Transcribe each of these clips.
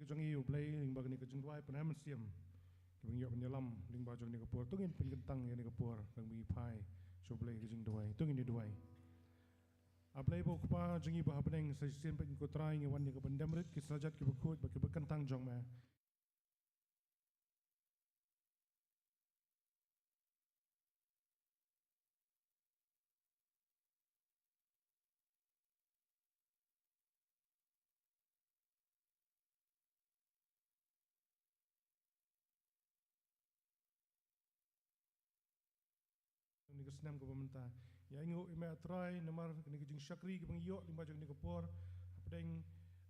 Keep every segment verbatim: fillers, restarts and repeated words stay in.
jong ngi, U Blei, lyngba kane ka jingrwai pynheh mynsiem, kiba ngi ïoh ban ïalam lyngba jong kane ka por. To ngin pynkyntang ïa kane ka por, nang ba ngi phai sha U Blei ka jingduwai. To ngin ïa duwai. A Blei bad U Kpa jong ngi ba ha bneng, sa shisien pat ko Trai ngi wan ïa ka ban dem rit ki synjat kiba khuid bad kiba kyntang jong me. Kane ka snem kaba mynta, ïa ainguh ïa me A Trai namar kane ka jingshakri kaba ngi ïoh lyngba jong kane ka por hapdeng,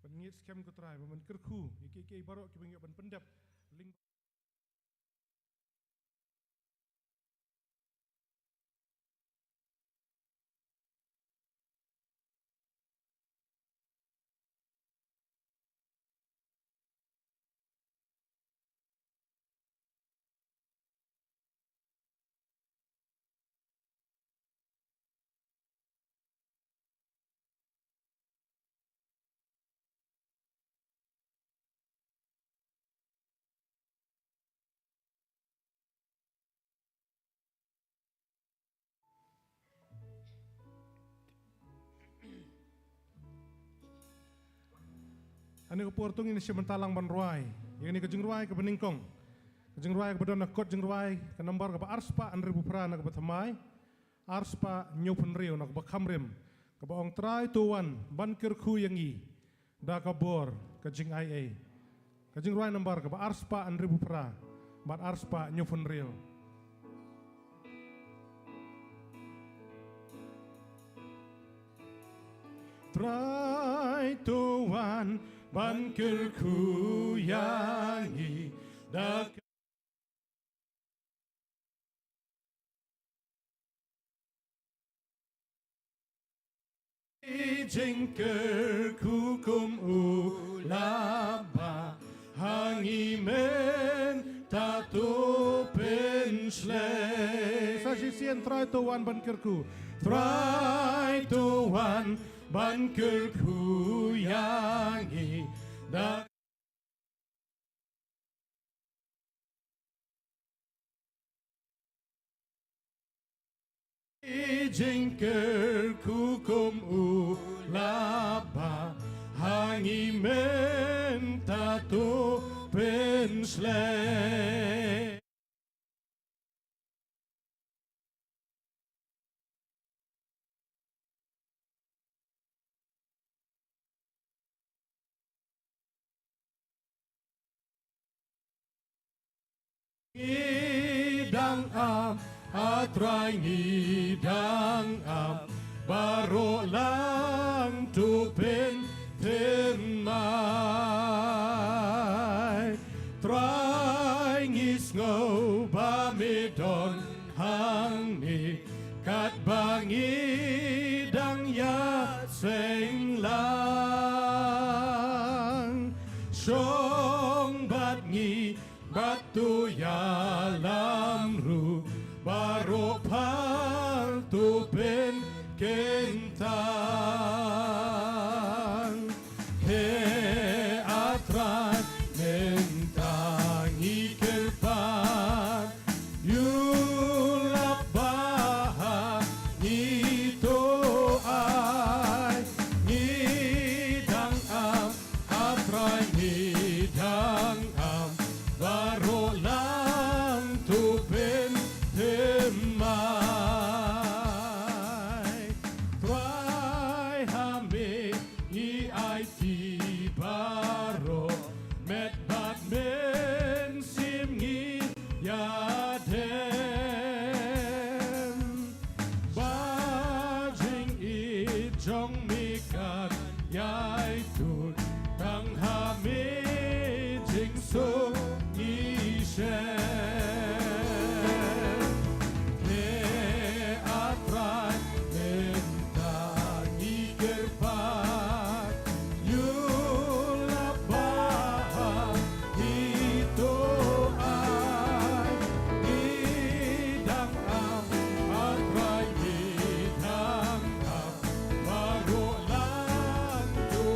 ban ngeit skhem ko Trai ba men kyrkhu ïa kiei kiei baroh kiba ngi ïoh ban pyndep lyngba Ha kane ka por to ngin shim bynta lang ban rwai ïa kane ka jingrwai kaba nyngkong. Ka jingrwai kaba don ha kot jingrwai ka nambar kaba arspah hynriewphew phra na kaba thymmai, arspah hynñiewphew hynriew na kaba kham rim, kaba ong: Trai, to wan ban kyrkhu ïa ngi da ka bor ka jingaiei. Ka jingrwai nambar kaba arspah hynriewphew phra bad arspah hynñiewphew hynriew. Trai, to wan ban kyrkhu ïa ngi da ka jingkyrkhu kum u laba ha ngi mynta, to pynshlei. Sa shisien: Trai, to wan ban kyrkhu. Trai, to wan ban kyrkhu ïa ngi da jingkyrkhu kum u laba ha ngi mynta, to pynshlei. Ngi dang am, A Trai, ngi dang am, baroh lang to pynthymmai. Trai, ngi sngew ba me don hangne katba ngi dang ïaseng lang. Shong bad ngi bad to ïalam ruh, baroh pha to pynkyntang. He A Trai, mynta ngi kyrpad, ïulap ba ha ngi, to ai ngi dang am, A Trai, ngi dang am, baroh lang to pynthymmai. Trai, ha me ngi aiti baroh, met bad mynsiem ngi ïadem. Ba jingïeit jong me kan ïai tuid, tang ha me jingsuk ngi shem. He A Trai, mynta ngi kyrpad, ïulap ba ha ngi, to ai ngi dang am, A Trai, ngi dang am, baroh lang to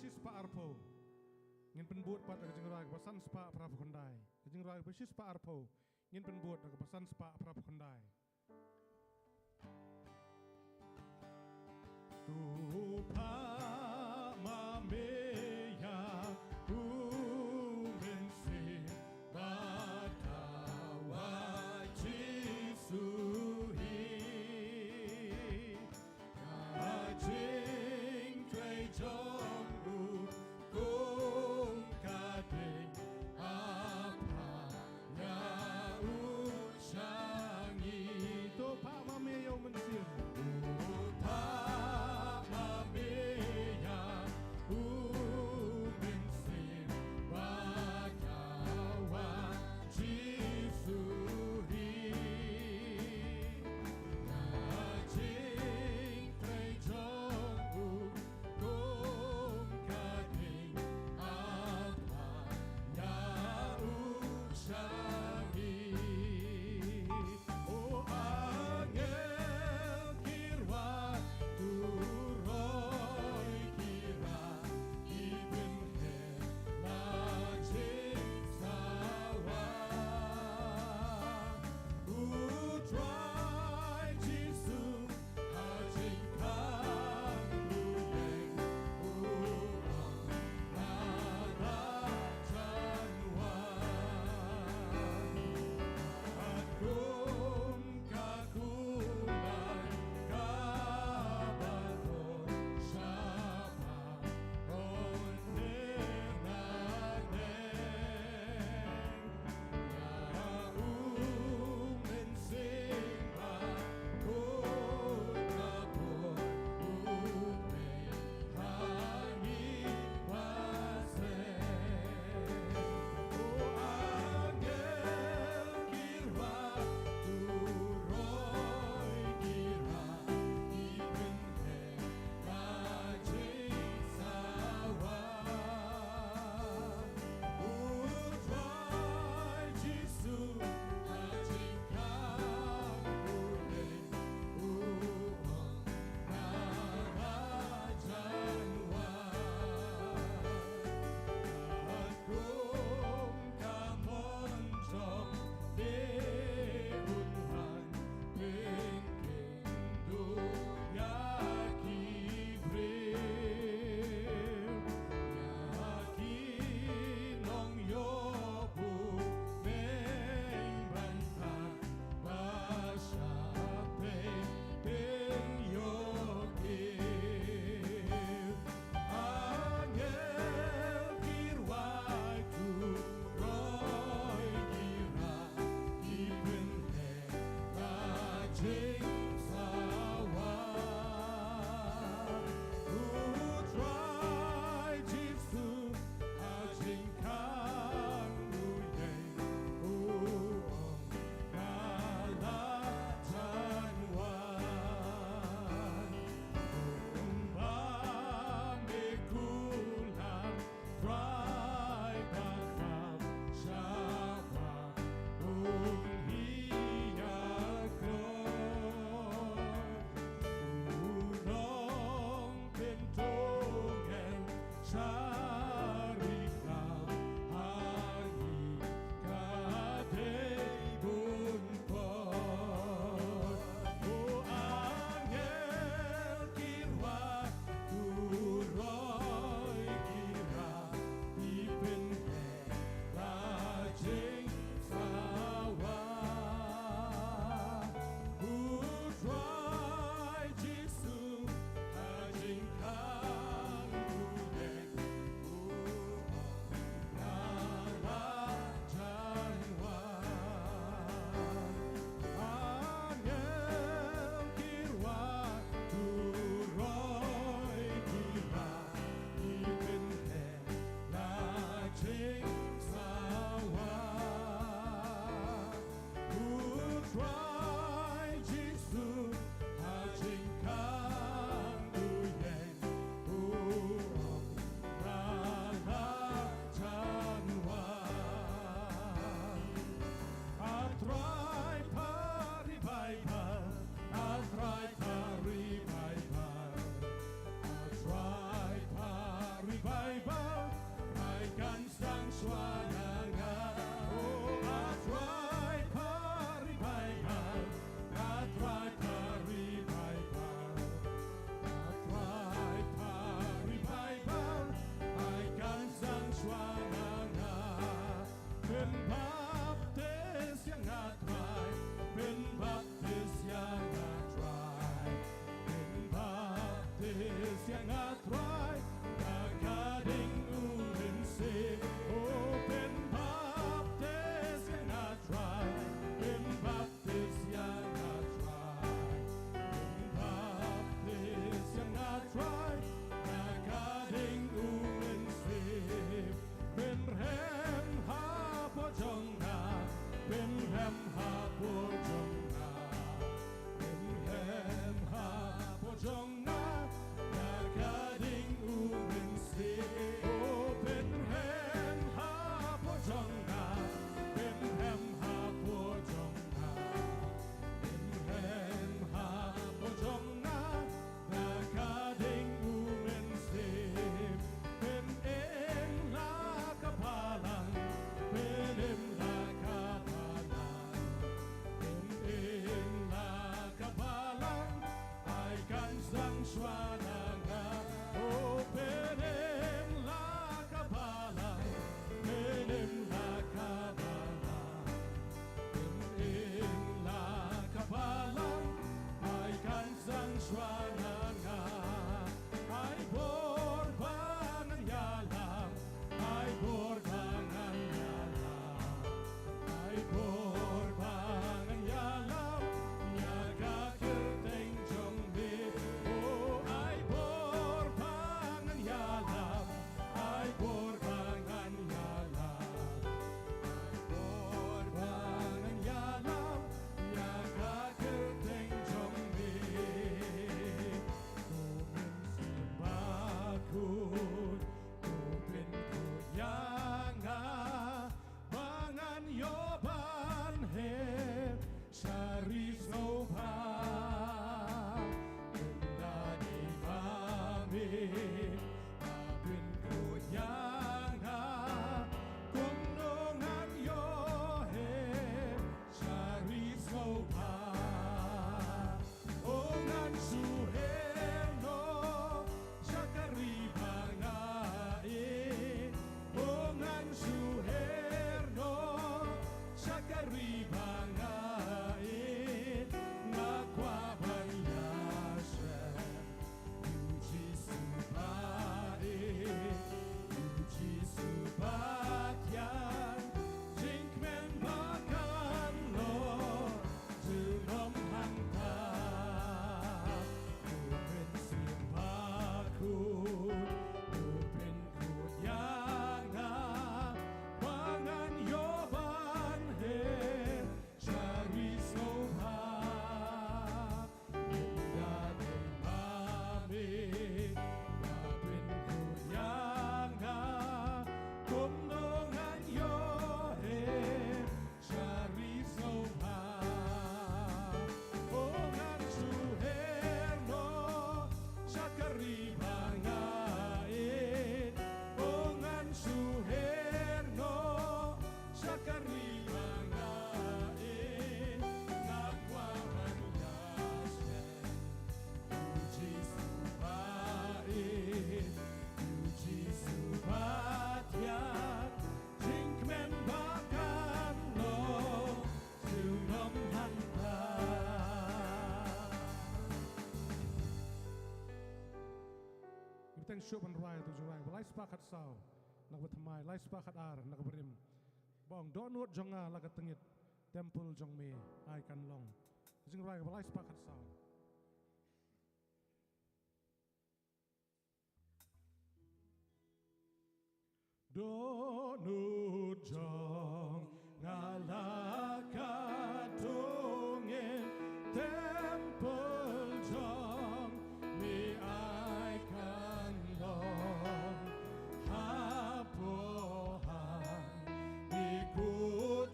shispah arphew. Ngin pynbud pat da ka jingrwai kaba san spah phra phew khyndai. Ka jingrwai kaba shispah arphew. Ngin pynbud da kaba san spah phra phew khyndai. To phah ma me ïa u Mynsiem bad dawa Jisu hi. Ka jingtrei jong u kum ka dei, a phah ïa u sha ngi. To phah ma me ïa u Mynsiem. To phah ma me Shwa na nga, oh, a Trai, pha revival. A Trai, pha revival. A Trai, pha revival. Ai kan sdang shwa na nga. Pynbaptis ïa nga Trai. Pynbaptis ïa nga Trai. Pynbaptis ïa nga Trai, na ka ding U Mynsiem. Oh, pynbaptis ïa nga Trai, pynbaptis ïa nga Trai, pynbaptis ïa nga Trai, na ka ding U Mynsiem. Pynrhem hapoh jong nga, pynrhem hapoh jong nga, pynrhem hapoh jong nga, na ka ding U Mynsiem. Oh, pynrhem hapoh jong nga, pynrhem hapoh jong nga, pynrhem hapoh jong nga, na ka ding U Mynsiem. Pynim la ka balang, pynim la ka balang, pynim la ka balang, ai kan sdang shwa na nga. Oh, pynim la ka balang, pynim la ka balang, pynim la ka balang, ai kan sdang shwa na nga. Ai bor ba ngan ïalam, ai bor ba ngan ïalam, ai bor ba ngan ïalam, ïa ka kyrteng jong me. Oh, ai bor ba ngan ïalam, ai bor ba ngan ïalam, ai bor ba ngan ïalam, ïa ka kyrteng jong me. U Mynsiem Bakhuid, u pynkhuid ïa nga, ba ngan ïoh ban heh sha ri sngewbha. Ynda dei ba me ba pynkhuid ïa nga, kumno ngan ïoh heh sha ri sngewbha. Oh, ngan shu her noh sha ka ri ba nga ïeit. Oh, ngan shu her noh sha ka ri ba nga ïeit. Nga kwah ban ïashem ïa u Jisu ba ïeit, ïa u Jisu ba thiang, jingkmen ba kan long junom hangta. U Mynsiem Bakhuid, u pynkhuid ïa nga, ba ngan ïoh ban heh sha ri sngewbha. Ynda dei ba me ba pynkhuid ïa nga, kumno ngan ïoh heh sha ri sngewbha. Oh, ngan shu her noh sha ka ri ba nga ïeit. Oh, ngan shu her noh sha ka ri ba nga ïeit. Nga kwah ban ïashem ïa u Jisu ba ïeit, ïa u Jisu ba thiang, jingkmen ba kan long junom hangta. Ngi bteng shuh ban rwai ïa uto u jingrwai ba lai spah khatsaw na kaba thymmai, lai spah khatar na kaba rim. Ba ong dohnud jong nga la ka tyngit, temple jong me ai kan long. Jingrwai kaba lai spah khatsaw. Dohnud jong nga la ka tyngit, temple jong me ai kan long. Hapoh ha me ko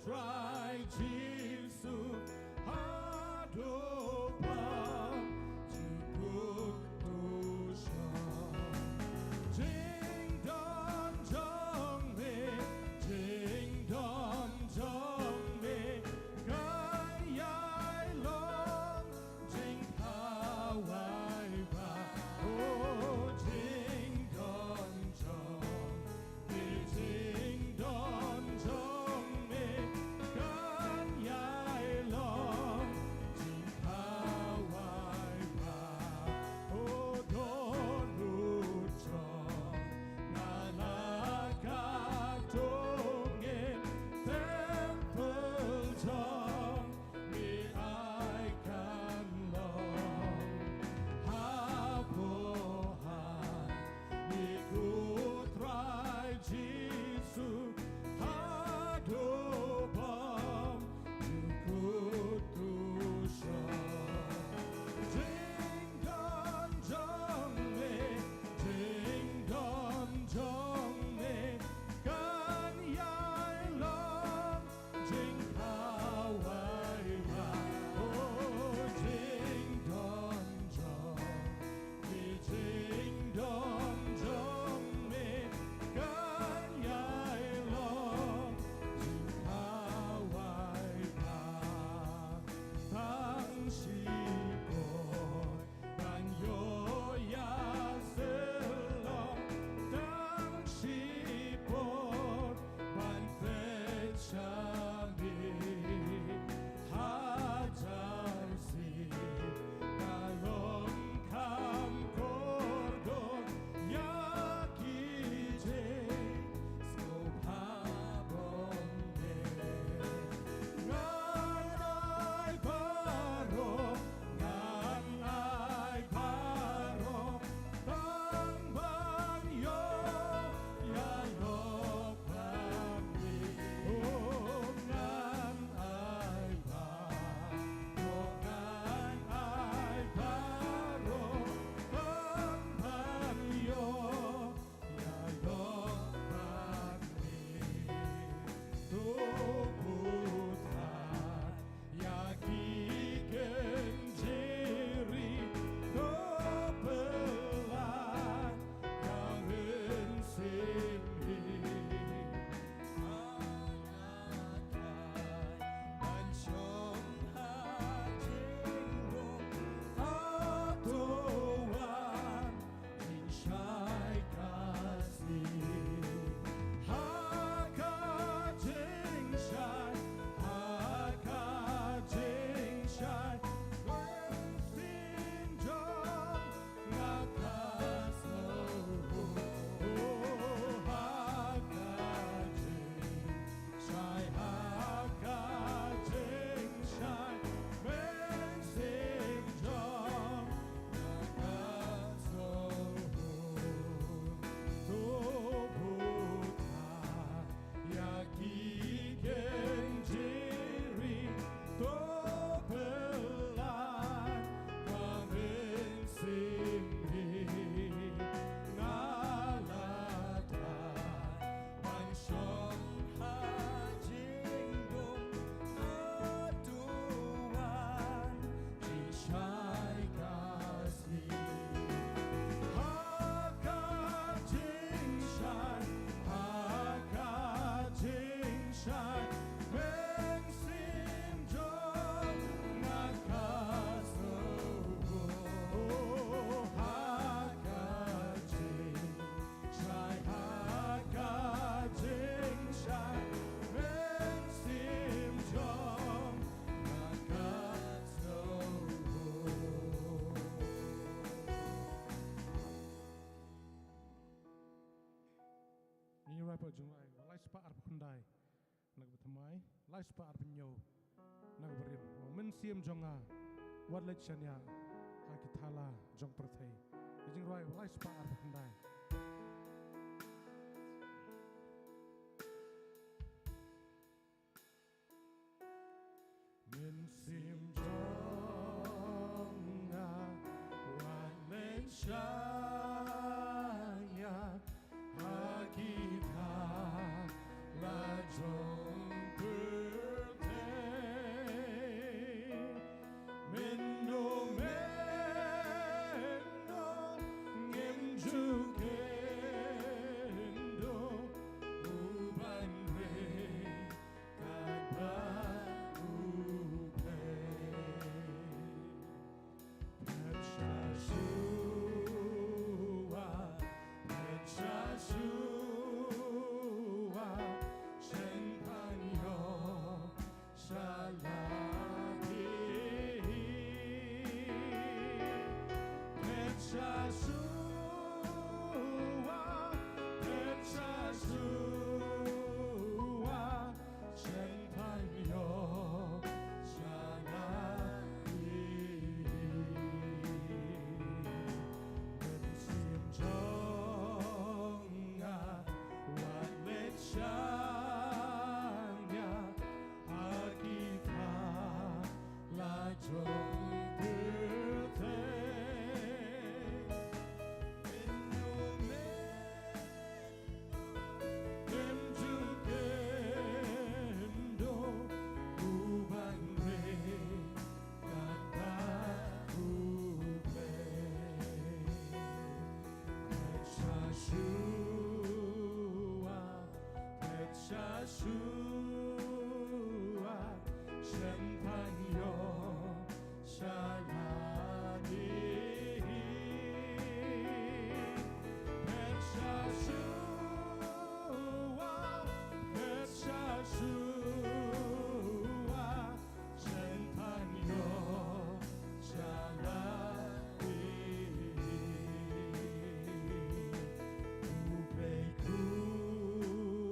Trai Jisu, haduh ba jukut to shong. Jingdon jong me Jingrwai, lai spah arphew khyndai na ka ba thymmai, lai spah arphew hynñiew na ka ba rim. Mynsiem jong nga, wat leit shaniah ha ki thala jong pyrthei. Ka jingrwai, lai spah arphew khyndai. Mynsiem jong nga, wat leit shaniah ha ki thala jong pyrthei. Mynno, mynno ngim ju kynduh u ban ri katba u peit. Peit sha shuwa, peit sha shuwa, shen pan ïoh sha la ki. Peit sha shuwa, peit sha shuwa, shen pan ïoh sha la ki. Mynsiem jong nga, wat leit shaniah ha ki thala jong pyrthei. Mynno, mynno ngim ju kynduh u ban ri katba u peit. Peit sha shuwa, peit sha shuwa, shen pan ïoh sha la ki. Peit sha shuwa, peit sha shuwa, shen pan ïoh sha la ki. Khublei, khublei,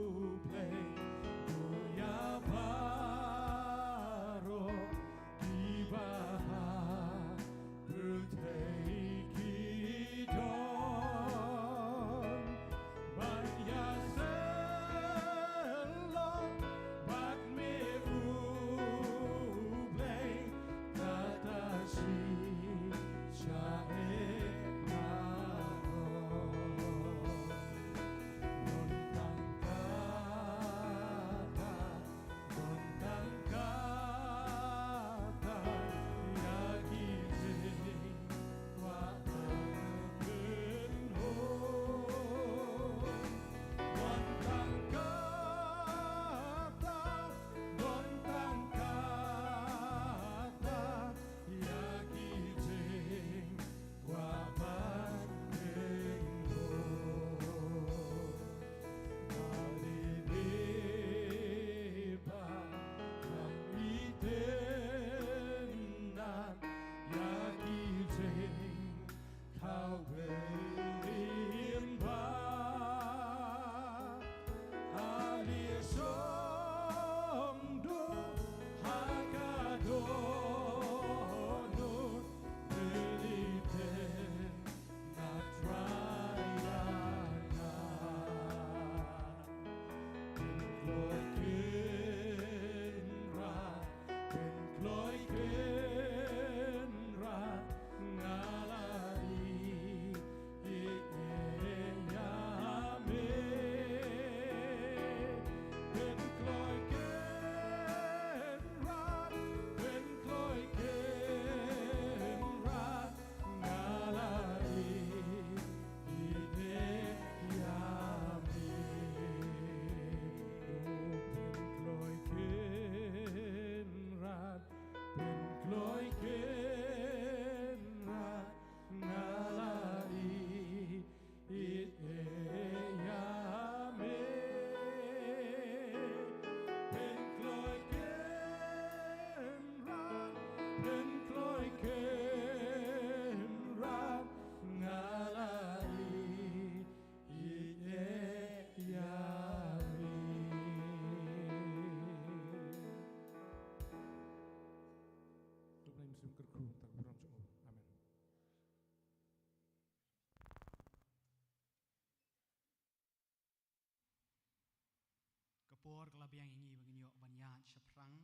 Por ka la biang ïa ngi ba ngin ïoh ban ïaid shaphrang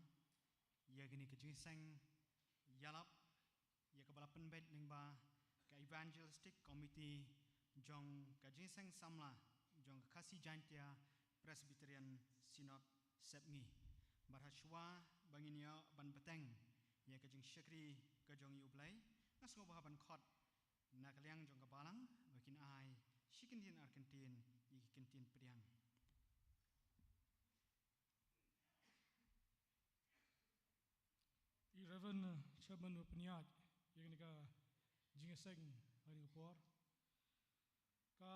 ïa kane ka jingïaseng ïalap ïa kaba la pynbeit lyngba ka Evangelistic Committee jong ka Jingïaseng Samla jong ka Khasi Jaintia Presbyterian Synod Sepngi. Bad hashwa ba ngin ïoh ban bteng ïa ka jingshakri ka jong U Blei, nga sngewbha ban khot na ka liang jong ka balang ba kin ai shi kyntien ar kyntien ïa ki kyntien pdiang. I Reverend, uh, Chairman ba pynïaid ïa kane ka jingïaseng ha kane ka por. Ka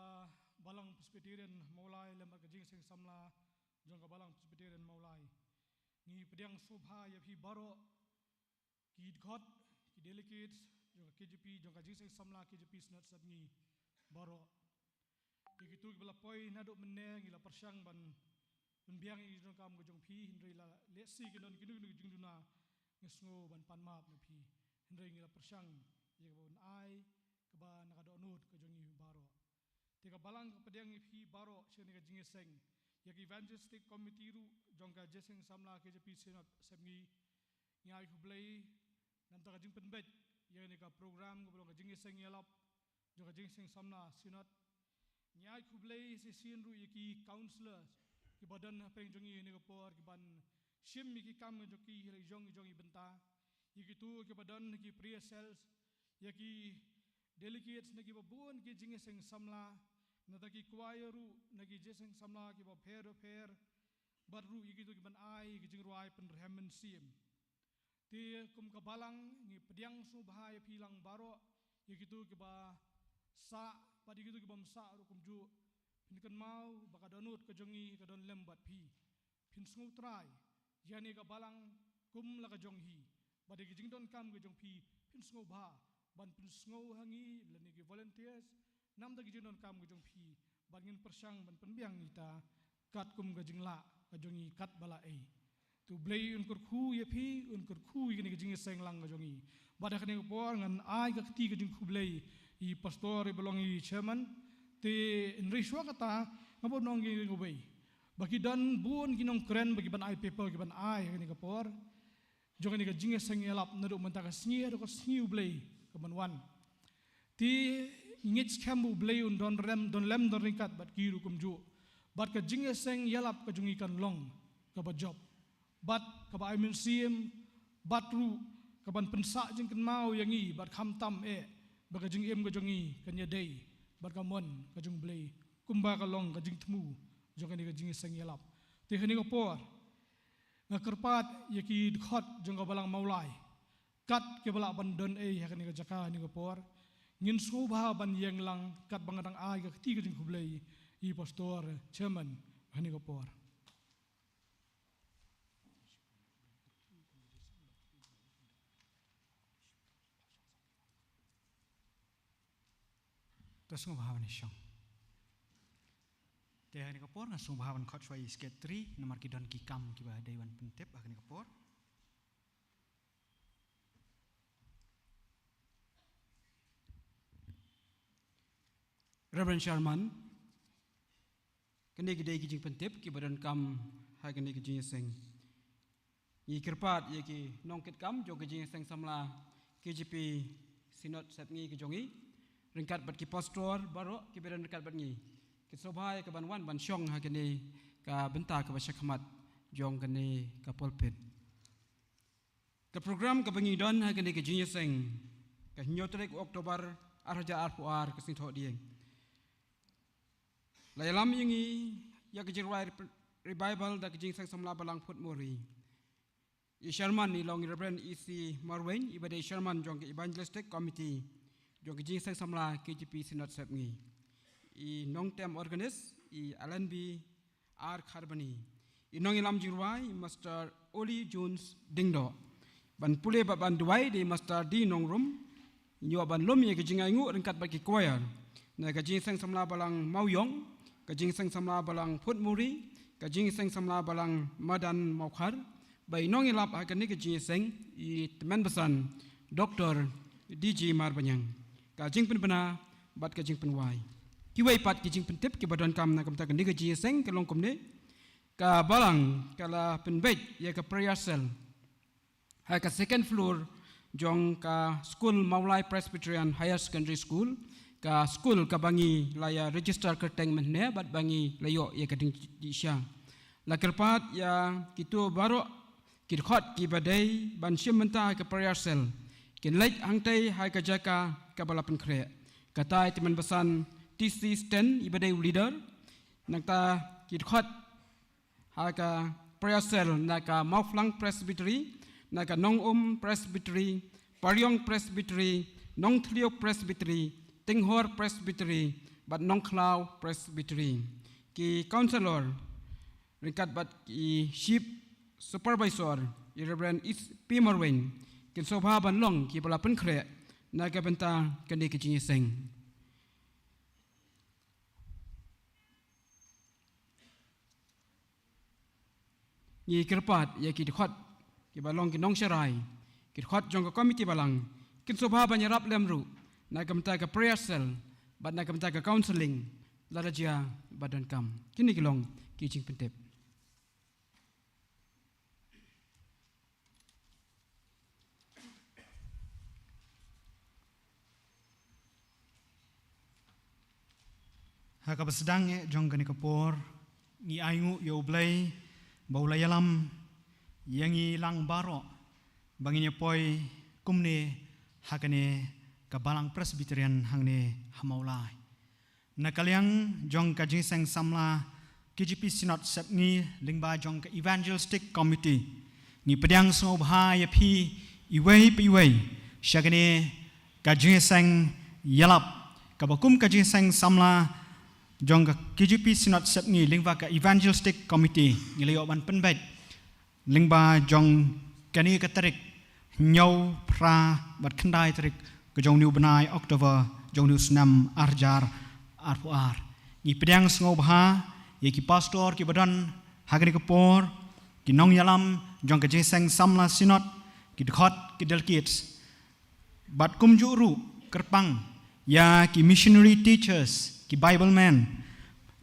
Balang Presbyterian Mawlai lem bad ka Jingïaseng Samla jong ka Balang Presbyterian Mawlai, ngi pdiang sngewbha ïa phi baroh, ki dkhot, ki delegates jong ka K J P, jong ka Jingïaseng Samla K J P Synod Sepngi baroh. Ïa kito kiba la poi naduh mynne, ngi la pyrshang ban pynbiang ïa ka jingdonkam ka jong phi, hynrei la lehse kin don kino kino ki jingduna, nga sngew ban pan map na phi. Hynrei ngi la pyrshang ïa kaba ban ai kaba na ka dohnud ka jong ngi baroh. Te ka balang ka pdiang ïa phi baroh sha kane ka jingïaseng. Ïa ka Evangelistic Committee ruh jong ka Jingïaseng Samla K J P Synod Sepngi, ngi ai khublei namar ka jingpynbeit ïa kane ka program kaba long ka jingïaseng ïalap jong ka Jingïaseng Samla Synod. Ngi ai khublei shisien ruh ïa ki counsellors kiba don hapdeng jong ngi ha kane ka por, kiban shim ïa ki kam jong ki ha la jong jong i bynta. Ïa kito kiba don ha ki prayer cells, ïa ki delegates na kiba bun ki Jingïaseng Samla, nangta ki choir ruh na ki Jingïaseng Samla kiba pher bapher, bad ruh ïa kito kiban ai ki jingrwai pynrhem mynsiem. Te kum ka balang ngi pdiang sngewbha ïa phi lang baroh, ïa kito kiba sah bad ïa kito kibym sah ruh kumjuh. Phin kynmaw ba ka dohnud ka jong ngi ka don lem bad phi. Phin sngewtrai ïa kane ka balang kum la ka jong hi, bad ïa ki jingdonkam ka jong phi phin sngewbha ban pynsngew ha ngi lane ki volunteers, namar ki jingdonkam ka jong phi, bad ngin pyrshang ban pynbiang ïa kita katkum ka jinglah ka jong ngi katba lah ei. Te U Blei un kyrkhu ïa phi, un kyrkhu ïa kane ka jingïaseng lang ka jong ngi. Bad ha kane ka por ngan ai ka kti ka jingkhublei ïa i pastor iba long i chairman. Te hynrei shuwa kata, nga bym ong ïa kawei, ba ki don bun ki nongkren ba kiban ai paper kiban ai ha kane ka por jong kane ka jingïaseng ïalap naduh mynta ka sngi haduh ka sngi U Blei kaban wan. Te ngi ngeit skhem ba U Blei un don rem, don lem don ryngkat bad ki ruh kumjuh. Bad ka jingïaseng ïalap ka jong ngi kan long kaba jop, bad kaba ai mynsiem, bad ruh kaban pynsah jingkynmaw ïa ngi, bad khamtam eh ba ka jingim ka jong ngi kan ïadei bad ka mon ka jong U Blei, kumba ka long ka jingthmu jong kane ka jingïaseng ïalap. Te ha kane ka por nga kyrpad ïa ki dkhot jong ka balang Mawlai, kat kiba lah ban don ei ha kane ka jaka ha kane ka por, ngin sngewbha ban ïeng lang katba nga dang ai ka kti ka jingkhublei ïa i pastor chairman ha kane ka por. To sngewbha ban ïashong. Te ha kane ka por nga sngewbha ban khot shuwa ïa i secretary, namar ki don ki kam kiba dei ban pyntip ha kane ka por. Reverend Sherman, kine ki dei ki jingpyntip kiba donkam ha kane ka jingïaseng. Ngi kyrpad ïa ki nongkitkam jong ka jingïaseng samla K J P Synod Sepngi ka jong ngi, ryngkat bad ki pastor baroh kiba don ryngkat bad ngi, ki sngewbha ïa ka ban wan ban shong ha kane ka bynta kaba shakhmat jong kane ka pulpit. Ka program kaba ngi don ha kane ka jingïaseng, ka hynñiew tarik October ar hajar arphew ar, ka sngi Thohdieng, la ïalam ïa ngi ïa ka jingrwai revival da ka jingïaseng samla balang Phutmuri. I chairman i long i Reverend E C Marwein, iba dei chairman jong ka Evangelistic Committee jong ka jingïaseng samla K J P Synod Sepngi. I nongtem organist i Alan B R Kharbani. I nongïalam jingrwai i Master Oli Jones Diengdoh. Ban pule bad ban duwai da i Master D Nongrum. Ngi ïoh ban lum ïa ka jingainguh ryngkat bad ki choir na ka jingïaseng samla balang Mawïong, ka jingïaseng samla balang Phutmuri, ka jingïaseng samla balang Madan Mawkhar, bad i nongïalap ha kane ka jingïaseng i Tymmen Basan Doctor D J Marbaniang. Ka jingpynbna bad ka jingpynwai. Kiwei pat ki jingpyntip kiba donkam na ka bynta kane ka jingïaseng ka long kumne. Ka balang ka la pynbeit ïa ka prayer cell ha ka second floor jong ka skul Mawlai Presbyterian Higher Secondary School, ka skul kaba ngi la ïa register kyrteng mynne bad ba ngi la ïoh ïa ka ding jingshisha. La kyrpad ïa kito baroh ki dkhot kiba dei ban shim bynta ha ka prayer cell kin leit hangtei ha ka jaka kaba la pynkhreh. Kata i Tymmen Basan T C Sten iba dei u leader. Nangta ki dkhot ha ka prayer cell na ka Mawphlang Presbytery, na ka Nongum Presbytery, Pariong Presbytery, Nongthliew Presbytery, Tinghor Presbytery bad Nongkhlaw Presbytery. Ki councillor ryngkat bad ki chief supervisor, i Reverend Is P Marwein, kin sngewbha ban long kiba la pynkhreh na ka bynta kane ka jingïaseng. Ngi kyrpad ïa ki dkhot kiba long ki nongsharai, ki dkhot jong ka komiti balang, kin sngewbha ban ïarap lem ruh na ka bynta ka prayer cell bad na ka bynta ka counselling, lada jia ba donkam. Kine ki long ki jingpyntip. Ha kaba sdang eh jong kane ka por, ngi ainguh ïa U Blei ba u la ïalam ïa ngi lang baroh ba ngin ïa poi kumne ha kane ka balang Presbyterian hangne ha Mawlai. Na ka liang jong ka jingïaseng samla K J P Synod Sepngi lyngba jong ka Evangelistic Committee, ngi pdiang sngewbha ïa phi iwei pa iwei sha kane ka jingïaseng ïalap, kaba kum ka jingïaseng samla jong ka K J P Synod Sepngi lyngba ka Evangelistic Committee ngi la ïoh ban pynbeit lyngba jong kane ka tarik hynñiew, phra bad khyndai tarik ka jong une u bnai October jong une u snem ar hajar arphew ar. Ngi pdiang sngewbha ïa ki pastor kiba don ha kane ka por, ki nongïalam jong ka jingïaseng samla Synod, ki dkhot, ki delegates, bad kumjuh ruh kyrpang ïa ki missionary teachers, ki Bible men,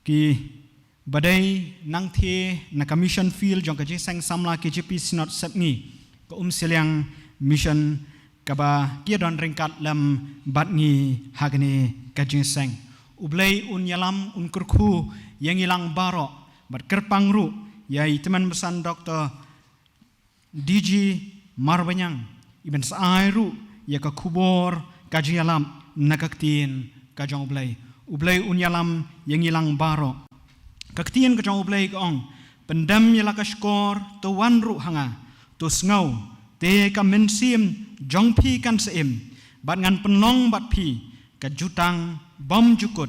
kiba dei nangtei na ka mission field jong ka jingïaseng samla K J P Synod Sepngi, ka Umsiliang Mission, kaba ki ïa don ryngkat lem bad ngi ha kane ka jingïaseng. U Blei un ïalam, un kyrkhu ïa ngi lang baroh, bad kyrpang ruh ïa i Tymmen Basan Doctor D G Marbaniang, iban sa ai ruh ïa ka khubor ka jingïalam na ka ktien ka jong U Blei. U Blei un ïalam ïa ngi lang baroh. Ka ktien ka jong U Blei ka ong, pyndem ïa la ka shkor, to wan ruh ha nga, to sngew, te ka mynsiem jong phi kan sa im, bad ngan pynlong bad phi ka jutang bymjukut,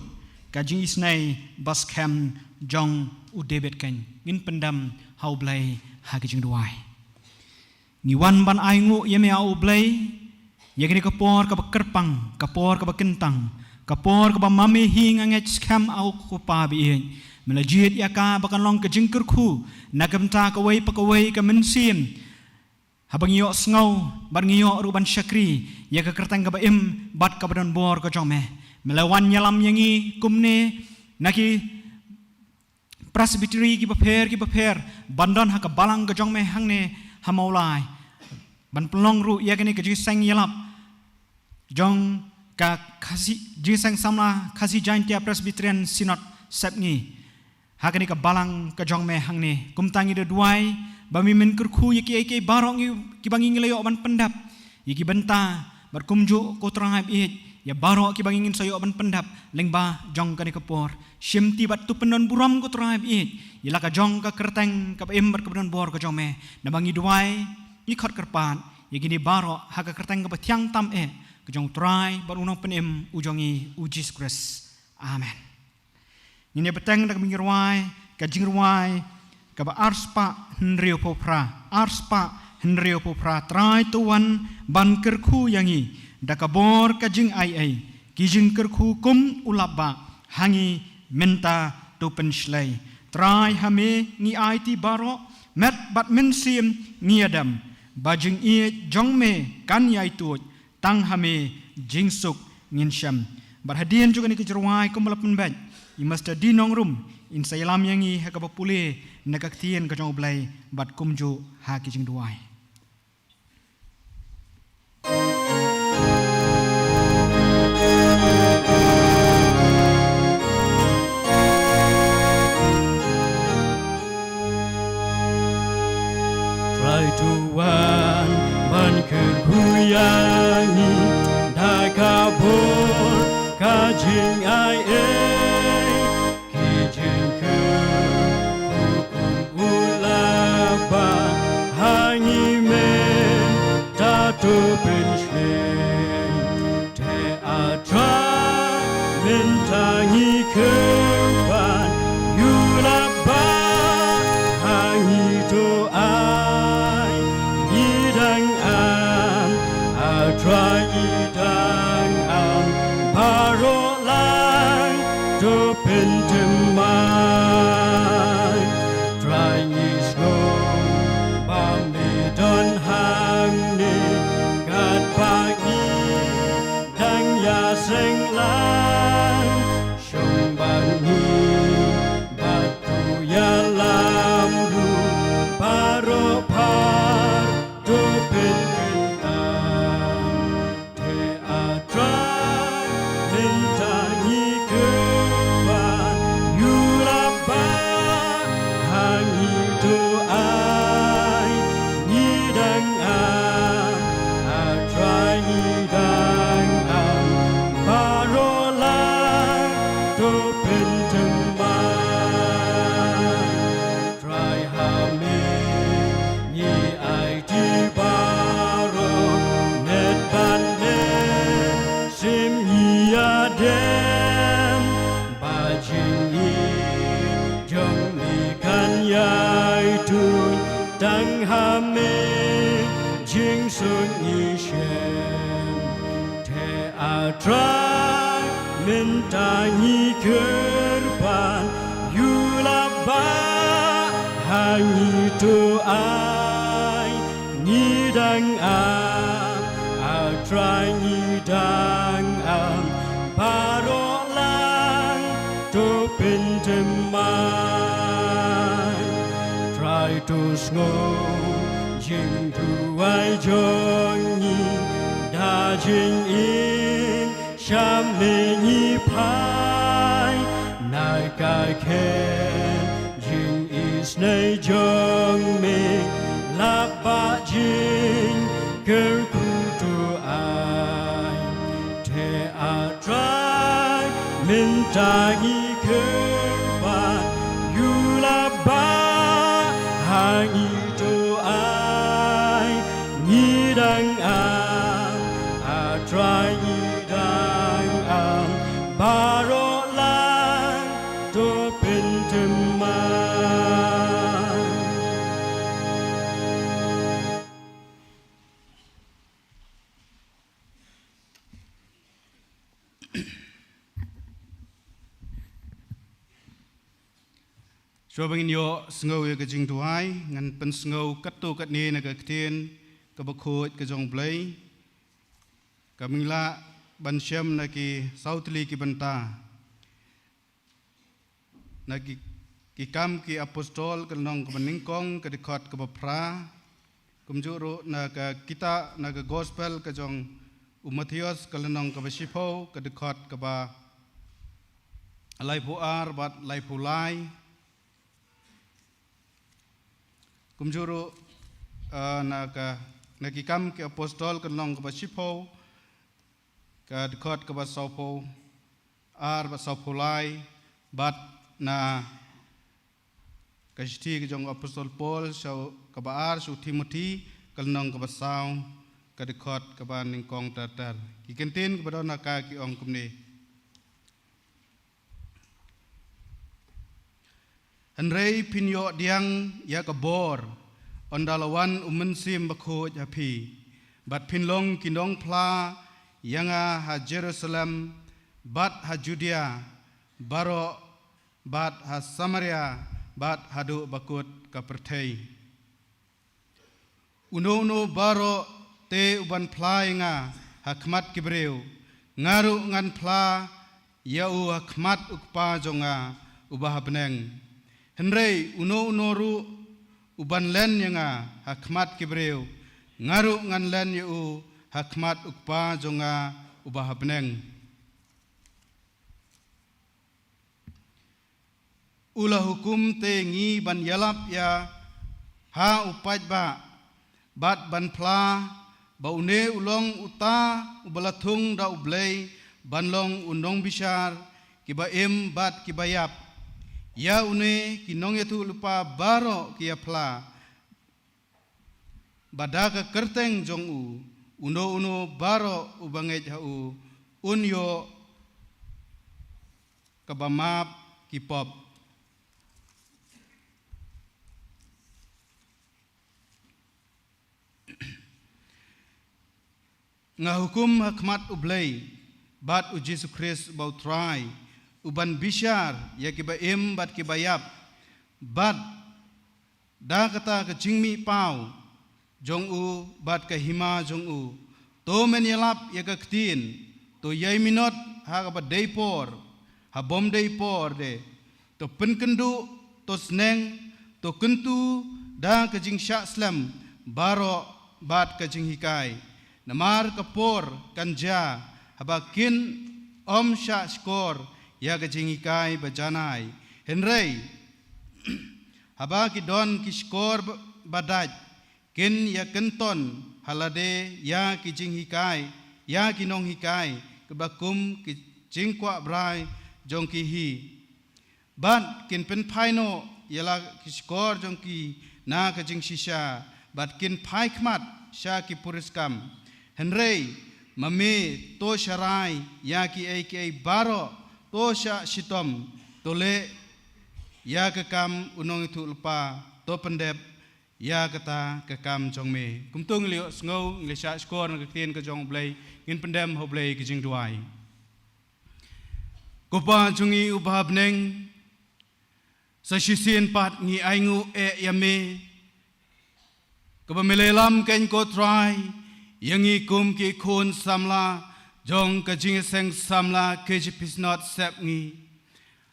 ka jingisynei baskhem jong u David keiñ. Ngin pyndem ha U Blei ha ka jingduwai. Ngi wan ban ainguh ïa me, A U Blei, ïa kane ka por kaba kyrpang, ka por kaba kyntang, ka por kaba ma me hi nga ngeit skhem, A U ko Pa ba ïeit. Me la jied ïa ka ba kan long ka jingkyrkhu na ka bynta kawei pa kawei ka mynsiem, haba ngi ïohsngew bad ngi ïoh ruh ban shakri ïa ka kyrteng kaba im bad kaba don bor ka jong me. Me la wan ïalam ïa ngi kumne na ki presbytery kiba pher kiba pher ban don ha ka balang ka jong me hangne ha Mawlai, ban pynlong ruh ïa kane ka jingïaseng ïalap jong ka Khasi, jingïaseng samla Khasi Jaintia Presbyterian Synod Sepngi ha kane ka balang ka jong me hangne. Kumta ngi da duwai ba me men kyrkhu ïa kiei kiei baroh ngi, kiba ngi la ïoh ban pyndap, ïa ki bynta, bad kumjuh ko Trai ba ïeit, ïa baroh kiba ngin sa ïoh ban pyndap lyngba jong kane ka por. Shimti bad to pyndon burom ko Trai ba ïeit ïa la ka jong ka kyrteng kaba im bad kaba don bor ka jong me. Naba ngi duwai, ngi khot kyrpad ïa kine baroh ha ka kyrteng kaba thiang tam eh ka jong u Trai bad u Nongpynim u jong ngi, u Jisu Khrist. Amen. Ngin ïa bteng da kaba ngi rwai ka jingrwai kaba arspah hynriewphew phra, arspah hynriewphew phra. Trai to wan ban kyrkhu ïa ngi da ka bor ka jingaiei, ki jingkyrkhu kum u lapbah ha ngi mynta to pynshlei. Trai ha me ngi aiti baroh, met bad mynsiem ngi ïadem, ba jingïeit jong me kan ïai tuid, tang ha me jingsuk ngin shem. Bad hadien jong kane ka jingrwai kumba la pynbeit i Mister D Nongrum, In sa ïalam ïa ngi ha kaba pule na ka ktien ka jong U Blei bad kumjuh ha ki jingduwai. Trai to wan ban kyrkhu ïa ngi da ka bor ka jingai ei. Ki jingkyrkhu kum u la ba ha ngi mynta to pynshoi. Te A Trai mynta ngi kyrpad, ïa u la ba ha ngi to ai, ngi dang am, A Trai ngi dang am, baroh lang to pynthymmai. Trai ngi sngew ba me don hangne, katba ngi dang ïaseng lang. Shong bad ngi bad to ïalam ruh, baroh phar to pynkyntang. Te A Trai mynta ngi kyrpad, ïa u la ba ha ngi to ai, ngi dang am, A Trai ngi dang am, baroh lang to pynthymmai. Trai ha me ngi aiti baroh, met bad mynsiem ngi ïadem, ba jingim jong ngi kan ïai tuid tang ha me, jingsuk ngi shem. Te A Trai mynta ngi kyrpad, ïa u la ba ha ngi to ai, ngi dang am, A Trai ngi dang am, baroh lang to pynthymmai. Trai to sngew jingduwai jong ngi, da jingim sha me ngi phai, na ka khet jingisynei jong me, la ba jingkyrkhu to ai. Te A Trai mynta ngi kyrpad, ïa u la ba ha ngi to ai, ngi dang am, A Trai ngi dang am, baroh lang to pynthymmai. Shuwa ba ngin ïoh sngew ïa ka jingduwai, ngan pynsngew katto katne na ka ktien kaba khuid ka jong U Blei. Ka mih lah ban shem na ki saw tylli ki bynta. Na ki, Ki Kam ki Apostol ka lynnong kaba nyngkong ka dkhot kaba phra. Kumjuh ruh na ka kitab, na ka Gospel ka jong u Mathaios ka lynnong kaba shiphew ka dkhot kaba laiphew ar bad laiphew lai. Kumjuh ruh, eh, na ka, na Ki Kam ki Apostol ka lynnong kaba shiphew ka dkhot kaba sawphew ar bad sawphew lai, bad na ka shithi ka jong u Apostol Paul sha u, kaba ar sha u Timothi ka lynnong kaba saw ka dkhot kaba nyngkong ter ter. Ki kyntien kiba don ha ka ki ong kumne. Hynrei phin ïoh pdiang ïa ka bor ynda la wan u Mynsiem Bakhuid ha phi, bad phin long ki nongphla ïa nga ha Jerusalem, bad ha Judia baroh, bad ha Samaria, bad haduh bakut ka pyrthei. Uno uno baroh te uban phla ïa nga ha khmat ki briew, nga ruh ngan phla ïa u ha khmat u Kpa jong nga, uba ha bneng. Hynrei uno uno ruh uban len ïa nga ha khmat ki briew, nga ruh ngan len ïa u ha khmat u Kpa jong nga uba ha bneng. U la hukum te ngi ban ïalap ïa ha u paidbah bad ban phla ba une u long uta uba la thung da U Blei ban long u nongbishar kiba im bad kiba ïap. Ïa une ki nongïathuhlypa baroh ki ïa phla ba da ka kyrteng jong u, uno uno baroh uba ngeit ha u un ïoh kaba map ki pop. Nga hukum ha khmat U Blei bad U Jisu Khrist uba U Trai, uban bishar ïa kiba im bad kiba ïap, bad da kata ka jingmihpaw jong u bad ka hima jong u, to men ïalap ïa ka ktien, to ïai minot ha kaba dei por, ha bym dei por de, to pynkynduh, to sneng, to kyntu da ka jingshah slem baroh bad ka jinghikai. Namar ka por kan jia haba kin ym shah shkor ïa ka jinghikai ba janai. Hynrei haba ki don ki shkor ba, ba dait, kin ïa kynton ha lade ïa ki jinghikai, ïa ki nonghikai, kiba kum ki jingkwah brai jong ki hi. Bad kin pynphai noh ïa la ki shkor jong ki na ka jingshisha, bad kin phai khmat sha ki puriskam. Hynrei ma me to sharai ïa kiei kiei baroh, to shah shitom, to leh ïa ka kam u nongïathuhlypa, to pyndep ïa kata ka kam jong me. Kumto ngi la ïohsngew, ngi la shah shkor na ka ktien ka jong U Blei, ngin pyndem ha U Blei ka jingduwai. Ko Pa jong ngi uba ha bneng, sa shisien pat ngi ainguh eh ïa me, kaba me la ïalam kein ko Trai ïa ngi kum ki khun samla jong ka jingïaseng samla K J P Synod Sepngi.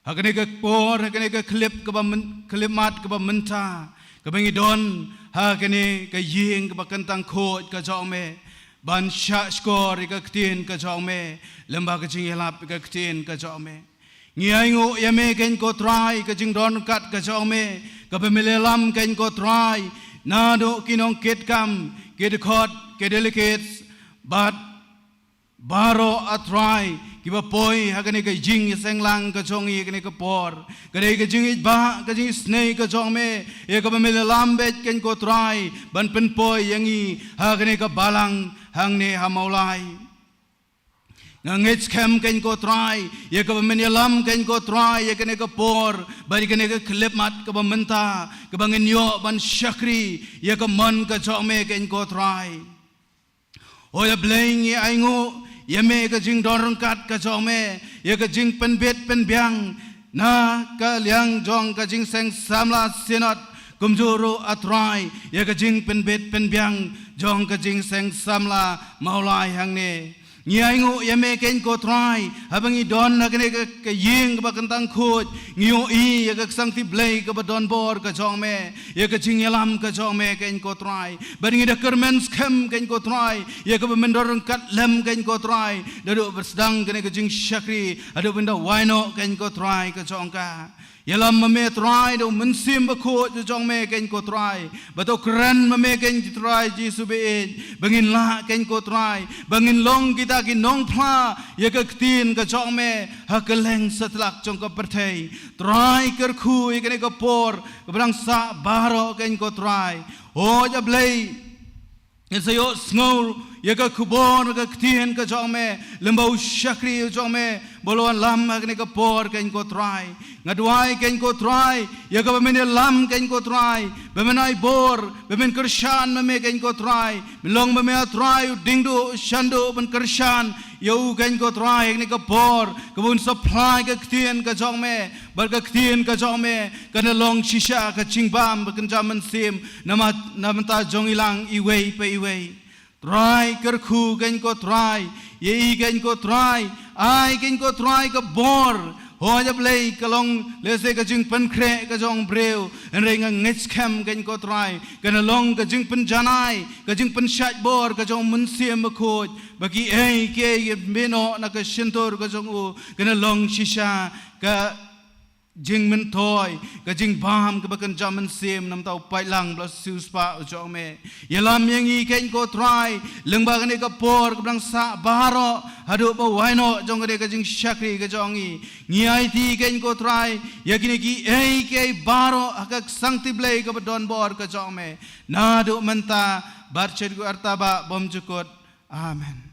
Ha kane ka por, ha kane ka khyllipmat kaba myn-, khyllipmat kaba mynta, kaba ngi don ha kane ka ïing kaba kyntang khuid ka jong me, ban shah shkor ïa ka ktien ka jong me, lyngba ka jingïalap ïa ka ktien ka jong me. Ngi ainguh ïa me kein ko Trai, ka jingdon ryngkat ka jong me, kaba me la ïalam kein ko Trai, naduh ki nongkitkam, ki dkhot, ki delegates, bad baroh A Trai, kiba poi ha kane ka jingïaseng lang ka jong ngi ha kane ka por. Ka dei ka jingïeit ba, ka jingisynei ka jong me, ïa kaba me la ïalam beit kein ko Trai, ban pynpoi ïa ngi ha kane ka balang hangne ha Mawlai. Nga ngeit skhem kein ko Trai ïa kaba men ïalam kein ko Trai ïa kane ka por, bad ïa kane ka khyllipmat kaba mynta, kaba ngin ïoh ban shakri ïa ka mon ka jong me kein ko Trai. Hooid A Blei, ngi ainguh ïa me ka jingdon ryngkat ka jong me, ïa ka jingpynbit pynbiang na ka liang jong ka jingseng samla Synod, kumjuh ruh A Trai ïa ka jingpynbit pynbiang jong ka jingseng samla Mawlai hangne. Ngi ainguh ïa me kein ko Trai, haba ngi don ha kane ka, ka ïing kaba kyntang khuid, ngi ïohi ïa ka ksangti Blei kaba don bor ka jong me, ïa ka jingïalam ka jong me kein ko Trai. Bad ngi da kyrmen skhem kein ko Trai ïa kaba men don ryngkat lem kein ko Trai, naduh ba sdang kane ka jingshakri haduh ban da wai noh kein ko Trai ka jong ka. Ïalam ma me Trai da u Mynsiem Bakhuid ka jong me kein ko Trai, bad to kren ma me kein Trai Jisu ba ïeit, ba ngin lah kein ko Trai, ba ngin long kita ki nongphla ïa ka ktien ka jong me ha kylleng satlak jong ka pyrthei. Trai kyrkhu ïa kane ka por kaba dang sah baroh kein ko Trai. Hooid A Blei, ngin sa ïohsngew ïa ka khubor ka ktien ka jong me lyngba u shakri u jong me ba la wanlam ha kane ka por kein ko Trai. Nga duwai kein ko Trai ïa kaba men ïalam kein ko Trai, ba men ai bor, ba men kyrshan ma me kein ko Trai. Men long ma me A Trai u diengduh u shanduh ban kyrshan ïa u kein ko Trai ha kane ka por, kaba un sa phla ïa ka ktien ka jong me, bad ka ktien ka jong me kan long shisha ka jingbam ba kynja mynsiem na ma-, na bynta jong ngi lang iwei pa iwei. Trai kyrkhu kein ko Trai, ïa i kein ko Trai, ai kein ko Trai ka bor Hooid, A Blei, ka long lehse ka jingpynkhreh ka jong briew, hynrei nga ngeit skhem, kein ko Trai, kan long ka jingpynjanai, ka jingpynshait bor ka jong Mynsiem Bakhuid, ba kiei kiei ki mih noh na ka shyntur ka jong u, kan long shisha ka jingmyntoi, ka jingbam kaba kynja mynsiem namar u paidlang ba la siewspah u jong me. Ïalam ïa ngi, kein ko Trai, lyngba kane ka por kaba dang sah baroh, haduh ba wai noh jong kane ka jingshakri ka jong ngi. Ngi aiti, kein ko Trai, ïa kine kiei kiei baroh ha ka ksangti Blei kaba don bor ka jong me, naduh mynta bad shaduh arta ba bymjukut. Amen.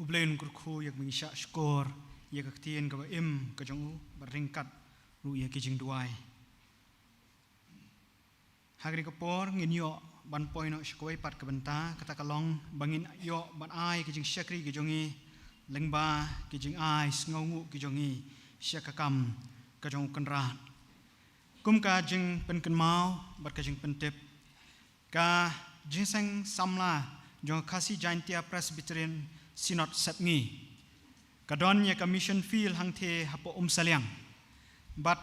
U Blei un kyrkhu ïa ka mynsiem shukor ïa ka ktien kaba im ka jong u, bad ryngkat ruh ïa ki jingduwai. Ha kane ka por ngin ïoh ban poi noh sha kawei pat ka bynta, kata ka long ba ngin ïoh ban ai ka jingshakri ka jong ngi lyngba ka jingai sngewnguh ka jong ngi sha ka kam ka jong u Kynrad. Kum ka jingpynkynmaw bad ka jingpyntip, ka Jingïaseng Samla jong ka Khasi Jaintia Presbyterian Synod Sepngi ka don ïa ka mission field hangtei hapoh Umsaliang. Bad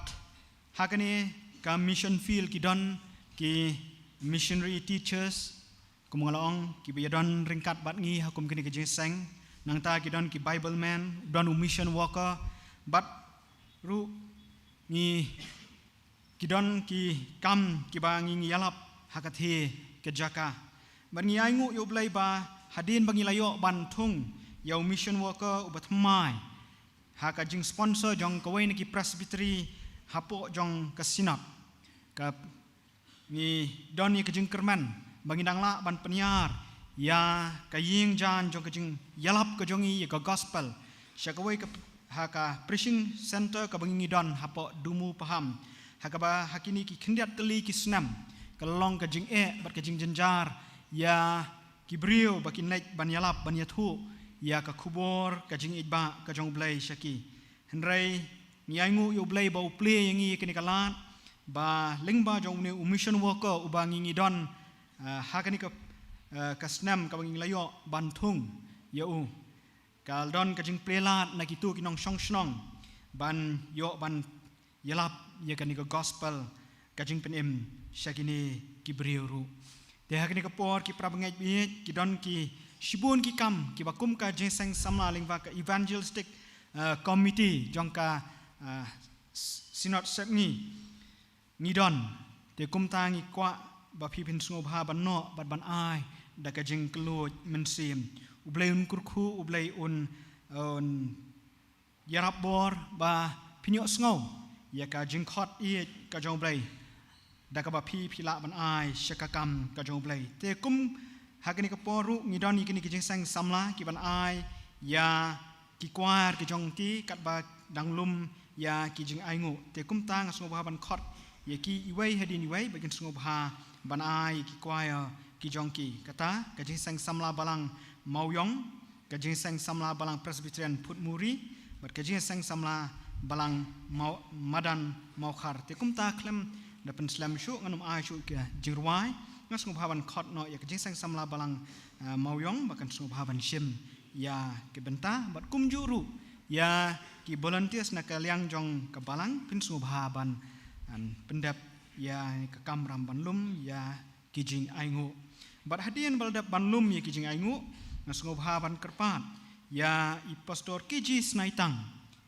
ha kane ka mission field ki don ki missionary teachers, kum nga la ong, kiba ïadon ryngkat bad ngi ha kum kane ka jingïaseng. Nangta ki don ki Bible men, don u mission worker, bad ruh ngi ki don ki kam kiba ngi ngi ïalap ha katei ka jaka. Bad ngi ainguh ïa U Blei ba hadien ba ngi la ïoh ban thung ïa u mission worker uba thymmai ha ka jingsponsor jong kawei na ki presbytery hapoh jong ka synod, ka ngi don ïa ka jingkyrmen ba ngi dang lah ban pynïar ïa ka ïing jan jong ka jingïalap ka jong ngi ïa ka gospel sha kawei ka, ha ka preaching center kaba ngi ngi don hapoh Dumu Paham. Ha kaba ha kine ki khyndiat tylli ki snem ka la long ka jingeh bad ka jingjynjar ïa ki briew ba kin leit ban ïalap ban ïathuh ïa ka khubor ka jingïeit ba ka jong U Blei sha ki. Hynrei ngi ainguh ïa U Blei ba u plie ïa ngi ïa kane ka lad, ba lyngba jong une u mission worker uba ngi ngi don, ah, ha kane ka, ah, ka snem kaba ngi la ïoh ban thung ïa u, ka la don ka jingplie lad na kito ki nongshong shnong ban ïoh ban ïalap ïa kane ka gospel ka jingpynim sha kine ki briew ruh. Te ha kane ka por ki para bangeit baieit, ki don ki shibun ki kam kiba kum ka Jingïaseng Samla lyngba ka evangelistic, ah, committee jong ka, ah, s-, Synod Sepngi ngi don. Te kumta ngi kwah ba phi phin sngewbha ban noh bad ban ai da ka jingkylluid mynsiem. U Blei un kyrkhu, U Blei un, un ïarap bor ba phin ïohsngew ïa ka jingkhot ïeit ka jong U Blei, da kaba phi phi lah ban ai sha ka kam ka jong U Blei. Te kum ha kane ka por ruh ngi don ïa kine ki Jingïaseng Samla ki ban ai ïa ki choir ki jong ki katba dang lum ïa ki jingainguh. Te kumta nga sngewbha ban khot ïa ki iwei hadien iwei ba kin sngewbha ban ai ïa ki choir ki jong ki. Kata ka Jingïaseng Samla Balang Mawïong, ka Jingïaseng Samla Balang Presbyterian Phutmuri, bad ka Jingïaseng Samla Balang Maw-, Madan Mawkhar. Te kumta khlem da pynslem shuh, ngan ym ai shuh ka jingrwai, nga sngewbha ban khot noh ïa ka Jingïaseng Samla Balang, eh, Mawïong ba kan sngewbha ban shim ïa ki bynta, bad kumjuh ruh ïa ki volunteers na ka liang jong ka balang phin sngewbha ban, an, pyndep ïa ka kamram ban lum ïa ki jingainguh. Bad hadien ba la dep ban lum ïa ki jingainguh, nga sngewbha ban kyrpad ïa i Pastor K G Snaitang.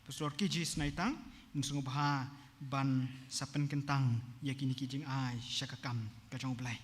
Pastor K G Snaitang, nga sngewbha ban sa pynkyntang ïa kine ki jingai sha ka kam ka jong U Blei.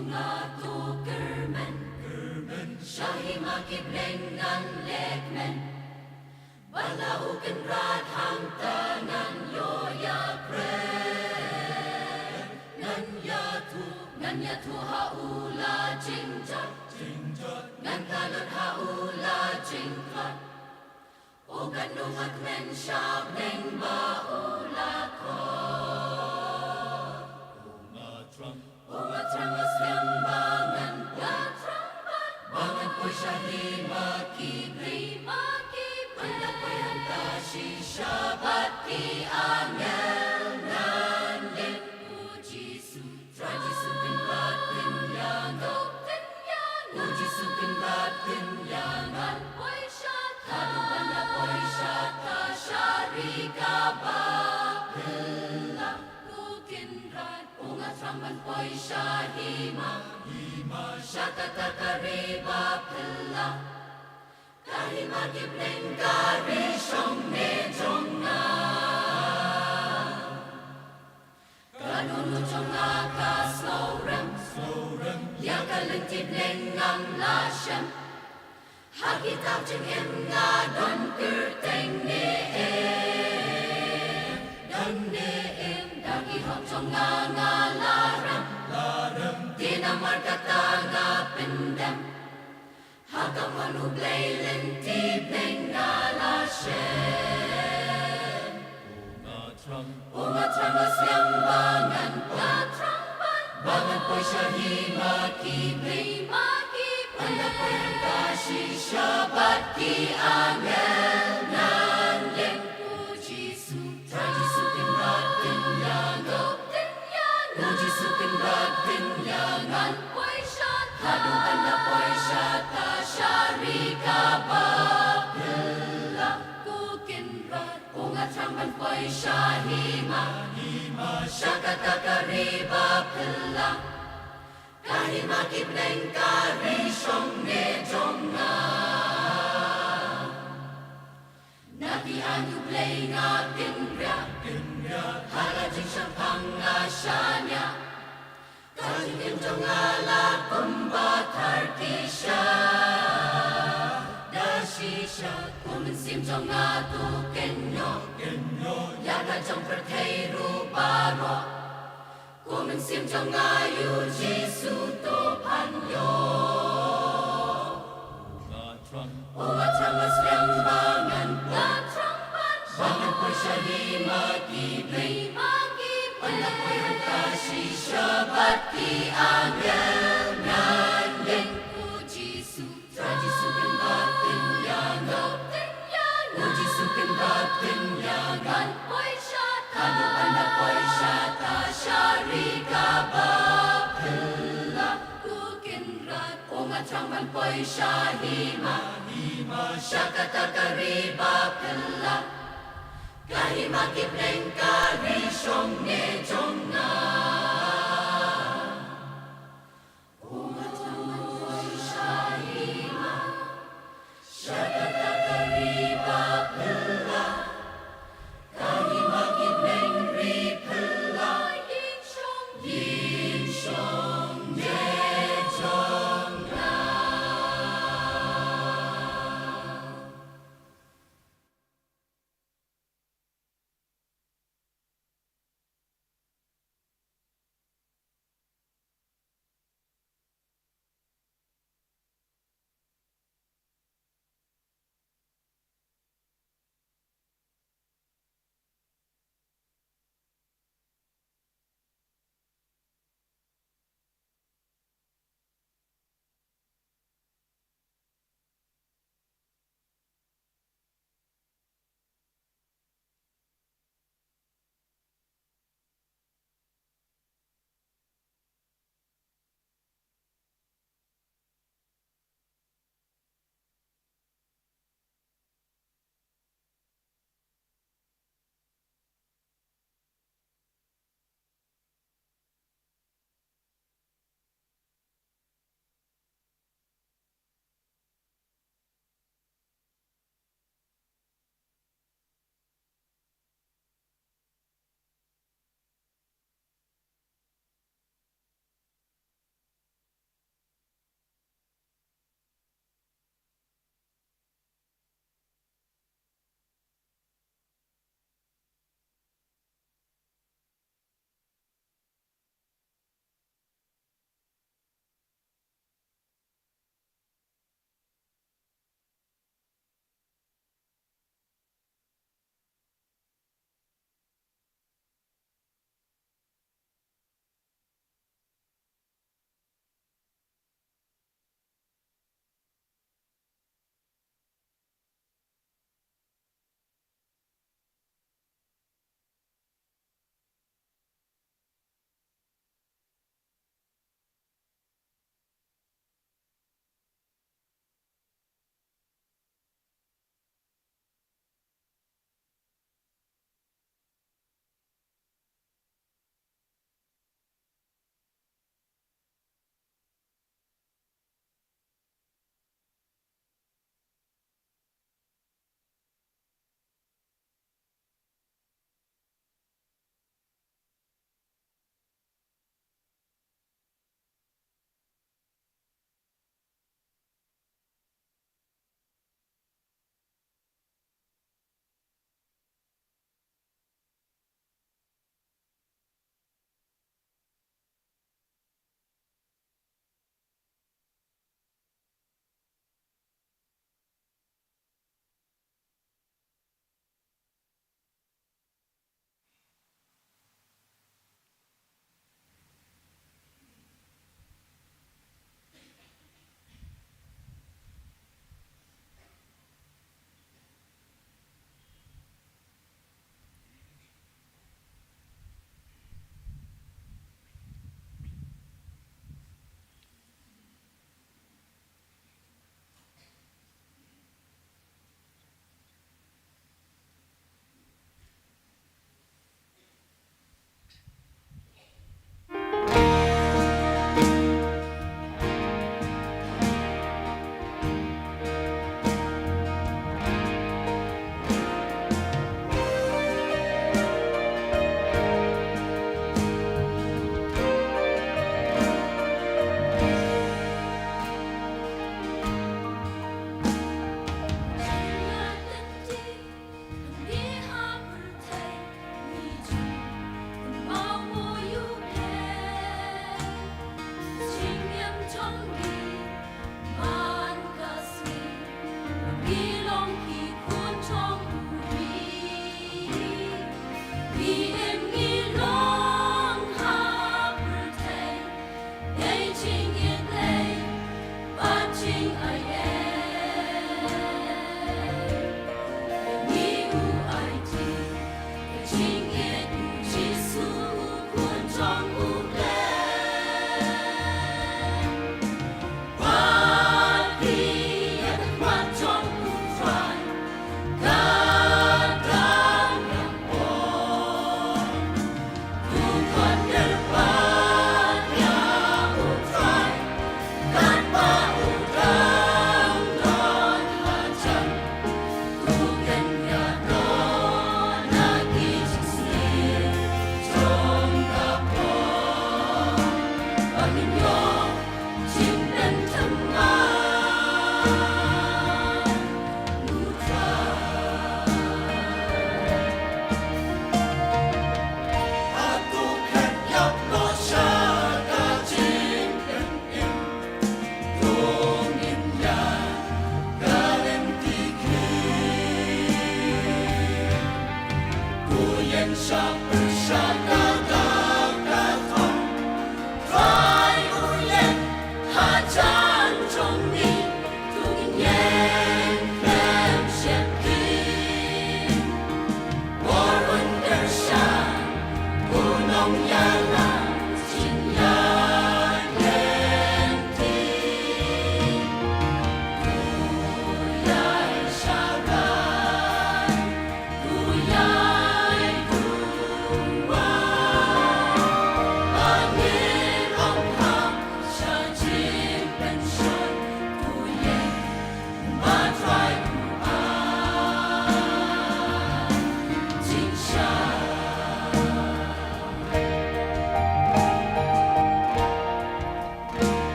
Nga to kyrmen, kyrmen sha hima ki bneng ngan leh kmen. Ba la u Kynrad hangta ngan ïoh ïakren. Ngan ïathuh, ngan ïathuh ha u la jingjot, jingjot. Ngan klet ha u la jingtlot. U kynnoh nga kmen sha bneng ba u la khot. U nga thrang, u nga thrang, nga sliang ba ngan, nga thrang ba, ba ngan poi sha hima ki briew, hima ki briew. Ngan da poi hangta shisha bad ki angel ngan ïeng. U Jisu, Trai Jisu Kynrad pynïaid, pynïaid. U Jisu Kynrad pynïaid. Ngan poi sha, haduh ban da poi sha, sha ri kaba phylla. U Kynrad, u nga thrang ban poi sha hima, hima sha kata ka ri ba phylla. Ka hima ki bneng, ka ri shong ne jong nga. Ka dohnud jong nga ka sngewrem, sngewrem. Ïa ka lynti bneng ngam lah shem. Ha kitab jingim nga don kyrteng ne em, don ne em. Da ki hok jong nga nga la rem, la rem. Te namar kata nga pyndem. Ha ka mon U Blei lynti bneng nga la shem. U nga thrang, u nga thrang, nga sliang ba ngan, nga thrang ba, ba ngan poi sha hima ki briew, hima ki briew. Ngan da poi hangta shisha bad ki angel ngan ïeng. U Jisu, Trai Jisu Kynrad pynïaid, pynïaid. U Jisu Kynrad pynïaid. Ngan poi sha, haduh ban da poi sha, sha ri kaba phylla. U Kynrad, u nga thrang ban poi sha hima, hima sha kata ka ri ba phylla. Ka hima ki bneng, ka ri shong ne jong nga. Na ki aiñ U Blei nga kynriah, kynriah. Ha la jingshemphang nga shaniah. Ka jingim jong nga la kumba thar ki sha. Da shisha, u mynsiem jong nga to kynnoh, kynnoh. Ïa ka jong pyrthei ruh baroh. U mynsiem jong nga ïa U Jisu to pynïoh. U nga thrang, u nga thrang, nga sliang ba ngan, nga thrang ba, ba ngan poi sha hima ki briew, hima ki briew. Ngan da poi hangta shisha bad ki angel ngan ïeng. U Jisu, Trai Jisu Kynrad pynïaid, pynïaid. U Jisu Kynrad pynïaid. Ngan poi sha, haduh ban da poi sha, sha ri kaba phylla. U Kynrad, u nga thrang ban poi sha hima, hima sha kata ka ri ba phylla. Ka hima ki bneng, ka ri shong ne jong nga.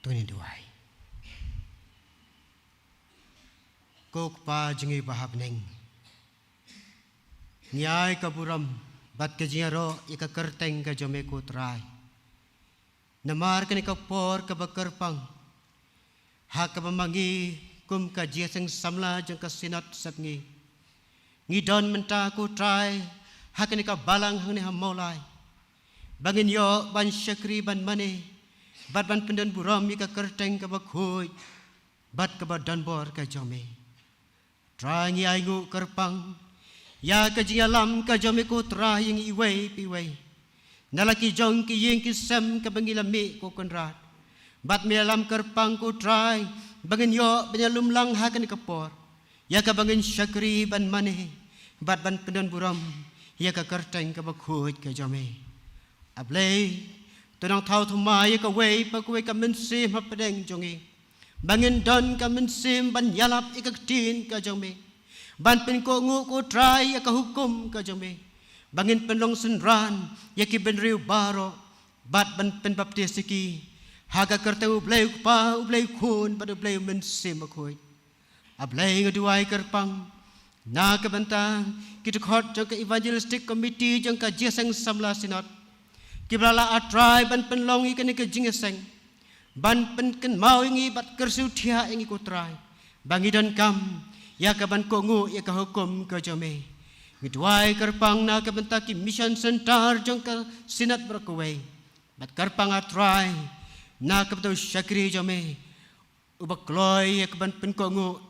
To ngin duwai. Ko Kpa jong ngi ba ha bneng, ngi ai ka burom bad ka jingïaroh ïa ka kyrteng ka jong me ko Trai. Namar kane ka por kaba kyrpang, ha kaba ma ngi kum ka Jingïaseng Samla jong ka Synod Sepngi, ngi don mynta ko Trai ha kane ka balang hangne ha Mawlai, ba ngin ïoh ban shakri ban mane bad ban pyndon burom ïa ka kyrteng kaba khuid bad kaba donbor ka jong me. Trai, ngi ainguh kyrpang ïa ka jingïalam ka jong me ko Trai ïa ngi iwei pa iwei, na la ki jong ki ïing ki sem kaba ngi la mih ko Kynrad. Bad me ïalam kyrpang ko Trai ba ngin ïoh ban ïalum lang ha kane ka por. ïa kaba ngin shakri ban mane bad ban pyndonburom ïa ka kyrteng kaba khuid ka jong me. A Blei, to nang thaw thymmai ïa kawei pa kawei ka mynsiem hapdeng jong ngi, ba ngin don ka mynsiem ban ïalap ïa ka ktien ka jong me, ban pynkohnguh, ko Trai, ïa ka hukum ka jong me, ba ngin pynlong synran ïa ki bynriew baroh bad ban pynbaptis ïa ki ha ka kyrteng U Blei U Kpa, U Blei U Khun bad U Blei U Mynsiem Bakhuid. A Blei, nga duwai kyrpang na ka bynta ki dkhot jong ka Evangelistic Committee jong ka Jingïaseng Samla Synod, kiba la lah, A Trai, ban pynlong ïa kane ka jingïaseng, ban pynkynmaw ïa ngi bad kyrsiew thiah ïa ngi, ko Trai, ba ngi donkam ïa ka ban kohnguh ïa ka hukum ka jong me. Ngi duwai kyrpang na ka bynta ki mission centre jong ka Synod baroh kawei, bad kyrpang, A Trai, na ka bynta u shakri jong me uba kloi ïa ka ban pynkohnguh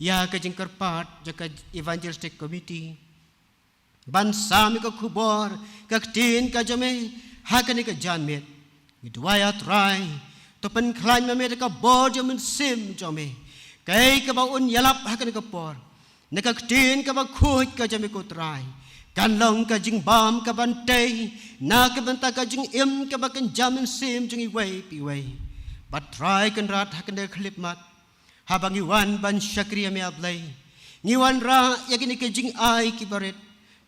ïa ka jingkyrpad jong ka Evangelistic Committee ban sam ïa ka khubor ka ktien ka jong me ha kane ka janmiet. Ngi duwai, A Trai, to pynkhlaiñ ma me da ka bor jong u Mynsiem jong me, kaei kaba un ïalap ha kane ka por na ka ktien kaba khuid ka jong me, ko Trai, kan long ka jingbam ka ban tei na ka bynta ka jingim kaba kynja mynsiem jong iwei pa iwei. Bad Trai Kynrad, ha kane ka khyllipmat, haba ngi wan ban shakri ïa me, A Blei, ngi wanrah ïa kine ki jingai kiba rit.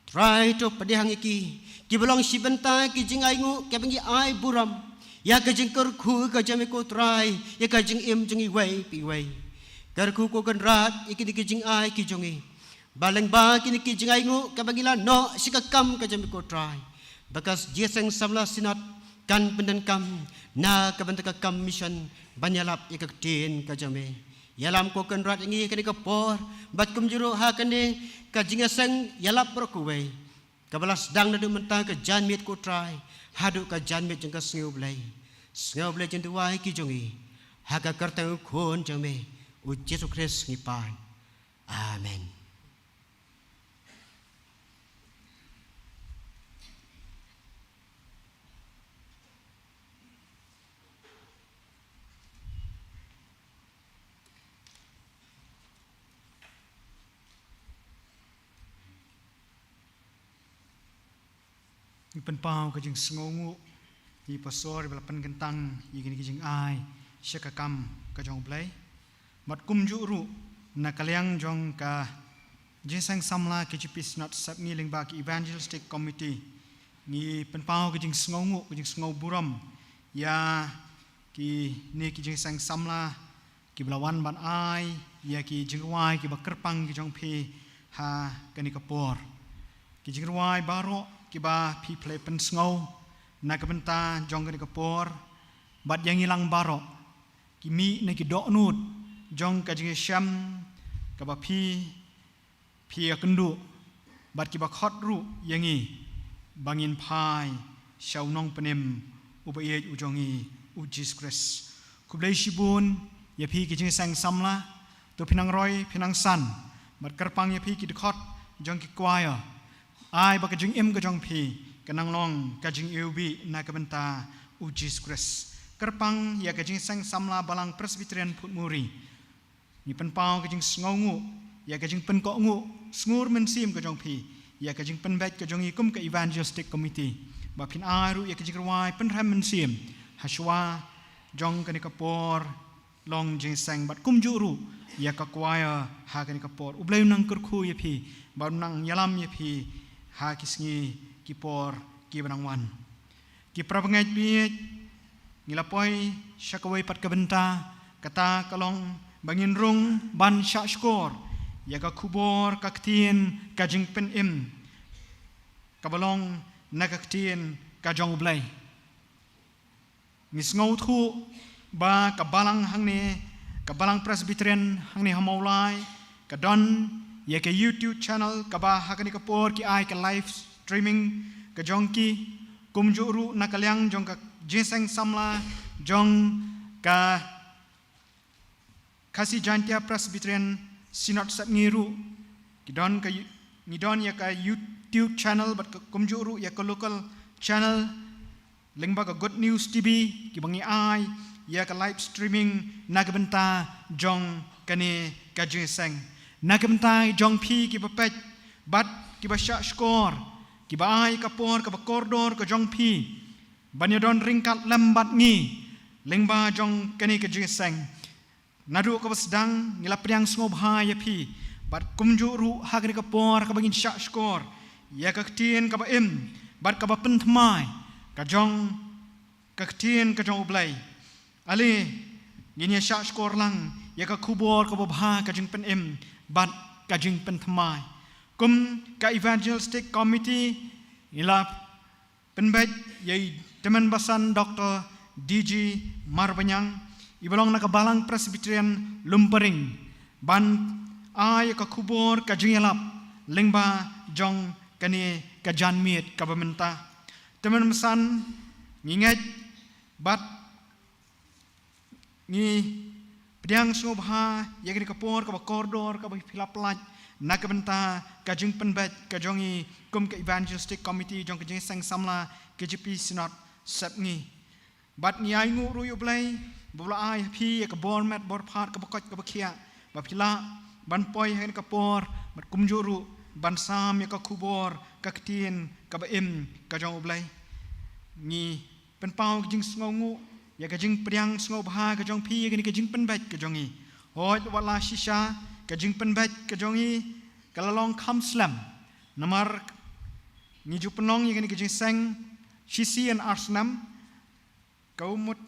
Trai, to pdiang ïa ki, kiba long shi bynta ki jingainguh kiba ngi ai burom ïa ka jingkyrkhu ka jong me, ko Trai, ïa ka jingim jong iwei pa iwei. Kyrkhu, ko Kynrad, ïa kine ki jingai ki jong ngi, ba lyngba kine ki jingainguh kiba ngi la noh sha ka kam ka jong me, ko Trai, ba ka Jingïaseng Samla Synod kan pyndonkam na ka bynta ka kam mission ban ïalap ïa ka ktien ka jong me. Ïalam, ko Kynrad, ïa ngi ha kane ka por, bad kumjuh ruh ha kane ka jingïaseng ïalap baroh kawei, kaba la sdang naduh mynta ka janmiet, ko Trai, haduh ka janmiet jong ka Sngi U Blei. Sngi U Blei, jin duwai ki jong ngi, ha ka kyrteng U Khun jong me, U Jisu Khrist, ngi pan. Amen. Ngi pynpaw ka jingsngewnguh ïa i Pastor iba la pynkyntang ïa kine ki jingai sha ka kam ka jong U Blei. Bad kumjuh ruh na ka liang jong ka Jingïaseng Samla K J P Synod Sepngi lyngba ka Evangelistic Committee, ngi pynpaw ka jingsngewnguh, ka jingsngewburom ïa kine ki jingïaseng samla kiba la wan ban ai ïa ki jingrwai kiba kyrpang ki jong phi ha kane ka por. Ki jingrwai baroh kiba phi pynleit pynsngew na ka bynta jong kane ka por, bad ïa ngi lang baroh, ki mih na ki dohnud jong ka jingïashem kaba phi phi ïakynduh, bad kiba khot ruh ïa ngi ba ngin phai sha u Nongpynim uba ïeit u jong ngi, U Jisu Khrist. Khublei shibun ïa phi ki jingïaseng samla, to phin nang roi, phin nang san, bad kyrpang ïa phi ki dkhot jong ki choir, ai ba ka jingim ka jong phi kan nang long ka jingiwbih na ka bynta U Jisu Khrist. Kyrpang ïa ka jingïaseng samla Balang Presbyterian Phutmuri. Ngi pynpaw ka jingsngewnguh ïa ka jingpynkohnguh sngur mynsiem ka jong phi ïa ka jingpynbeit ka jong ngi kum ka Evangelistic Committee, ba phin ai ruh ïa ka jingrwai pynrhem mynsiem hashwa jong kane ka por long jingïaseng, bad kumjuh ruh ïa ka choir ha kane ka por. U Blei un nang kyrkhu ïa phi, bad un nang ïalam ïa phi ha ki sngi ki por kiba nang wan. Ki parabangeit baieit, ngi la poi sha kawei pat ka bynta, kata ka long ba ngin rung ban shahshkor ïa ka khubor ka ktien ka jingpynim kaba long na ka ktien ka jong U Blei. Ngi sngewthuh ba ka balang hangne, ka Balang Presbyterian hangne ha Mawlai, ka don ïa ka YouTube channel kaba ha kane ka por ki ai ka live streaming ka jong ki, kumjuh ruh na ka liang jong ka jingïaseng samla jong ka Khasi Jaintia Presbyterian Synod Sepngi ruh, ki don ka, ngi don ïa ka YouTube channel bad ka kumjuh ruh ïa ka local channel lyngba ka Good News T V, kiba ngi ai ïa ka live streaming na ka bynta jong kane ka jingïaseng. Na ka bynta jong phi kiba peit bad kiba shahshkor, kiba ai ka por kaba kordor ka jong phi ban ïadon ryngkat lem bad ngi lyngba jong kane ka jingïaseng. Naduh kaba sdang ngi la pdiang sngewbha ïa phi, bad kumjuh ruh ha kane ka por kaba ngin shahshkor ïa ka ktien kaba im bad kaba pynthymmai ka jong ka ktien ka jong U Blei. Ale, ngin ïa shahshkor lang ïa ka khubor kaba bha ka jingpynim bad ka jingpynthymmai. Kum ka Evangelistic Committee, ngi la pynbeit ïa i Tymmen Basan Doctor D G Marbaniang, iba long na ka Balang Presbyterian Lumparing, ban ai ka khubor ka jingïalap lyngba jong kane ka janmiet kaba mynta. Tymmen Basan, ngi ngeit bad ngi pdiang sngewbha ïa kane ka por kaba kordor kaba phi la pynlait na ka bynta ka jingpynbeit ka jong ngi kum ka Evangelistic Committee jong ka Jingïaseng Samla K J P Synod Sepngi. Bad ngi ainguh ruh ïa U Blei ba u la ai ha phi ïa ka bor met bor phad kaba koit kaba khiah ba phi lah ban poi ha kane ka por bad kumjuh ruh ban sam ïa ka khubor ka ktien kaba im ka jong U Blei. Ngi pynpaw ka jingsngewnguh ïa ka jingpdiang sngewbha ka jong phi ïa kane ka jingpynbeit ka jong ngi. Hooid, wat la shisha ka jingpynbeit ka jong ngi ka la long kham slem, namar ngi ju pynlong ïa kane ka jingïaseng shisien ar snem. Ka mut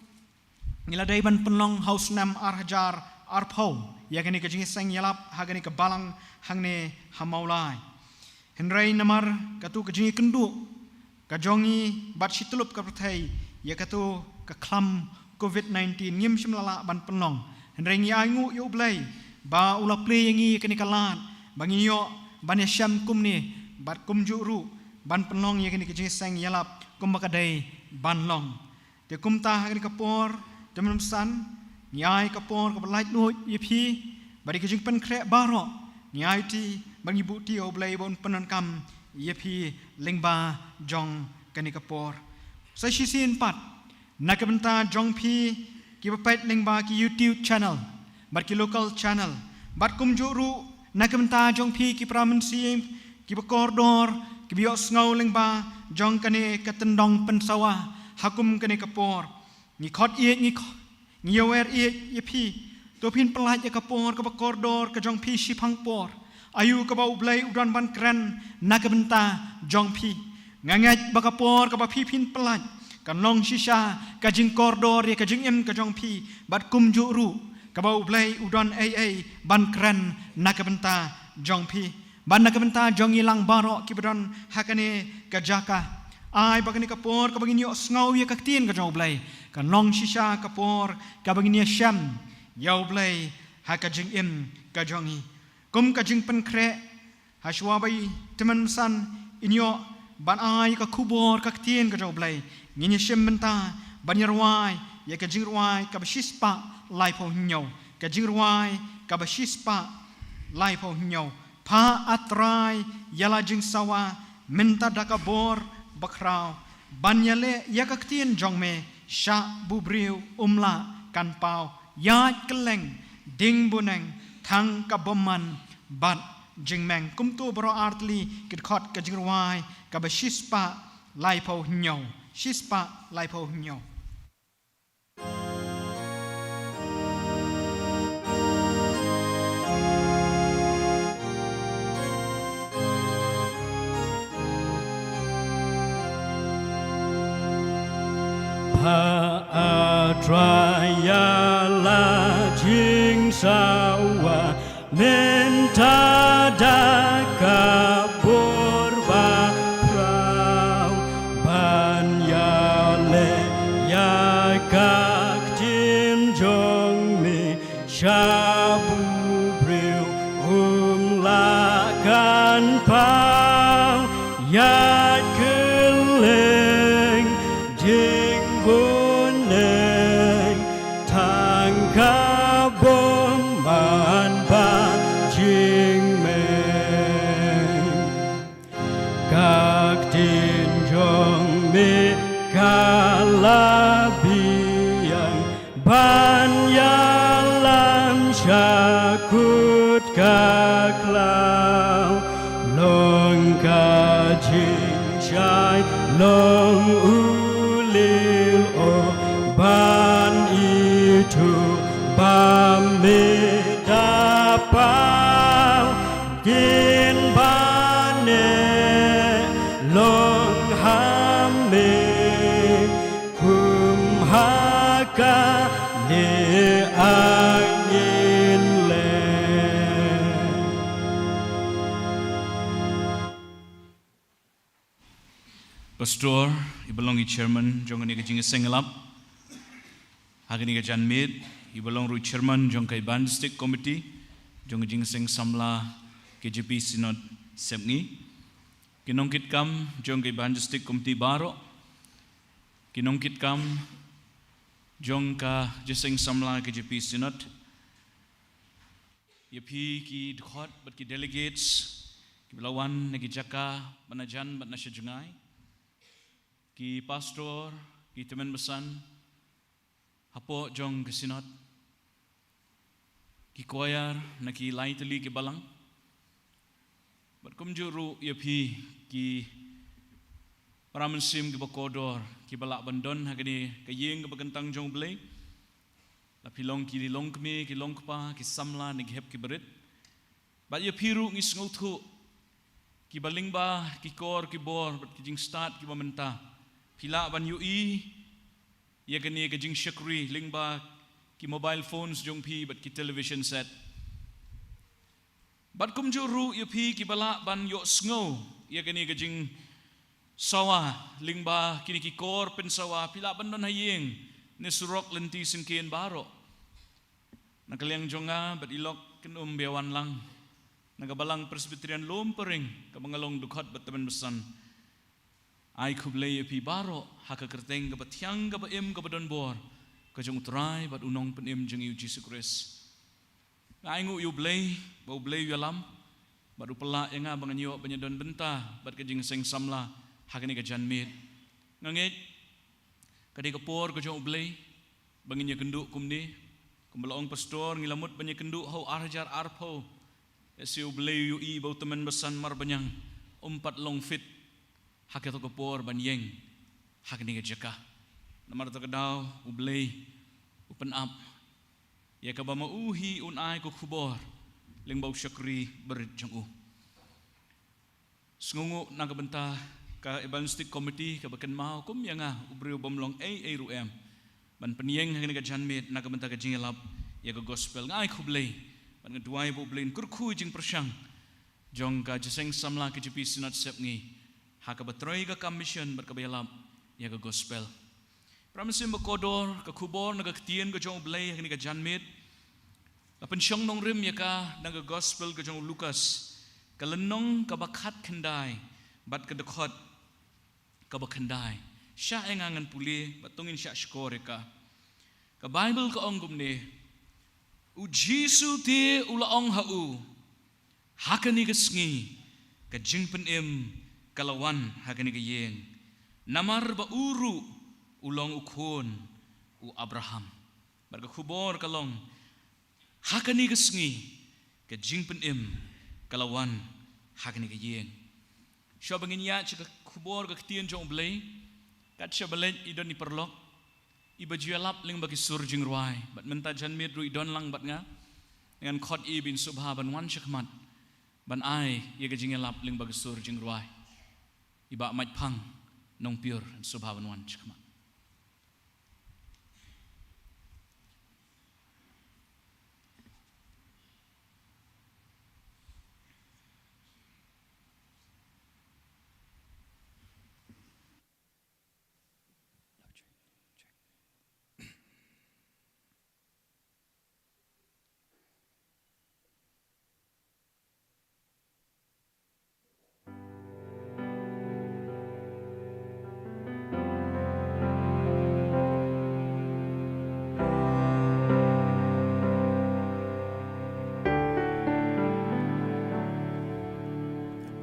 ngi la dei ban pynlong ha u snem ar hajar arphew ïa kane ka jingïaseng ïalap ha kane ka balang hangne ha Mawlai. Hynrei namar katu ka jingïakynduh ka jong ngi bad shi tyllup ka pyrthei ïa katu ka khlam covid nineteen, ngim shym la lah ban pynlong. Hynrei ngi ainguh ïa U Blei ba u la plie ïa ngi ïa kane ka lad ba ngin ïoh ban ïashem kumne bad kumjuh ruh ban pynlong ïa kane ka jingïaseng ïalap kumba ka dei ban long. Te kumta ha kane ka por, Tymmen Basan, ngi ai ka por kaba laitluid ïa phi bad ïa ka jingpynkhreh baroh, ngi aiti bad ngi buhti ïa U Blei ba un pyndonkam ïa phi lyngba jong kane ka por. Sa shisien pat, na ka bynta jong phi kiba peit lyngba ki YouTube channel bad ki local channel, bad kumjuh ruh na ka bynta jong phi ki para mynsiem kiba kordor kiba ïohsngew lyngba jong kane ka tyndong pynsawa ha kum kane ka por. Ngi khot ïeit, ngi kho-, ngi ïawer ïeit ïa phi. To phin pynlait ïa ka por kaba kordor ka jong phi shiphang por. Aïu kaba U Blei u don ban kren na ka bynta jong phi. Nga ngeit ba ka por kaba phi phin pynlait kan long shisha ka jingkordor ïa ka jingim ka jong phi bad kumjuh ruh kaba U Blei u don ei ei ban kren na ka bynta jong phi bad na ka bynta jong ngi lang baroh kiba don ha kane ka jaka. Ai ba kane ka por kaba ngin ïohsngew ïa ka ktien ka jong U Blei kan long shisha ka por kaba ngin ïashem ïa U Blei ha ka jingim ka jong ngi. Kum ka jingpynkhreh, ha shuwa ba i Tymmen Basan in ïoh ban ai ka khubor ka ktien ka jong U Blei, ngin ïashim bynta ban ïarwai ïa ka jingrwai kaba shispah laiphew hynñiew. Ka jingrwai kaba shispah laiphew hynñiew. Pha, A Trai, ïa la jingsawa mynta da ka bor bakhraw, ban ïaleh ïa ka ktien jong me, shah bu briew um lah kan paw. Ïaid kylleng, ding bneng, thang ka bymman bad jingmeng. Kumto baroh artylli ki dkhot ka jingrwai kaba shispah laiphew hynñiew. Shispah laiphew hynñiew. Pha, A Trai, ïa la jingsawa mynta da ka bor bakhraw, ban ïaleh ïa ka ktien jong me, shah bu briew um lah kan paw. Ïaid kylleng, ding bneng, thang ka bymman bad jingmeng. Ka ktien jong me ka la biang ban ïalam shakut Ka khlaw long ka jingshai long u lieh, o ban ithuh ba me da paw, kin ba neh long ha me. Kum ha kane angin leh. Pastor, iba long i chairman jong kane ka jingïaseng ïalap ha kane ka janmiet, iba long ruh i chairman jong ka Evangelistic Committee jong ka Jingïaseng Samla K J P Synod Sepngi, ki nongkitkam jong ka Evangelistic Committee baroh, ki nongkitkam jong ka Jingïaseng Samla K J P Synod, ïa phi ki dkhot bad ki delegates kiba la wan na ki jaka ba na jan bad na sha jngai, ki pastor, ki tymmen basan hapoh jong ka Synod, ki choir na ki lai tylli ki balang, bad kumjuh ruh ïa phi ki para mynsiem kiba kordor kiba lah ban don ha kane ka ïing kaba kyntang jong U Blei. La phi long ki longkmie, ki longkpa, ki samla ne ki hep ki barit. Bad ïa phi ruh ngi sngewthuh, kiba lyngba ki kor ki bor bad ki jingstad kiba mynta, phi lah ban ïohi ïa kane ka jingshakri lyngba ki mobile phones jong phi bad ki television set. Bad kumjuh ruh ïa phi kiba lah ban ïohsngew ïa kane ka jingsawa lyngba kine ki kor pynsawa, phi lah ban don ha ïing ne surok lynti syngkien baroh. Na ka liang jong nga bad i lok Kynum Biawanlang, na ka Balang Presbyterian Lumparing kaba nga long dkhot bad tymmen basan, ai khublei ïa phi baroh ha ka kyrteng kaba thiang, kaba im, kaba don bor ka jong U Trai bad U Nongpynim jong ngi U Jisu Khrist. Nga ainguh ïa U Blei ba U Blei u ïalam bad u pynlah ïa nga ba ngan ïoh ban ïadon bynta bad ka Jingïaseng Samla ha kane ka janmiet. Nga ngeit ka dei ka por ka jong U Blei ba ngin ïakynduh kumne. Kumba la ong pastor, ngi la mut ban ïakynduh ha u ar hajar arphew. Lehse U Blei u ïohi ba u tymmen basan Marbaniang um pat long fit ha kato ka por ban ïeng ha kane ka jaka. Namar kato ka daw U Blei u pynap ïa kaba ma u hi un ai ka khubor lyngba u shakri barit jong u. Sngewnguh na ka bynta ka Evangelistic Committee kaba kynmaw kum ïa nga u briew bym long ei ei ruh em ban pynïeng ha kane ka janmiet na ka bynta ka jingïalap ïa ka gospel. Nga ai khublei bad nga duwai ba U Blei un kyrkhu ïa ka jingpyrshang jong ka Jingïaseng Samla K J P Synod Sepngi ha kaba trei ka kam mission bad kaba ïalap ïa ka gospel. Para mynsiem ba kordor, ka khubor na ka ktien ka jong U Blei ha kane ka janmiet la pynshong nongrim ïa ka na ka gospel ka jong u Lukas, ka lynnong kaba khatkhyndai bad ka dkhot kaba khyndai. Shah ïa nga ngan pule bad to ngin shah shkor ïa ka. Ka Baibl ka ong kumne: U Jisu te u la ong ha u, ha kane ka sngi ka jingpynim ka la wan ha kane ka ïing, namar ba u ruh u long u khun u Abraham. Bad ka khubor ka long, ha kane ka sngi ka jingpynim ka la wan ha kane ka ïing. Shuwa ba ngin ïaid sha ka khubor ka ktien jong U Blei, kat shaba leit i don i paralok iba ju ïalap lyngba ki sur jingrwai, bad mynta janmiet ruh i don lang bad nga. Ngan khot i ba in sngewbha ban wan sha khmat ban ai ïa ka jingïalap lyngba ki sur jingrwai. I Bah Maitphang Nongpior, sngewbha ban wan sha khmat.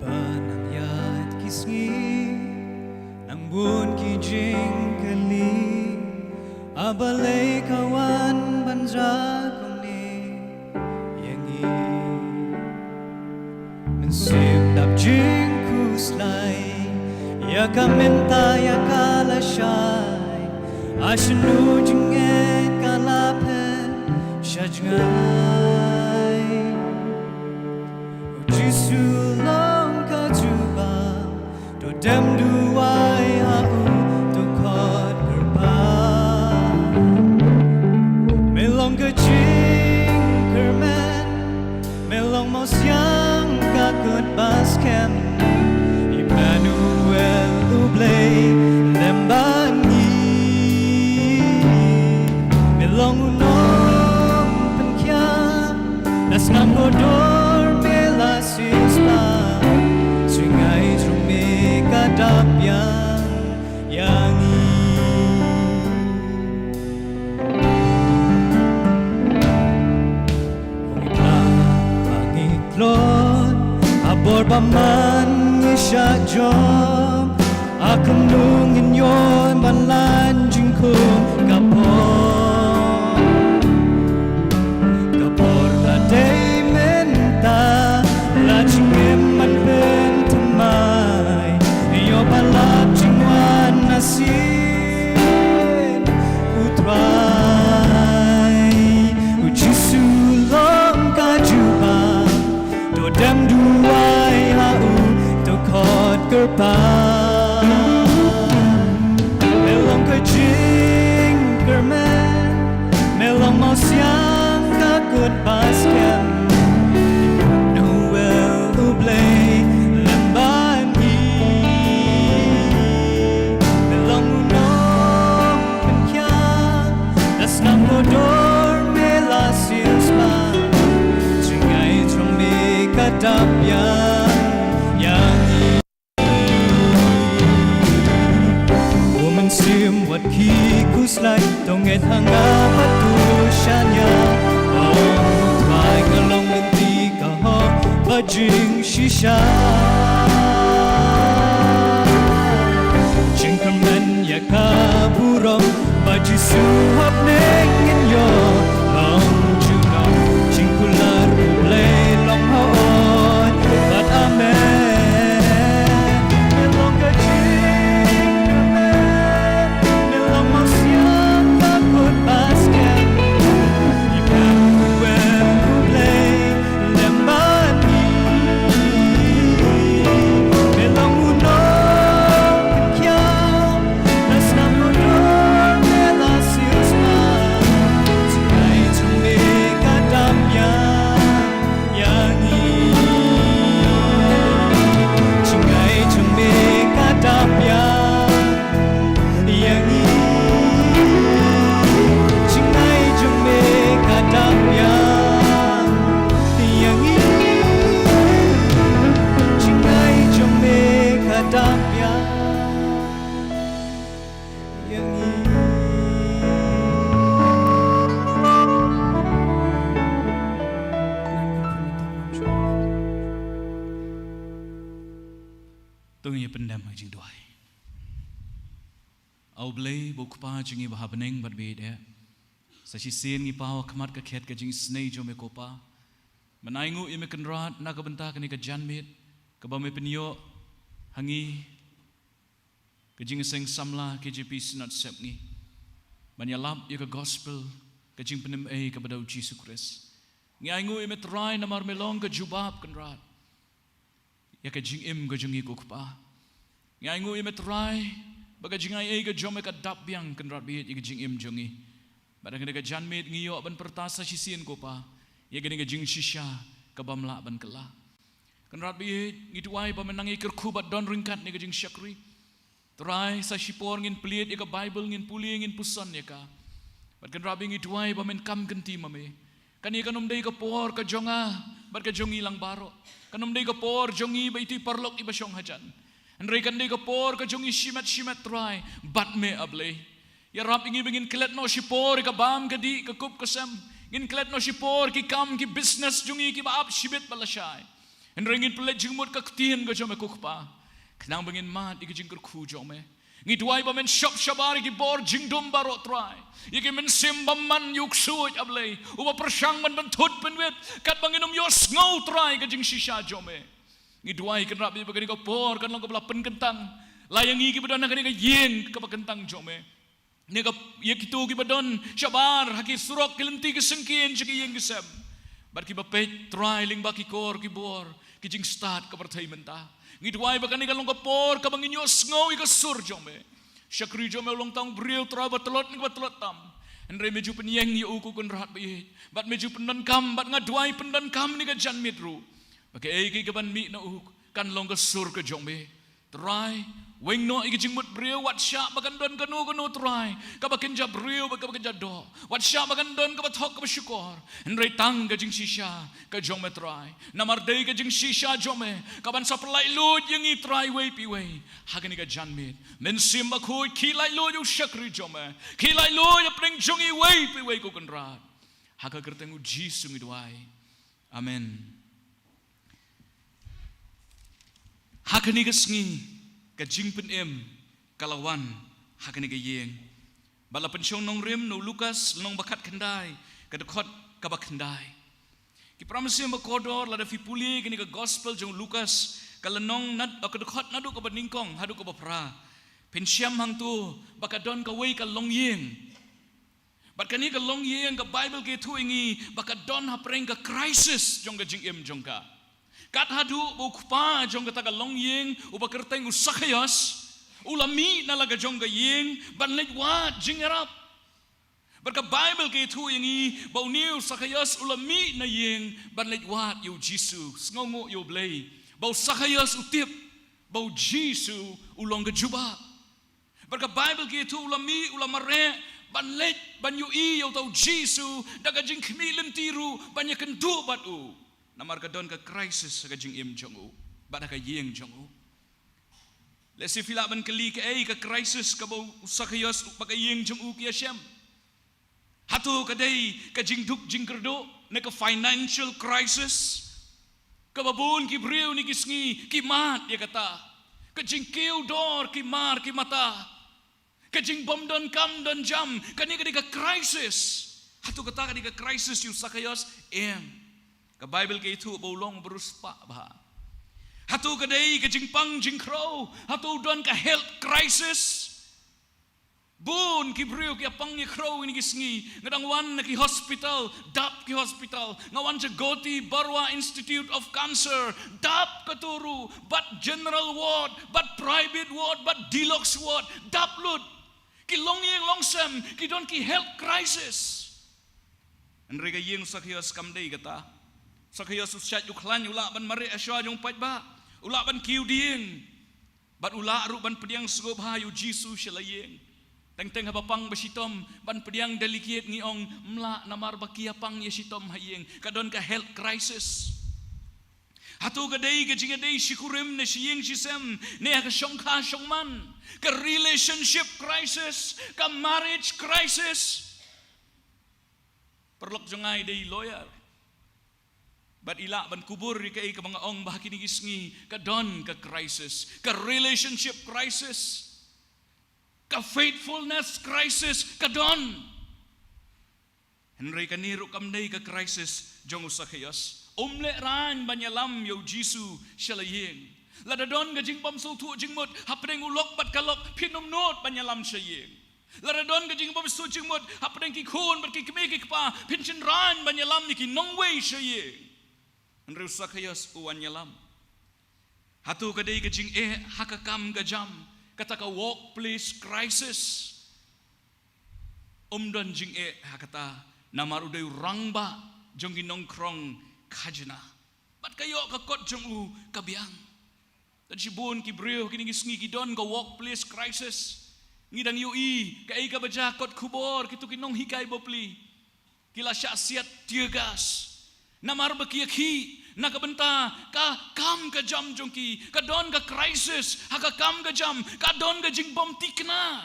Ba nang ïaid ki sngi, nang bun ki jingkylli, a balei ka wan ban jia kumne ïa ngi? Sim dap jingkhuslai ïa ka mynta ïa ka lashai, ha shano jingngeit ka la phet sha jngai. U Jisu long ka jubab, to dem duwai ha u, to khot kyrpad. Me long ka jingkyrmen, me long mawsiang ka kut ba skhem. Immanuel, U Blei lem bad ngi. Me long u nongpynkhiah, na snam kordor me la siewspah. Jngai jong me ka dap biang ïa ngi. Ngi pla, ngi tlot ha bor ba man, ngi shah jop ha kumno ngin ïoh ban lait jingkhum ka por. Ka por ka dei mynta, la jingim ban pynthymmai, ïoh ba la jingwan na sien U Trai. U Jisu long ka jubab, to dem duwai ha u, to khot kyrpad. Me long ka jingkyrmen, me long mawsiang ka kut ba skhem. Immanuel, U Blei lem bad ngi. Me long u nongpynkhiah, na snam kordor me la siewspah. Jngai jong me ka dap biang ïa ngi. U Mynsiem wat ki khuslai, to ngeit ha nga bad to shaniah. O U Trai, nga long lynti ka hok bad jingshisha. Jingkyrmen ïa ka burom, ba Jisu hapdeng ngin ïoh long junom. Jingkular U Blei long ha ot bad amen. Me long ka jingkyrmen, me long mawsiang ka kut ba skhem. Immanuel, U Blei lem bad ngi. Me long u nongpynkhiah, na snam kordor me la siewspah. Jngai jong me ka dap biang ïa ngi. Jngai jong me ka dap biang ïa ngi. Jngai jong me ka dap biang ïa ngi. Jngai jong me ka dap biang ïa ngi. To ngin ïa pyndem ha ka jingduwai. A U Blei, ba u Kpa jong ngi ba ha bneng bad ba ïeit eh, sa shisien ngi paw ha khmat ka khet ka jingisynei jong me ko Pa. Men ainguh ïa me Kynrad na ka bynta kane ka janmiet kaba me pynïoh ha ngi, ka Jingïaseng Samla K J P Synod Sepngi, ban ïalap ïa ka gospel, ka jingpynim ei kaba da u Jisu Khrist. Ngi ainguh ïa me Trai namar me long ka jubab Kynrad ïa ka jingim ka jong ngi ko Kpa. Ngi ainguh ïa me Trai ba ka jingai ei ka jong me ka dap biang Kynrad ba ïeit ïa ka jingim jong ngi. Bad ha kane ka janmiet ngi ïoh ban pyrta sa shisien ko Pa ïa kane ka jingshisha ka bym lah ban kylla. Kynrad ba ïeit, ngi duwai ba men nang ïa kyrkhu bad don ryngkat ïa ka jingshakri. Trai, sa shipor ngin plie ïa ka Baibl, ngin pule, ngin puson ïa ka. Bad Kynrad ba ïeit, ngi duwai ba men kam kynti ma me. Kane kan ym dei ka por ka jong nga bad ka jong ngi lang baroh. Kan ym dei ka por jong ngi ba ïa tu i paralok iba shong hajan. Hynrei kan dei ka por ka jong ngi shimet shimet Trai bad me A Blei. Ïarap ïa ngi ba ngin klet noh shipor ïa ka bam ka dih ka kup ka sem. Ngin klet noh shipor ki kam ki business jong ngi kiba ap shibit ba lashai. Hynrei ngin pynleit jingmut ka ktien ka jong me ko Kpa, khnang ba ngin mad ïa ka jingkyrkhu jong me. Ngi duwai ba men shop shabar ïa ki bor jingdum baroh Trai, ïa ki mynsiem bymman, ïa u ksuid A Blei uba pyrshang ban pynthut pynwit katba ngin ym ïohsngew Trai ka jingshisha jong me. Ngi duwai Kynrad ba ïa kane ka por kan long kaba la pynkyntang. La ïa ngi kiba don ha kane ka ïing kaba kyntang jong me. Ne ka ïa kito kiba don shabar ha ki surok, ki lynti, ki syngkien, sha ki ïing ki sem. Bad kiba peit Trai lyngba ki kor ki bor, ki jingstad ka pyrthei mynta. Ngi duwai ba kane kan long ka por kaba ngin ïohsngew ïa ka sur jong me. Shakri jong me u long tang u briew Trai ba tlot ne kaba tlot tam. Hynrei me ju pynïeng ïa u ko Kynrad ba ïeit. Bad me ju pyndonkam, bad nga duwai pyndonkam ïa kane ka janmiet ruh. Ba kaei kaei kaban mih na u kan long ka sur ka jong me. Trai, weng noh ïa ka jingmut briew, wat shah ba kan don kano kano Trai kaba kynja briew bad kaba kynja doh. Wat shah ba kan don kaba thok kaba shukor. Hynrei tang ka jingshisha ka jong me Trai. Namar dei ka jingshisha jong me kaban sa pynlaitluid ïa ngi Trai iwei pa iwei ha kane ka janmiet. Mynsiem Bakhuid, khie laitluid ïa u shakri jong me. Khie laitluid ïa pdeng jong ngi iwei pa iwei ko Kynrad. Ha ka kyrteng u Jisu ngi duwai. Amen. Ha kane ka sngi ka jingpynim ka la wan ha kane ka ïing. Bad la pynshong nongrim na u Lukas lynnong ba khatkhyndai, ka dkhot kaba khyndai. Ki para mynsiem bakordor, lada phi pule kane ka gospel jong u Lukas, ka lynnong nad, ka dkhot naduh kaba nyngkong haduh kaba phra, phin shem hangto ba ka don kawei ka longïing. Bad kane ka longïing ka Baibl ka ïathuh ïa ngi ba ka don hapdeng ka crisis jong ka jingim jong ka. Kat haduh ba u kpa jong kata ka longïing, uba kyrteng u Sakhaios, u la mih na la ka jong ka ïing ban leit wad jingïarap. Bad ka Baibl ka ïathuh ïa ngi ba une u Sakhaios u la mih na ïing ban leit wad ïa u Jisu, sngewnguh ïa u Blei, ba u Sakhaios u tip ba u Jisu u long ka jubab. Bad ka Baibl ka ïathuh u la mih, u la mareh ban leit ban ïohi ïa uta u Jisu, da ka jingkhmih lynti ruh ban ïakynduh bad u. Namar ka don ka crisis ha ka jingim jong u bad ha ka ïing jong u. Lehse phi lah ban kylli, kaei ka crisis kaba u Sakhaios bad ka ïing jong u ki ïashem? Hato ka dei ka jingduk jingkyrduh ne ka financial crisis? Kaba bun ki briew kine ki sngi ki mad ïa kata. Ka jingkiew dor ki mar ki mata. Ka jingbym don kam don jam, kane ka dei ka crisis. Hato kata ka dei ka crisis ïa u Sakhaios? Em. Ka Baibl ka ïathuh ba u long u briew spah bha. Hato ka dei ka jingpang jingkhrew? Hato u don ka health crisis? Bun ki briew ki ïapang ïakhrew kine ki sngi. Nga dang wan na ki hospital, dap ki hospital. Nga wan sha Jyoti Baruah Institute of Cancer, dap kato ruh, bad general ward, bad private ward, bad deluxe ward, dap lut. Ki longïing longsem ki don ki health crisis. Hynrei ka ïing u Sakhaios kam dei kata. Sakhaios u shait u khlaiñ, u lah ban mareh ha shuwa jong u paidbah, u lah ban kiew dieng. Bad u lah ruh ban pdiang sngewbha ïa u Jisu sha la ïing. Teng teng haba pang ba shitom ban pdiang delicate, ngi ong ym lah namar ba ki ïapang ïa shitom ha ïing. Ka don ka health crisis. Hato ka dei ka jingïadei shi kurim ne shi ïing shi sem, ne ha ka shongkha shongman? Ka relationship crisis, ka marriage crisis. Paralok jong nga i dei lawyer. Bad i lah ban kubur ïa kaei kaba nga ong ba ha kine ki sngi ka don ka crisis, ka relationship crisis, ka faithfulness crisis ka don. Hynrei kane ruh kam dei ka crisis jong u Sakhaios. Um lehraiñ ban ïalam ïa u Jisu sha la ïing. Lada don ka jingbym sngewthuh jingmut hapdeng u lok bad ka lok, phin ym nud ban ïalam sha ïing. Lada don ka jingbym sngewthuh jingmut hapdeng ki khun bad ki kmie ki kpa, phin shynraiñ ban ïalam ïa ki nongwei sha ïing. Hynrei u Sakhaios u wan ïalam. Hato ka dei ka jingeh ha ka kam ka jam, kata ka workplace crisis? Um don jingeh ha kata, namar u dei u rangbah jong ki nongkhrong khajna. Bad ka ïoh ka kot jong u ka biang. Don shibun ki briew kine ki sngi ki don ka workplace crisis. Ngi dang ïohi kaei kaba jia, kot khubor, kito ki nonghikai bapli ki la shah siat tear gas namar ba ki ïakhih na ka bynta ka kam ka jam jong ki. Ka don ka crisis ha ka kam ka jam, ka don ka jingbym thikna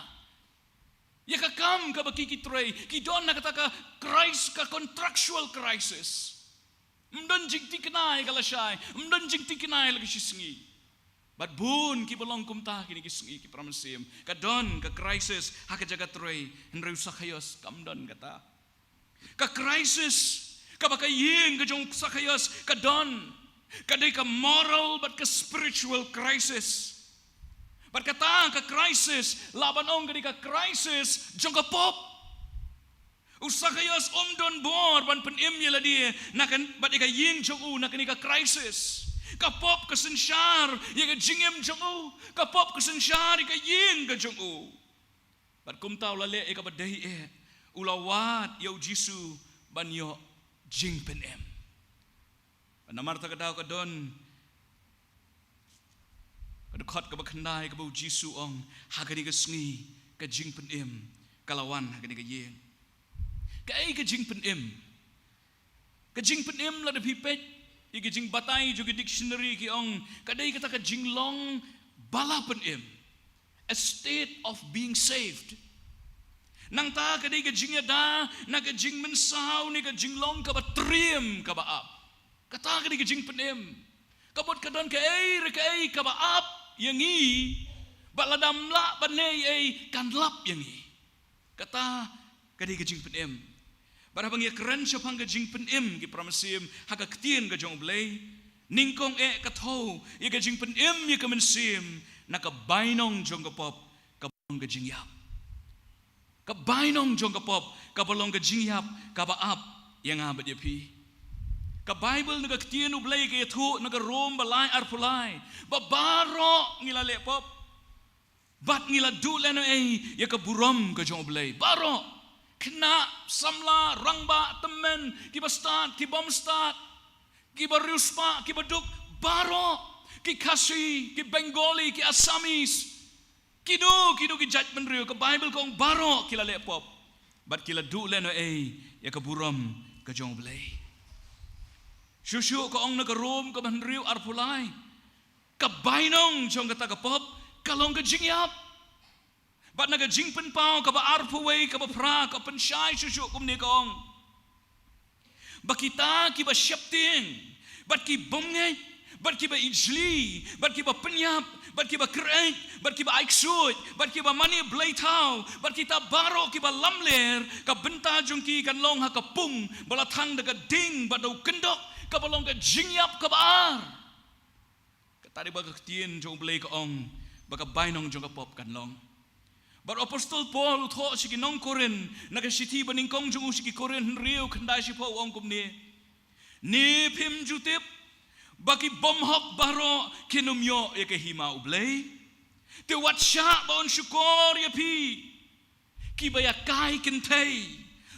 ïa ka kam kaba ki ki trei. Ki don ha kata ka crisis, ka contractual crisis. Ym don jingthikna ïa ka lashai, ym don jingthikna ïa la ka shisngi. Bad bun kiba long kumta kine ki sngi, ki para mynsiem. Ka don ka crisis ha ka jaka trei, hynrei u Sakhaios kam don kata. Ka crisis kaba ka ïing ka jong u Sakhaios ka don, Ka dei ka moral bad ka spiritual crisis. Bad kata ka crisis, lah ban ong ka dei ka crisis jong ka pop. U Sakaios um don bor ban pynim ïa lade, na kan, bad ïa ka ïing jong u na kane ka crisis. Ka pop ka synshar ïa ka jingim jong u. Ka pop ka synshar ïa ka ïing ka jong u. Bad kumta u la leh ïa kaba dei eh, u la wad ïa u Jisu ban ïoh jingpynim. Bad namar kata ka daw ka don ka dkhot kaba khyndai kaba u Jisu u ong, ha kane ka sngi ka jingpynim ka la wan ha kane ka ïing. Kaei ka jingpynim? Ka jingpynim lada phi peit ïa ka jingbatai jong ka dictionary ki ong, ka dei kata ka jinglong ba la pynim. A state of being saved. Nangta ka dei ka jingïada na ka jingmynsaw ne ka jinglong kaba triem kaba ap. Kata ka dei ka jingpynim. Ka mut ka don kaei re kaei kaba ap ïa ngi, bad lada ym lah ban leh ei ei kan lap ïa ngi. Kata ka dei ka jingpynim. Bad haba ngi ïakren shaphang ka jingpynim, ki para mynsiem, ha ka ktien ka jong U Blei, nyngkong eh ka thew ïa ka jingpynim ïa ka mynsiem na ka bainong jong ka pop kaba long ka jingïap. Ka bainong jong ka pop kaba long ka jingïap kaba ap ïa nga bad ïa phi. Ka Baibl na ka ktien U Blei ka ïathuh na ka Rom ba lai arphew lai ba baroh ngi la leh pop. Bad ngi la duh lehnohei ïa ka burom ka jong U Blei. Baroh, khynnah, samla, rangbah, tymmen, kiba stad, ki bym stad, kiba riewspah, kiba duk, baroh, ki Khasi, ki Bengali, ki Assamese, kino kino ki jaitbynriew, ka Baibl ka ong baroh ki la leh pop. Bad ki la duh lehnohei ïa ka burom ka jong U Blei. Shuh shuh ka ong na ka Rom kaba hynriew arphew lai, ka bainong jong kata ka pop ka long ka jingïap. Bad na ka Jingpynpaw kaba arphew wei kaba phra ka pynshai shuh shuh kumne, ka ong ba kita kiba sheptieng, bad ki bym ngeit, bad kiba ijli, bad kiba pynïap, bad kiba kyreit, bad kiba ai ksuid, bad kiba mane blei thaw, bad kita baroh kiba lamler, ka bynta jong ki kan long ha ka pung ba la thang da ka ding bad da u kyndok, kaba long ka jingïap kaba ar. Kata dei ba ka ktien jong U Blei ka ong ba ka bainong jong ka pop kan long. Bad u Apostol Paul u thoh sha ki nong Korinth, na ka shithi ba nyngkong jong u sha ki Korinth hynriew, khyndai shiphew, u ong kumne: Ne phim ju tip ba ki bymhok baroh kin ym ïoh ïa ka hima U Blei? Te wat shah ba un shukor ïa phi, kiba ïakai kynthei,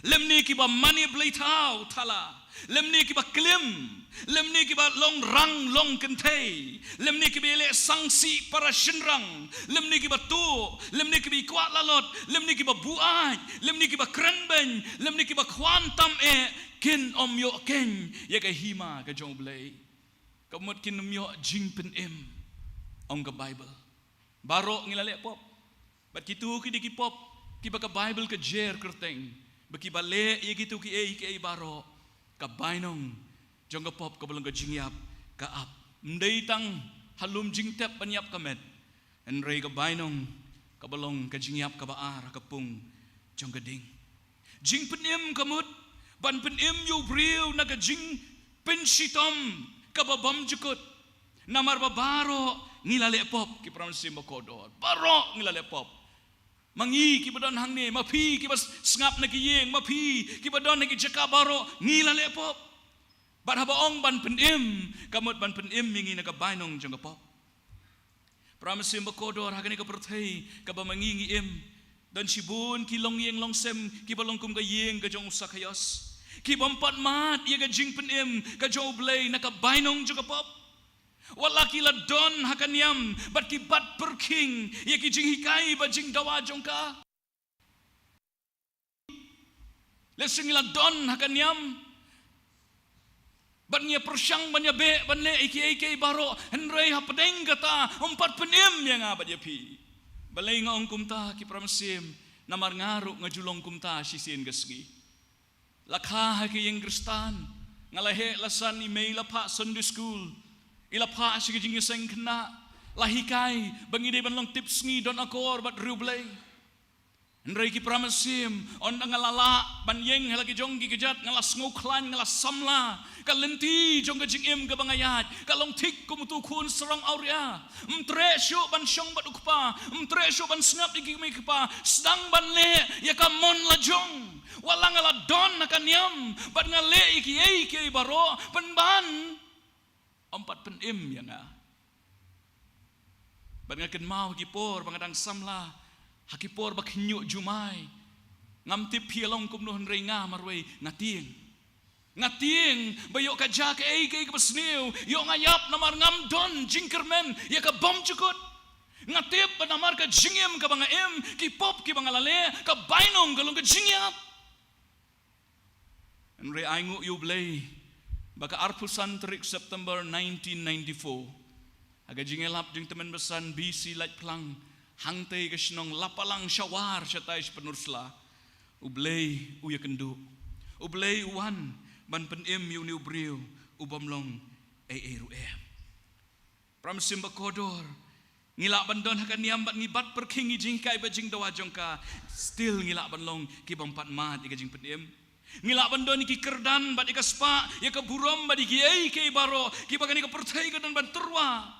lymne kiba mane blei thaw thala, lymne kiba klim, lymne kiba long rang long kynthei, lymne kiba ïaleh sangsi para shynrang, lymne kiba tuh, lymne kiba kwah lalot, lymne kiba buaid, lymne kiba krenbeiñ, lymne kiba khwan tam eh, kin ym ïoh keiñ ïa ka hima ka jong U Blei. Ka mut kin ym ïoh jingpynim, ong ka Baibl. Baroh ngi la leh pop. Bad kito ki dei ki pop kiba ka Baibl ka jer kyrteng ba kiba leh ïa kito kiei kiei baroh, ka bainong jong ka pop kaba long ka jingïap ka ap. Ym dei tang ha lum jingtep ban ïap ka met, hynrei ka bainong kaba long ka jingïap kaba ar ha ka pung jong ka ding. Jingpynim ka mut ban pynim ïa u briew na ka jingpynshitom kaba bymjukut. Namar ba baroh ngi la leh pop, ki para mynsiem ba kordor. Baroh ngi la leh pop. Ma ngi kiba don hangne, ma phi kiba s-, sngap na ki ïing, ma phi kiba don ha ki jaka baroh, ngi la leh pop. Bad haba ong ban pynim, ka mut ban pynim ïa ngi na ka bainong jong ka pop. Para mynsiem ba kordor, ha kane ka pyrthei kaba ma ngi ngi im, don shibun ki longïing longsem kiba long kum ka ïing ka jong u Sakaios, ki bym pat mad ïa ka jingpynim ka jong U Blei na ka bainong jong ka pop. Wat la ki la don ha ka niam bad ki bat pyrkhing ïa ki jinghikai bad jingdawa jong ka. Lehse ngi la don ha ka niam bad ngi ïa pyrshang ban ïa beh ban leh ïa kiei kiei baroh, hynrei hapdeng kata ym pat pynim ïa nga bad ïa phi. Balei nga ong kumta, ki para mynsiem? Namar nga ruh nga ju long kumta shisien ka sngi. La kha ha ka ïing Khristan, nga la heh la san, i mei la phah Sunday school, i la phah sha ka jingïaseng khynnah, la hikai ba ngi dei ban long tipsngi, don akor bad riewblei. Hynrei ki para mynsiem, ynda nga la lah ban ïeng ha la ki jong ki kjat, nga la sngewkhlaiñ, nga la samla. Ka lynti jong ka jingim kaba nga ïaid ka long thik kum uto u khun sarong awria. Ym treh shuh ban shong bad u kpa, ym treh shuh ban sngap ïa ki kmie ki kpa, sdang ban leh ïa ka mon la jong. Wat la nga la don ha ka niam bad nga leh ïa kiei kiei baroh, pynban ym pat pynim ïa nga. Bad nga kynmaw ha ki por ba nga dang samla, ha ki por ba khynñiuh jumai, ngam tip phi long kumno, hynrei nga marwei nga tieng. Nga tieng ba ïoh ka jia kaei kaei kaba sniew, ïoh nga ïap namar ngam don jingkyrmen ïa ka bymjukut. Nga tip ba namar ka jingim kaba nga im, ki pop kiba nga la leh, ka bainong ka long ka jingïap. Hynrei ainguh ïa U Blei ba ka arphew san tarik September nineteen ninety-four, ha ka jingïalap jingtymmen basan B C Laitphlang, hangtei ka shnong Lapalang Shawar shatai Shaphannursla, U Blei u ïakynduh. U Blei u wan ban pynim ïa une u briew u bym long ei ei ruh em. Para mynsiem ba kordor, ngi lah ban don ha ka niam bad ngi bat pyrkhing ïa ki jinghikai bad jingdawa jong ka, still ngi lah ban long ki bym pat mad ïa ka jingpynim. Ngi lah ban don ïa ki kyrdan bad ïa ka spah, ïa ka burom bad ïa kiei kiei baroh kiba kane ka pyrthei ka don ban tyrwa.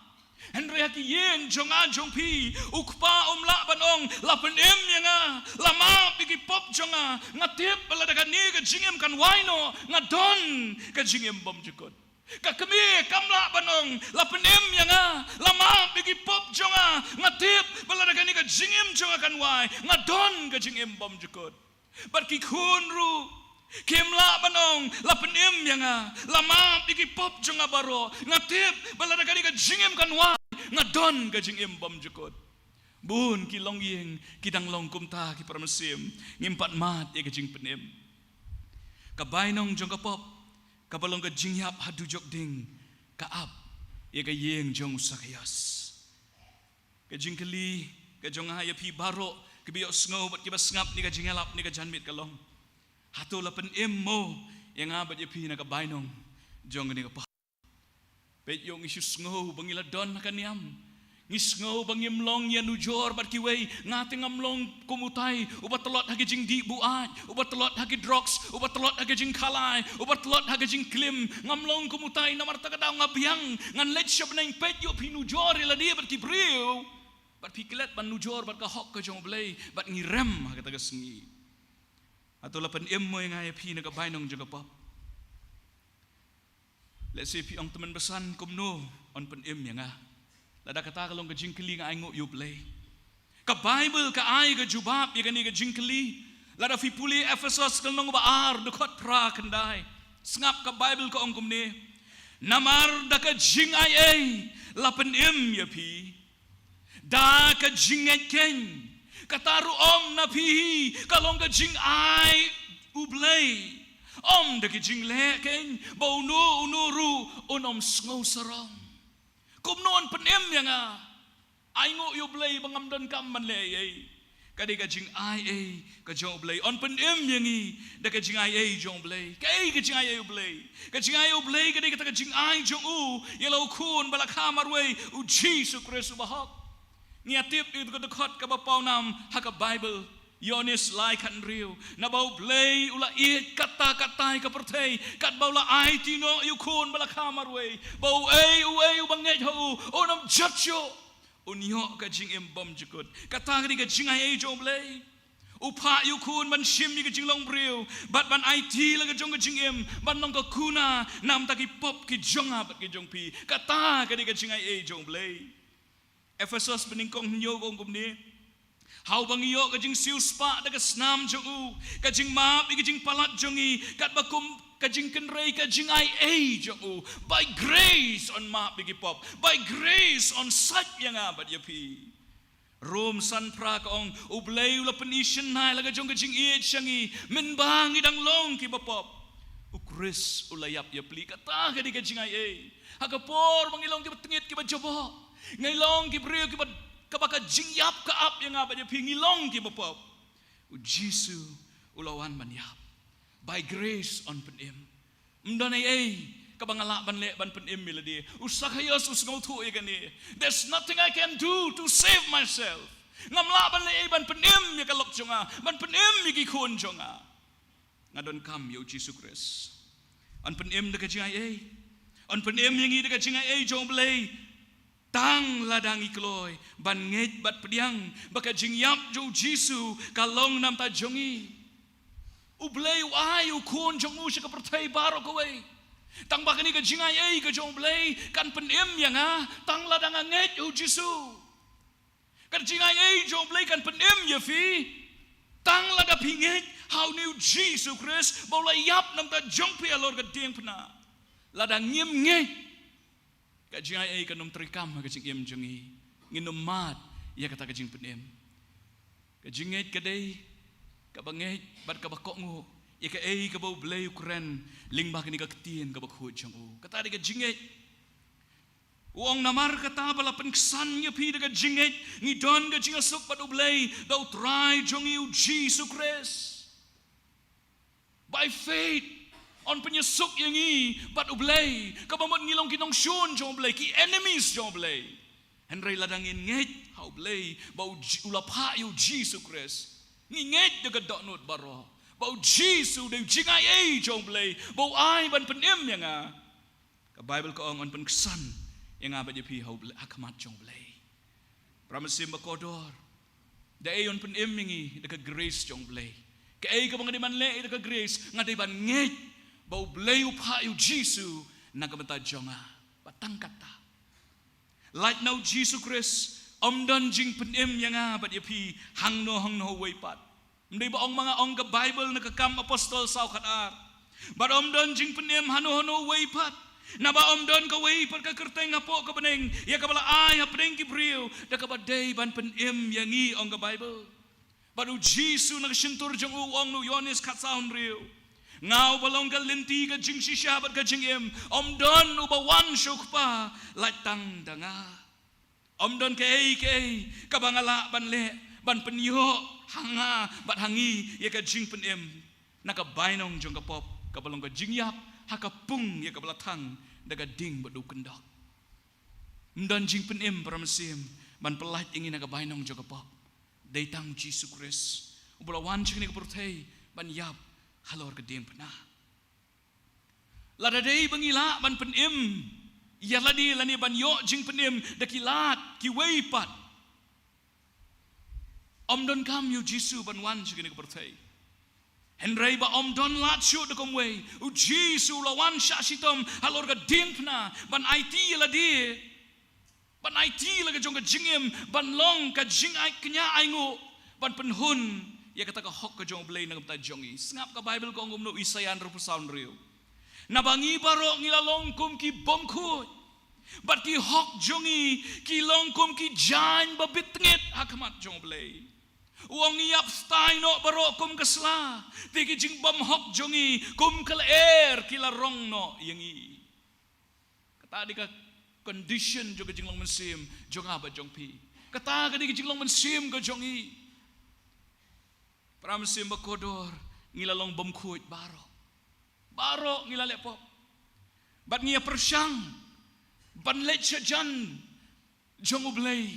Hynrei ha ki ïing jong nga jong phi, u kpa um lah ban ong, la pynim ïa nga, la map ïa ki pop jong nga. Nga tip ba lada kane ka jingim kan wai noh, nga don ka jingim bymjukut. Ka kmie kam lah ban ong, la pynim ïa nga, la map ïa ki pop jong nga. Nga tip ba lada kane ka jingim jong nga kan wai, nga don ka jingim bymjukut. Bad ki khun ruh kim lah ban ong, la pynim ïa nga, la map ïa ki pop jong nga baroh. Nga tip ba lada kane ka jingim kan wai, nga don ka jingim bymjukut. Bun ki longïing ki dang long kumta, ki para mynsiem, ngim pat mad ïa ka jingpynim. Ka bainong jong ka pop, kaba long ka jingïap haduh jok ding, ka ap ïa ka ïing jong u Sakhaios. Ka jingkylli ka jong nga ïa phi baroh kiba ïohsngew bad kiba sngap ïa ka jingïalap ïa ka janmiet ka long, hato la pynim mo ïa nga bad ïa phi na ka bainong jong kane ka pop? Peit, ïoh ngi shu sngew ba ngi la don ha ka niam. Ngi sngew ba ngim long ïanujor bad kiwei. Nga te ngam long kum utai uba tlot ha ki jingdih buaid, uba tlot ha ki drugs, uba tlot ha ki jingkhalai, uba tlot ha ki jingklim. Ngam long kum utai, namar kata ka daw nga biang, ngan leit sha bneng. Peit, ïoh phi nujor ïa lade bad ki briew, bad phi klet ban nujor bad ka hok ka jong U Blei, bad ngi rem ha kata ka sngi. Hato la pynim mo ïa nga ïa phi na ka bainong jong ka pop? Lehse phi ong, tymmen basan, kumno yn pynim ïa nga? Lada kata ka long ka jingkylli, nga ainguh ïa U Blei. Ka Baibl ka ai ka jubab ïa kane ka jingkylli. Lada phi pule Ephesos ka lynnong ba ar, dkhot phra khyndai, sngap, ka Baibl ka ong kumne: Namar da ka jingaiei la pynim ïa phi, da ka jingngeit keiñ. Kata ruh ym na phi hi, ka long ka jingai U Blei. Ym da ki jingleh keiñ, ba uno uno ruh un ym sngewsarong. Kumno yn pynim ïa nga? Ainguh ïa U Blei ba ngam donkam ban leh ei ei. Ka dei ka jingaiei ka jong U Blei. Yn pynim ïa ngi da ka jingaiei jong U Blei. Kaei ka jingaiei U Blei? Ka jingaiei U Blei ka dei kata ka jingai jong u ïa la u Khun ba la kha marwei, U Jisu Khrist uba hok. Ngi ïa tip ïa ka dkhot kaba pawnam ha ka Baibl, Ïoannis lai khathynriew: Naba U Blei u la ïeit katta katta ïa ka pyrthei, katba u la aiti noh ïa u Khun ba la kha marwei, ba uei uei uba ngeit ha u un ym jot shuh, un ïoh ka jingim bymjukut. Kata ka dei ka jingaiei jong U Blei. U phah ïa u Khun ban shim ïa ka jinglong briew bad ban aiti la ka jong ka jingim, ban long ka kuna na bynta ki pop ki jong nga bad ki jong phi. Kata ka dei ka jingaiei jong U Blei. Ephesos banyngkong hynñiew ka ong kumne: Ha uba ngi ïoh ka jingsiewspah da ka snam jong u, ka jingmap ïa ka jingpalat jong ngi, katba kum ka jingkynrei ka jingaiei jong u. By grace yn map ïa ki pop. By grace yn sait ïa nga bad ïa phi. Rom san phra ka ong: U Blei u la pyni shynna ïa la ka jong ka jingïeit sha ngi mynba ngi dang long kiba pop. U Khrist u la ïap ïapli. Kata ka dei ka jingaiei. Ha ka por ba ngi long kiba tngit, kiba jaboh, ngi long ki briew kiba, kaba ka jingïap ka ap ïa nga bad ïa phi, ngi long kiba pop, U Jisu u la wan ban ïap. By grace yn pynim. Ym don ei ei kaba nga lah ban leh ban pynim ïa lade. U Sakhaios u sngewthuh ïa kane: There's nothing I can do to save myself. Ngam lah ban leh ei ban pynim ïa ka lok jong nga, ban pynim ïa ki khun jong nga. Nga donkam ïa u Jisu Khrist. Yn pynim da ka jingai ei? Yn pynim ïa ngi da ka jingai ei jong u Blei? Tang lada ngi kloi ban ngeit bad pdiang ba ka jingïap jong u Jisu ka long namar jong ngi. U Blei u ai u khun jong u sha ka pyrthei baroh kawei. Tang ba kane ka jingai ei ka jong u Blei kan pynim ïa nga tang lada nga ngeit ïa u Jisu. Ka jingai ei jong u Blei kan pynim ïa phi tang lada phi ngeit ha une u Jisu Khrist ba u la ïap namar jong phi halor ka diengphna. Lada ngim ngeit, ka jingai ei kan ym treikam ha ka jingim jong ngi. Ngin ym mad ïa kata ka jingpynim. Ka jingngeit ka dei kaba ngeit bad kaba kohnguh ïa kaei kaba u Blei u kren lyngba kane ka ktien kaba khuid jong u. Kata dei ka jingngeit. U ong, namar kata ba la pynksan ïa phi da ka jingngeit, ngi don ka jingïasuk bad u Blei da u Trai jong ngi u Jisu Khrist. By faith, yn pynïasuk ïa ngi bad u Blei, kaba mut ngi long ki nongshun jong u Blei, ki enemies jong u Blei. Hynrei lada ngin ngeit ha u Blei ba u Ji-, u la phah ïa u Jisu Khrist, ngi ngeit da ka dohnud baroh ba u Jisu u dei u jingai ei jong u Blei ba u ai ban pynim ïa nga. Ka Baibl ka ong yn pynksan ïa nga bad ïa phi ha u Blei, ha khmat jong u Blei. Para mynsiem ba kordor, da ei yn pynim ïa ngi? Da ka grace jong u Blei. Kaei kaba nga dei ban leh da ka grace? Nga dei ban ngeit ba u Blei u phah ïa u Jisu na ka bynta jong nga. Bad tang kata, lait na u Jisu Khrist, ym don jingpynim ïa nga bad ïa phi hangno hangno uwei pat. Ym dei ba ong ma nga, ong ka Baibl na ka Kam Apostol saw khat ar, bad ym don jingpynim hano hano uwei pat, naba ym don kawei pat ka kyrteng hapoh ka bneng ïa kaba la ai hapdeng ki briew da kaba dei ban pynim ïa ngi, ong ka Baibl. Bad u Jisu na ka shyntur jong u u ong na u Ïoannis khatsaw hynriew, nga uba long ka lynti, ka jingshisha bad ka jingim, ym don uba wan sha u Kpa lait tang da nga. Ym don kaei kaei kaba nga lah ban leh ban pynïoh ha nga bad ha ngi ïa ka jingpynim na ka bainong jong ka pop, kaba long ka jingïap ha ka pung ïa kaba la thang da ka ding bad u kyndok. Ym don jingpynim, para mynsiem, ban pyllait ïa ngi na ka bainong jong ka pop. Dei tang u Jisu Khrist uba la wan sha kane ka pyrthei ban ïap halor ka diengphna. Lada dei ba ngi lah ban pynim ïa lade lane ban ïoh jingpynim da ki lad kiwei pat, ym donkam ïa u Jisu ban wan sha kane ka pyrthei. Hynrei ba ym don lad shuh da kumwei, u Jisu u la wan shah shitom halor ka diengphna ban aiti ïa lade, ban aiti la ka jong ka jingim, ban long ka jingai kñia ainguh, ban pynhun ïa kata ka hok ka jong u Blei na ka bynta jong ngi. Sngap ka Baibl ka ong kumno, Isaïah hynriewphew saw hynriew, naba ngi baroh ngi la long kum ki bymkhuid, bad ki hok jong ngi ki long kum ki jaiñ ba bit tngit ha khmat jong u Blei. U ong, ngi ïap stai noh baroh kum ka sla, te ki jingbymhok jong ngi kum ka lyer ki la rong noh ïa ngi. Kata dei ka condition jong ka jinglong mynsiem jong nga bad jong phi. Kata ka dei ka jinglong mynsiem ka jong ngi. Para mynsiem ba kordor, ngi la long bymkhuid baroh. Baroh ngi la leh pop. Bad ngi ïa pyrshang ban leit sha jan jong u Blei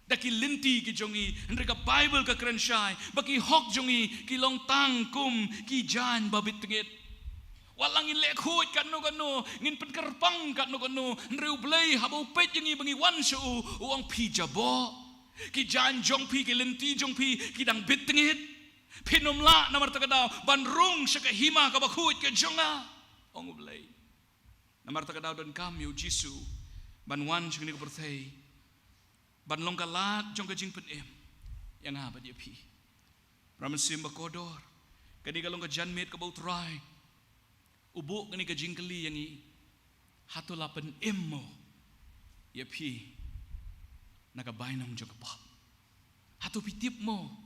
da ki lynti ki jong ngi, hynrei ka Baibl ka kren shai ba ki hok jong ngi ki long tang kum ki jaiñ ba bit tngit. Wat la ngin leh khuid katno katno, ngin pynkyrpang katno katno, hynrei u Blei haba u peit ïa ngi ba ngi wan sha u, u ong, phi jaboh. Ki jaiñ jong phi, ki lynti jong phi ki dang bit tngit. Phin ym lah namar kata ka daw ban rung sha ka hima kaba khuid ka jong nga, ong u Blei. Namar kata ka daw donkam ïa u Jisu ban wan sha kane ka pyrthei ban long ka lad jong ka jingpynim ïa nga bad ïa phi. Para mynsiem ba kordor, kane ka long ka janmiet kaba u Trai u buh kane ka jingkylli ïa ngi. Hato la pynim mo ïa phi na ka bainong jong ka pop? Hato phi tip mo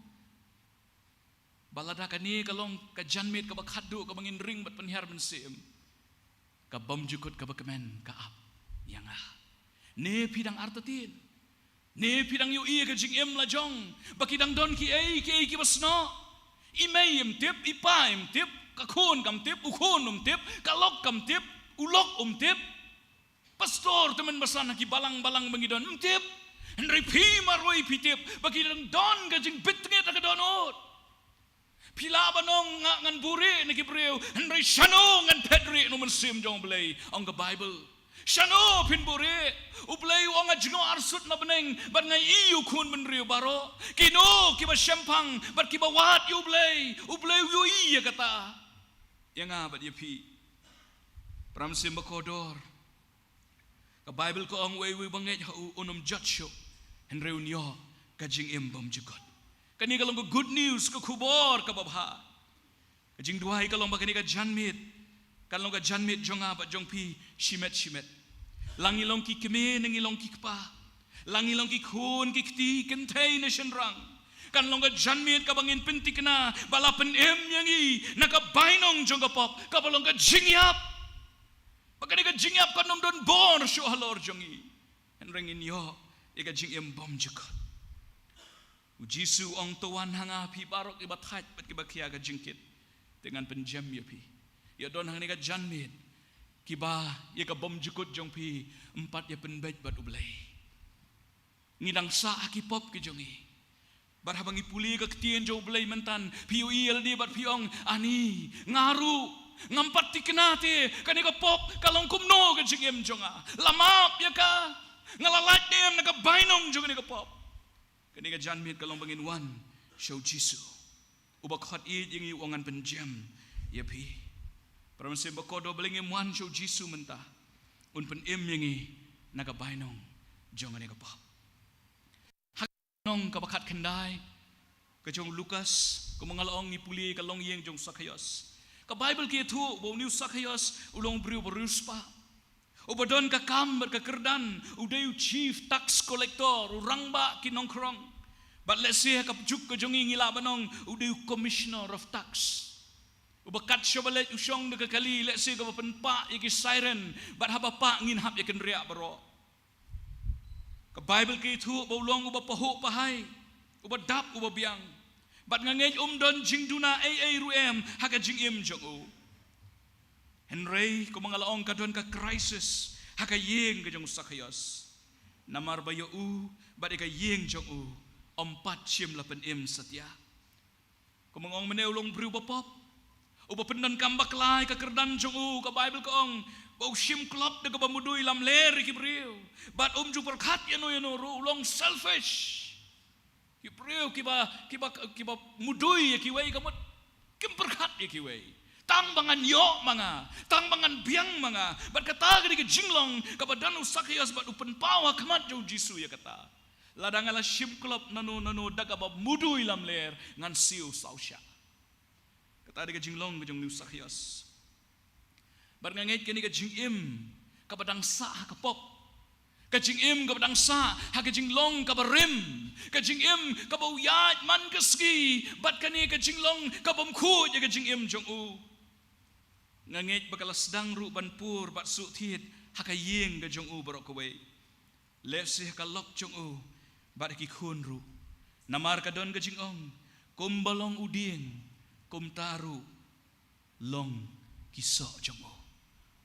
ba lada kane ka long ka janmiet kaba khatduh kaba ngin ring bad pynhiar mynsiem, ka bymjukut kaba kmen ka ap ïa nga? Ne phi dang artatien? Ne phi dang ïohi ïa ka jingim la jong ba ki dang don kiei kiei kiba snoh? I mei im tip, i pa im tip, ka khun kam tip, u khun um tip, ka lok kam tip, u lok um tip. Pastor, tymmen basan ha ki balang balang ba ngi don, ym tip. Hynrei phi marwei phi tip ba ki dang don ka jingbit ngit ha ka dohnud. Phi lah ban ong nga ngan buhrieh na ki briew, hynrei shano ngan phet rieh na u Mynsiem jong U Blei, ong ka Baibl. Shano phin buhrieh? U Blei u ong nga jngoh arsut na bneng bad nga ïohi ïa u khun bynriew baroh. Kino kiba shemphang bad kiba wad ïa U Blei, U Blei u ïohi ïa kata. Ïa nga bad ïa phi. Para mynsiem bakordor. Ka Baibl ka ong uwei uwei ba ngeit ha u un ym jot shuh, hynrei un ïoh ka jingim bymjukut. Kane ka long ka good news, ka khubor kaba bha. Ka jingduwai ka long ba kane ka janmiet kan long ka janmiet jong nga bad jong phi shimet shimet. La ngi long ki kmie ne ngi long ki kpa, la ngi long ki khun ki kti, kynthei ne shynrang, kan long ka janmiet kaba ngin pynthikna ba la pynim ïa ngi na ka bainong jong ka pop, kaba long ka jingïap. Ba kane ka jingïap kan ym don bor shuh halor jong ngi, hynrei ngin ïoh ïa ka jingim bymjukut. U Jisu u ong, to wan ha nga phi baroh kiba thait bad kiba khia ka jingkit, te ngan pynjem ïa phi. Ïa don hangne ka janmiet kiba ïa ka bymjukut jong phi ym pat ïa pynbeit bad U Blei. Ngi dang sah ha ki pop ki jong ngi. Bad haba ngi pule ka ktien jong U Blei mynta, phi ïohi ïa lade bad phi ong, ani, nga ruh ngam pat thikna te kane ka pop ka long kumno ka jingim jong nga. La map ïa ka? Nga la lait ne em na ka bainong jong kane ka pop? Kane ka janmiet ka long ba ngin wan sha U Jisu, uba khot ïeit ïa ngi, u ong ngan pynjem ïa phi. Para mynsiem bakordor, balei ngim wan sha U Jisu mynta? Un pynim ïa ngi na ka bainong jong kane ka pop. Ha ka lynnong kaba khatkhyndai ka jong u Lukas, kumba nga la ong, ngi pule ka longïing jong u Sakhaios. Ka Baibl ka ïathuh ba une u Sakhaios u long u briew ba riewspah, uba don ka kam bad ka kyrdan, u dei u chief tax collector, u rangbah ki nongkhrong. Bad lehse ha ka juk ka jong ngi ngi lah ban ong u dei u commissioner of tax, uba kat shaba leit u shong da ka kali lehse kaba pynpah ïa ki siren, bad haba pah ngin hap ïa kynriah baroh. Ka Baibl ka ïathuh ba u long uba pahuh pahai, uba dap uba biang. Bad nga ngeit um don jingduna ei ei ruh em ha ka jingim jong u. Hynrei kumba nga la ong, ka don ka crisis ha ka ïing ka jong u Sakhaios, namar ba ïa u bad ïa ka ïing jong u ym pat shym la pynim satia. Kumba nga ong mynne, u long briew ba pop, uba pyndonkam bakla ïa ka kyrdan jong u. Ka Baibl ka ong ba u shim klop da kaba mudui lamler ïa ki briew, bad um ju pyrkhat ïano ïano ruh, u long selfish. Ki briew kiba, kiba, kiba mudui ïa kiwei ka mut, kim pyrkhat ïa kiwei. Tang ba ngan ïoh ma nga, tang ba ngan biang ma nga. Bad kata ka dei ka jinglong kaba don u Sakhaios, bad u pynpaw ha khmat jong u Jisu ïa kata. Lada nga la shim klop nano nano da kaba mudui lamler, ngan siew saw shah. Kata dei ka jinglong ka jong une u Sakhaios. Bad nga ngeit kane ka jingim kaba dang sah ha ka pop, ka jingim kaba dang sah ha ka jinglong kaba rim, ka jingim kaba u ïaid man ka sngi, bad kane ka jinglong kabym khuid ïa ka jingim jong u, nga ngeit ba ka la sdang ruh ban pur bad suhthied ha ka ïing ka jong u baroh kawei. Lehse ha ka lok jong u bad ha ki khun ruh. Namar ka don ka jingong, kumba long u dieng, kumta ruh long ki soh jong u.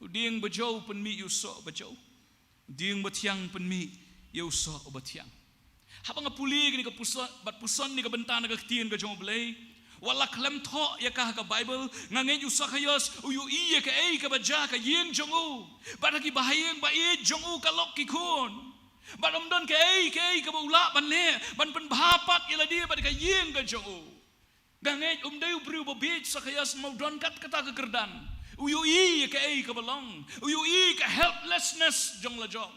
U dieng bajew pynmih ïa u soh bajew. U dieng bathiang pynmih ïa u soh bathiang. Haba nga pule kane ka puson, bad puson ne ka bynta na ka ktien ka jong U Blei, wat la khlem thoh ïa ka ha ka Baibl, nga ngeit u Sakhaios u ïohi ïa kaei kaba jia ha ka ïing jong u, bad ha ki bahaïing baieid jong u, ka lok ki khun. Bad ym don kaei kaei kaba u lah ban leh ban pynbha pat ïa lade bad ka ïing ka jong u. Nga ngeit um dei u briew ba bieit Sakhaios, ma u don kat kata ka kyrdan. U ïohi ïa kaei kaba long, u ïohi ka helplessness jong la jong.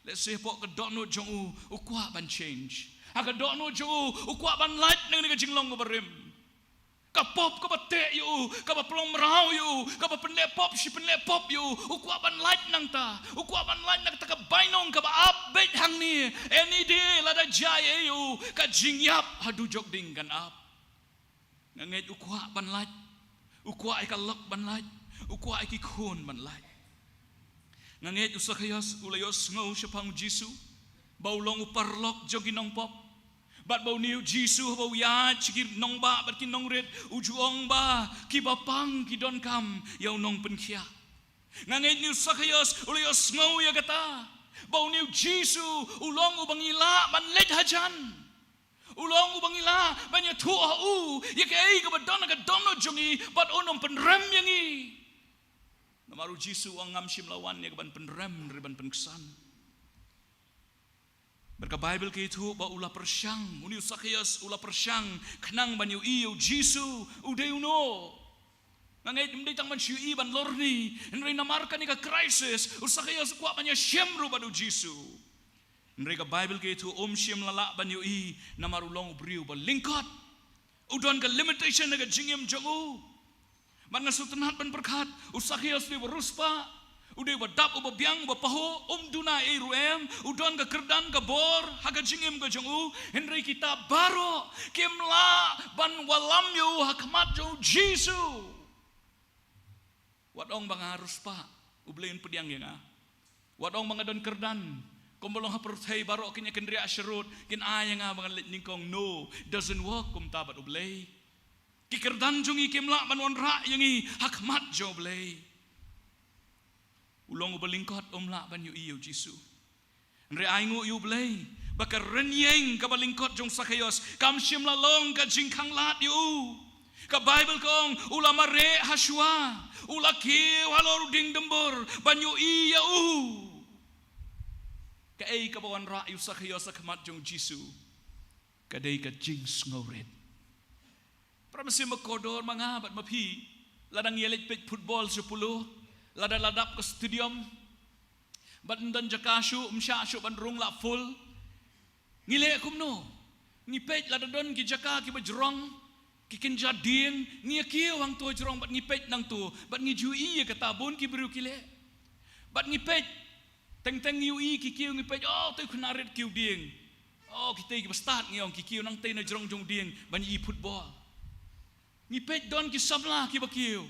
Lehse hapoh ka dohnud jong u, u kwah ban change. Ha ka dohnud jong u, u kwah ban lait na kane ka jinglong kaba rim. Ka pop kaba teh ïa u, kaba pynlong mraw ïa u, kaba pynleh pop shi pynleh pop ïa u, u kwah ban lait nangta. U kwah ban lait na kata ka bainong kaba ap beit hangne. Any day lada jia ei ïa u, ka jingïap haduh jok ding kan ap. Nga ngeit u kwah ban lait, u kwah ïa ka lok ban lait, u kwah ïa ki khun ban lait. Nga ngeit u Sakhaios u la ïohsngew shaphang u Jisu ba u long u paralok jong ki nongpop. Bad ba une u Jisu haba u ïaid sha ki nongbah bad ki nongrit, u ju ong ba kiba pang ki donkam ïa u nongpynkhiah. Nga ngeit une u Sakhaios u la ïohsngew ïa kata. Ba une u Jisu u long uba ngi lah ban leit hajan. U long uba ngi lah ban ïathuh ha u ïa kaei kaba don ha ka dohnud jong ngi, bad un ym pynrem ïa ngi. Namar u Jisu u ong, ngam shym la wan ïa kaban pynrem, hynrei ban pynksan. Bad ka Baibl ka ïathuh ba u la pyrshang, une u Sakhios u la pyrshang khnang ban ïohi ïa u Jisu, u dei uno. Nga ngeit ym dei tang ban shu ïohi ban lorni, hynrei namar kane ka crisis, u Sakhios u kwah ban ïashem ruh bad u Jisu. Hynrei ka Baibl ka ïathuh um shym la lah ban ïohi, namar u long u briew ba lyngkot. U don ka limitation ha ka jingim jong u. Bad nga sngewtynnat ban pyrkhat, u Sakhios u dei uba riewspah, u dei uba dap, uba biang, uba pahuh, um duna ei ruh em, u don ka kyrdan ka bor ha ka jingim ka jong u, hynrei kita baroh kim lah ban wallam ïa u ha khmat jong u Jisu. Wat ong ba nga riewspah, U Blei un pdiang ïa nga. Wat ong ba nga don kyrdan, kumba long ha pyrthei baroh kin ïa kynriah sharud, kin ai ïa nga ba ngan leit nyngkong. No, doesn't work kumta bad U Blei. Ki kyrdan jong ngi kim lah ban wanrah ïa ngi ha khmat jong U Blei. U long uba lyngkot, um lah ban ïohi ïa u Jisu. Hynrei ai nguh ïa U Blei ba ka rynïeng kaba lyngkot jong u Sakhios kam shym la long ka jingkhanglad ïa u. Ka Baibl ka ong, u la mareh ha shuwa, u la kiew halor u dieng dymbur ban ïohi ïa u. Kaei kaba wanrah ïa u Sakhios ha khmat jong u Jisu? Ka dei ka jingsngewrit. Para mynsiem bakordor, ma nga bad ma phi, lada ngi ïaleit peit football sha Polo, lada la dap ka stadium, bad ym don jaka shuh, ym shah shuh ban rung, la full, ngi leh kumno? Ngi peit lada don ki jaka kiba jrong, ki kynja dieng, ngi ïa kiew hangto jrong bad ngi peit nangto, bad ngi ju ïohi ïa kata, bun ki briew ki leh. Bad ngi peit, teng teng ngi ïohi ki kiew, ngi peit, oh, tei u khynnah rit kiew dieng. Oh, kitei kiba stad, ngi ong, ki kiew nangtei na jrong jong dieng ban ïohi football. Ngi peit don ki samla kiba kiew,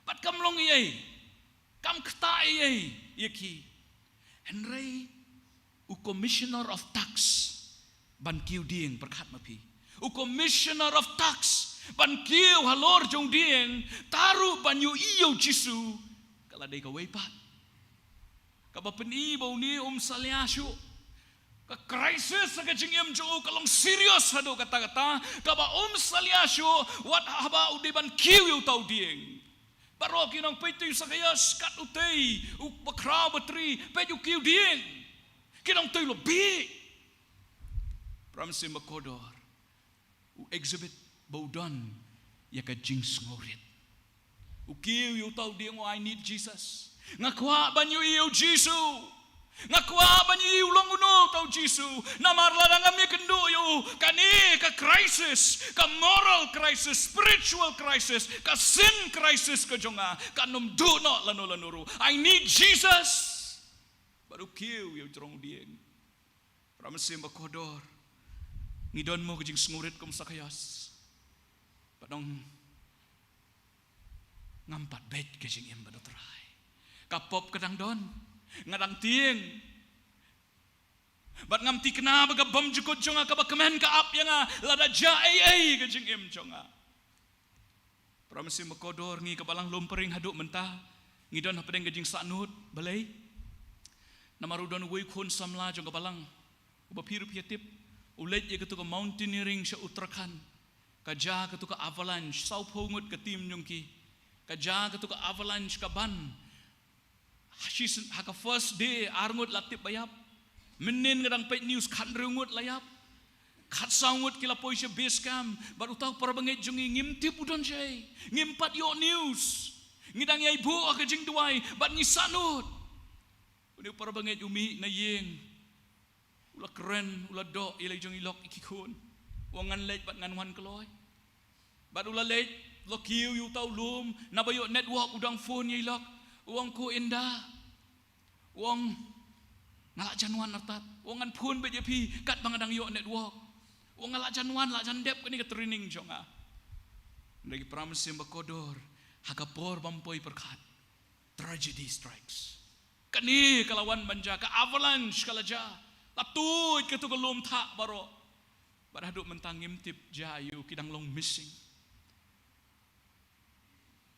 bad kam long ei ei, kam ktah ei ei ïa ki. Hynrei u commissioner of tax ban kiew dieng, pyrkhat ma phi, u commissioner of tax ban kiew halor jong dieng, tang ruh ban ïohi ïa u Jisu, ka la dei kawei pat. Kaba pyni ba une um salia shuh. Ka crisis ha ka jingim jong u ka long serious haduh katta katta, kaba um salia shuh wat haba u dei ban kiew ïa uta u dieng. Baroh ki ong, peit, tei u Sakhios, kat utei, u bakhraw batri, peit u kiew dieng. Ki ong, tei u la bieit. Para mynsiem bakordor, u exhibit ba u don ïa ka jingsngewrit. U kiew ïa uta u dieng, u ong, I need Jesus. Nga kwah ban ïohi ïa u Jisu. Nga kwah ban ïohi u long uno uta u Jisu. Namar lada ngam ïakynduh ïa u, kane ka crisis, ka moral crisis, spiritual crisis, ka sin crisis ka jong nga kan ym duh noh lano lano ruh. I need Jesus. Bad u kiew ïa u jrong dieng. Para mynsiem bakordor, ngi don mo ka jingsngewrit kum u Sakhios? Bad ong, ngam pat beit ka jingim bad u Trai. Ka pop ka dang don, nga dang tieng. Bad ngam thikna ba ka bymjukut jong nga kaba kmen ka ap ïa nga lada jia ei ei ka jingim jong nga. Para mynsiem bakordor, ngi ka Balang Lumpyrring haduh mynta ngi don hapdeng ka jingsahnud. Balei? Namar u don uwei u khun samla jong ka Balang, uba phi ruh phi ïatip, u leit ïa katu ka mountaineering sha Uttarakhand. Ka jia katu ka avalanche, sawphew ngut ka team jong ki. Ka jia katu ka avalanche, ka ban. Ha shi sn-, ha ka first day, ar ngut la tip ba ïap. Mynnin nga dang peit news, khathynriew ngut la ïap. Khatsaw ngut ki la poi sha base camp. Bad uta u parabangeit jong ngi, ngim tip u don shaei, ngim pat ïoh news. Ngi dang ïai buh ha ka jingduwai bad ngi sahnud. Une u parabangeit u mih na ïing, u la kren, u la doh ïa la i jong i lok, i ki khun. U ong, ngan leit bad ngan wan kloi. Bad u la leit, u la kiew ïa uta u lum, naba ïoh network u dang phone ïa i lok. U ong, ko Inda, u ong, nga la jan wan artat. U ong, ngan phone beit ïa phi katba nga dang ïoh network. U ong, nga la jan wan, la jan dep kane ka training jong nga. Hynrei ki para mynsiem bakordor, ha ka por bym poi pyrkhat, tragedy strikes. Kane ka la wan ban jia, ka avalanche ka la jia. La tuid katu ka lum thah baroh. Bad haduh mynta ngim tip jia aiu, ki dang long missing.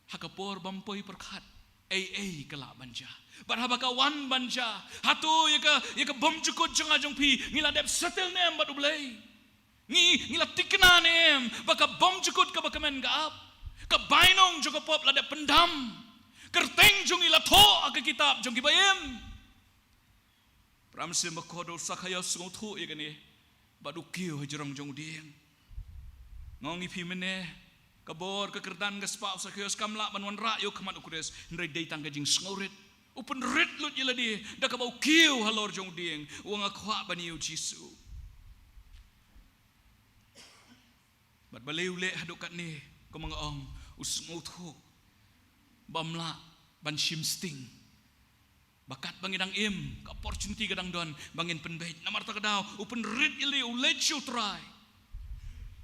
Ha ka por bym poi pyrkhat, Ei ei ka lah ban jia. Bad haba ka wan ban jia, hato ïa ka, ïa ka bymjukut jong nga jong phi ngi la dep settle ne em bad U Blei? Ngi, ngi la thikna ne em ba ka bymjukut kaba kmen ka ap, ka bainong jong ka pop la dep pyndam, kyrteng jong ngi la thoh ha ka kitab jong kiba im? Para mynsiem bakordor, u Sakhaios u sngewthuh ïa kane bad u kiew ha jrong jong u dieng. Nga ong ïa phi mynne, ka bor, ka kyrdan, ka spah u Sakhaios kam lah ban wanrah ïa u ha khmat u Khrist, hynrei dei tang ka jingsngewrit. U pynrit lut ïa lade da kaba u kiew halor jong u dieng, u ong, nga kwah ban ïohi ïa u Jisu. Bad balei u leh haduh katne? Kumba nga ong, u sngewthuh ba ym lah ban shim sting, ba katba ngi dang im, ka opportunity ka dang don ba ngin pynbeit. Namar kata ka daw u pynrit ïa lade, u leit sha u Trai.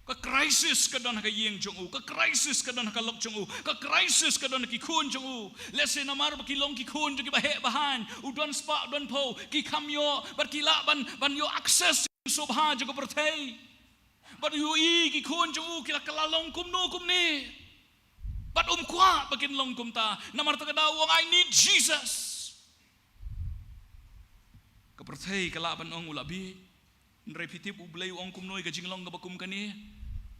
Ka crisis ka don ha ka ïing jong u, ka crisis ka don ha ka lok jong u, ka crisis ka don ha ki khun jong u. Lehse namar ba ki long ki khun jong kiba heh ba haiñ, u don spah, u don phew, ki kham ïoh, bad ki lah ban, ban ïoh access sngewbha jong ka pyrthei. Bad u ïohi ki khun jong u ki la kylla long kumno kumne. Bad um kwah ba kin long kumta. Namar kata ka daw u ong, I need Jesus. Ka pyrthei ka lah ban ong u la bieit. Hynrei phi tip U Blei u ong kumno ïa ka jinglong kaba kum kane,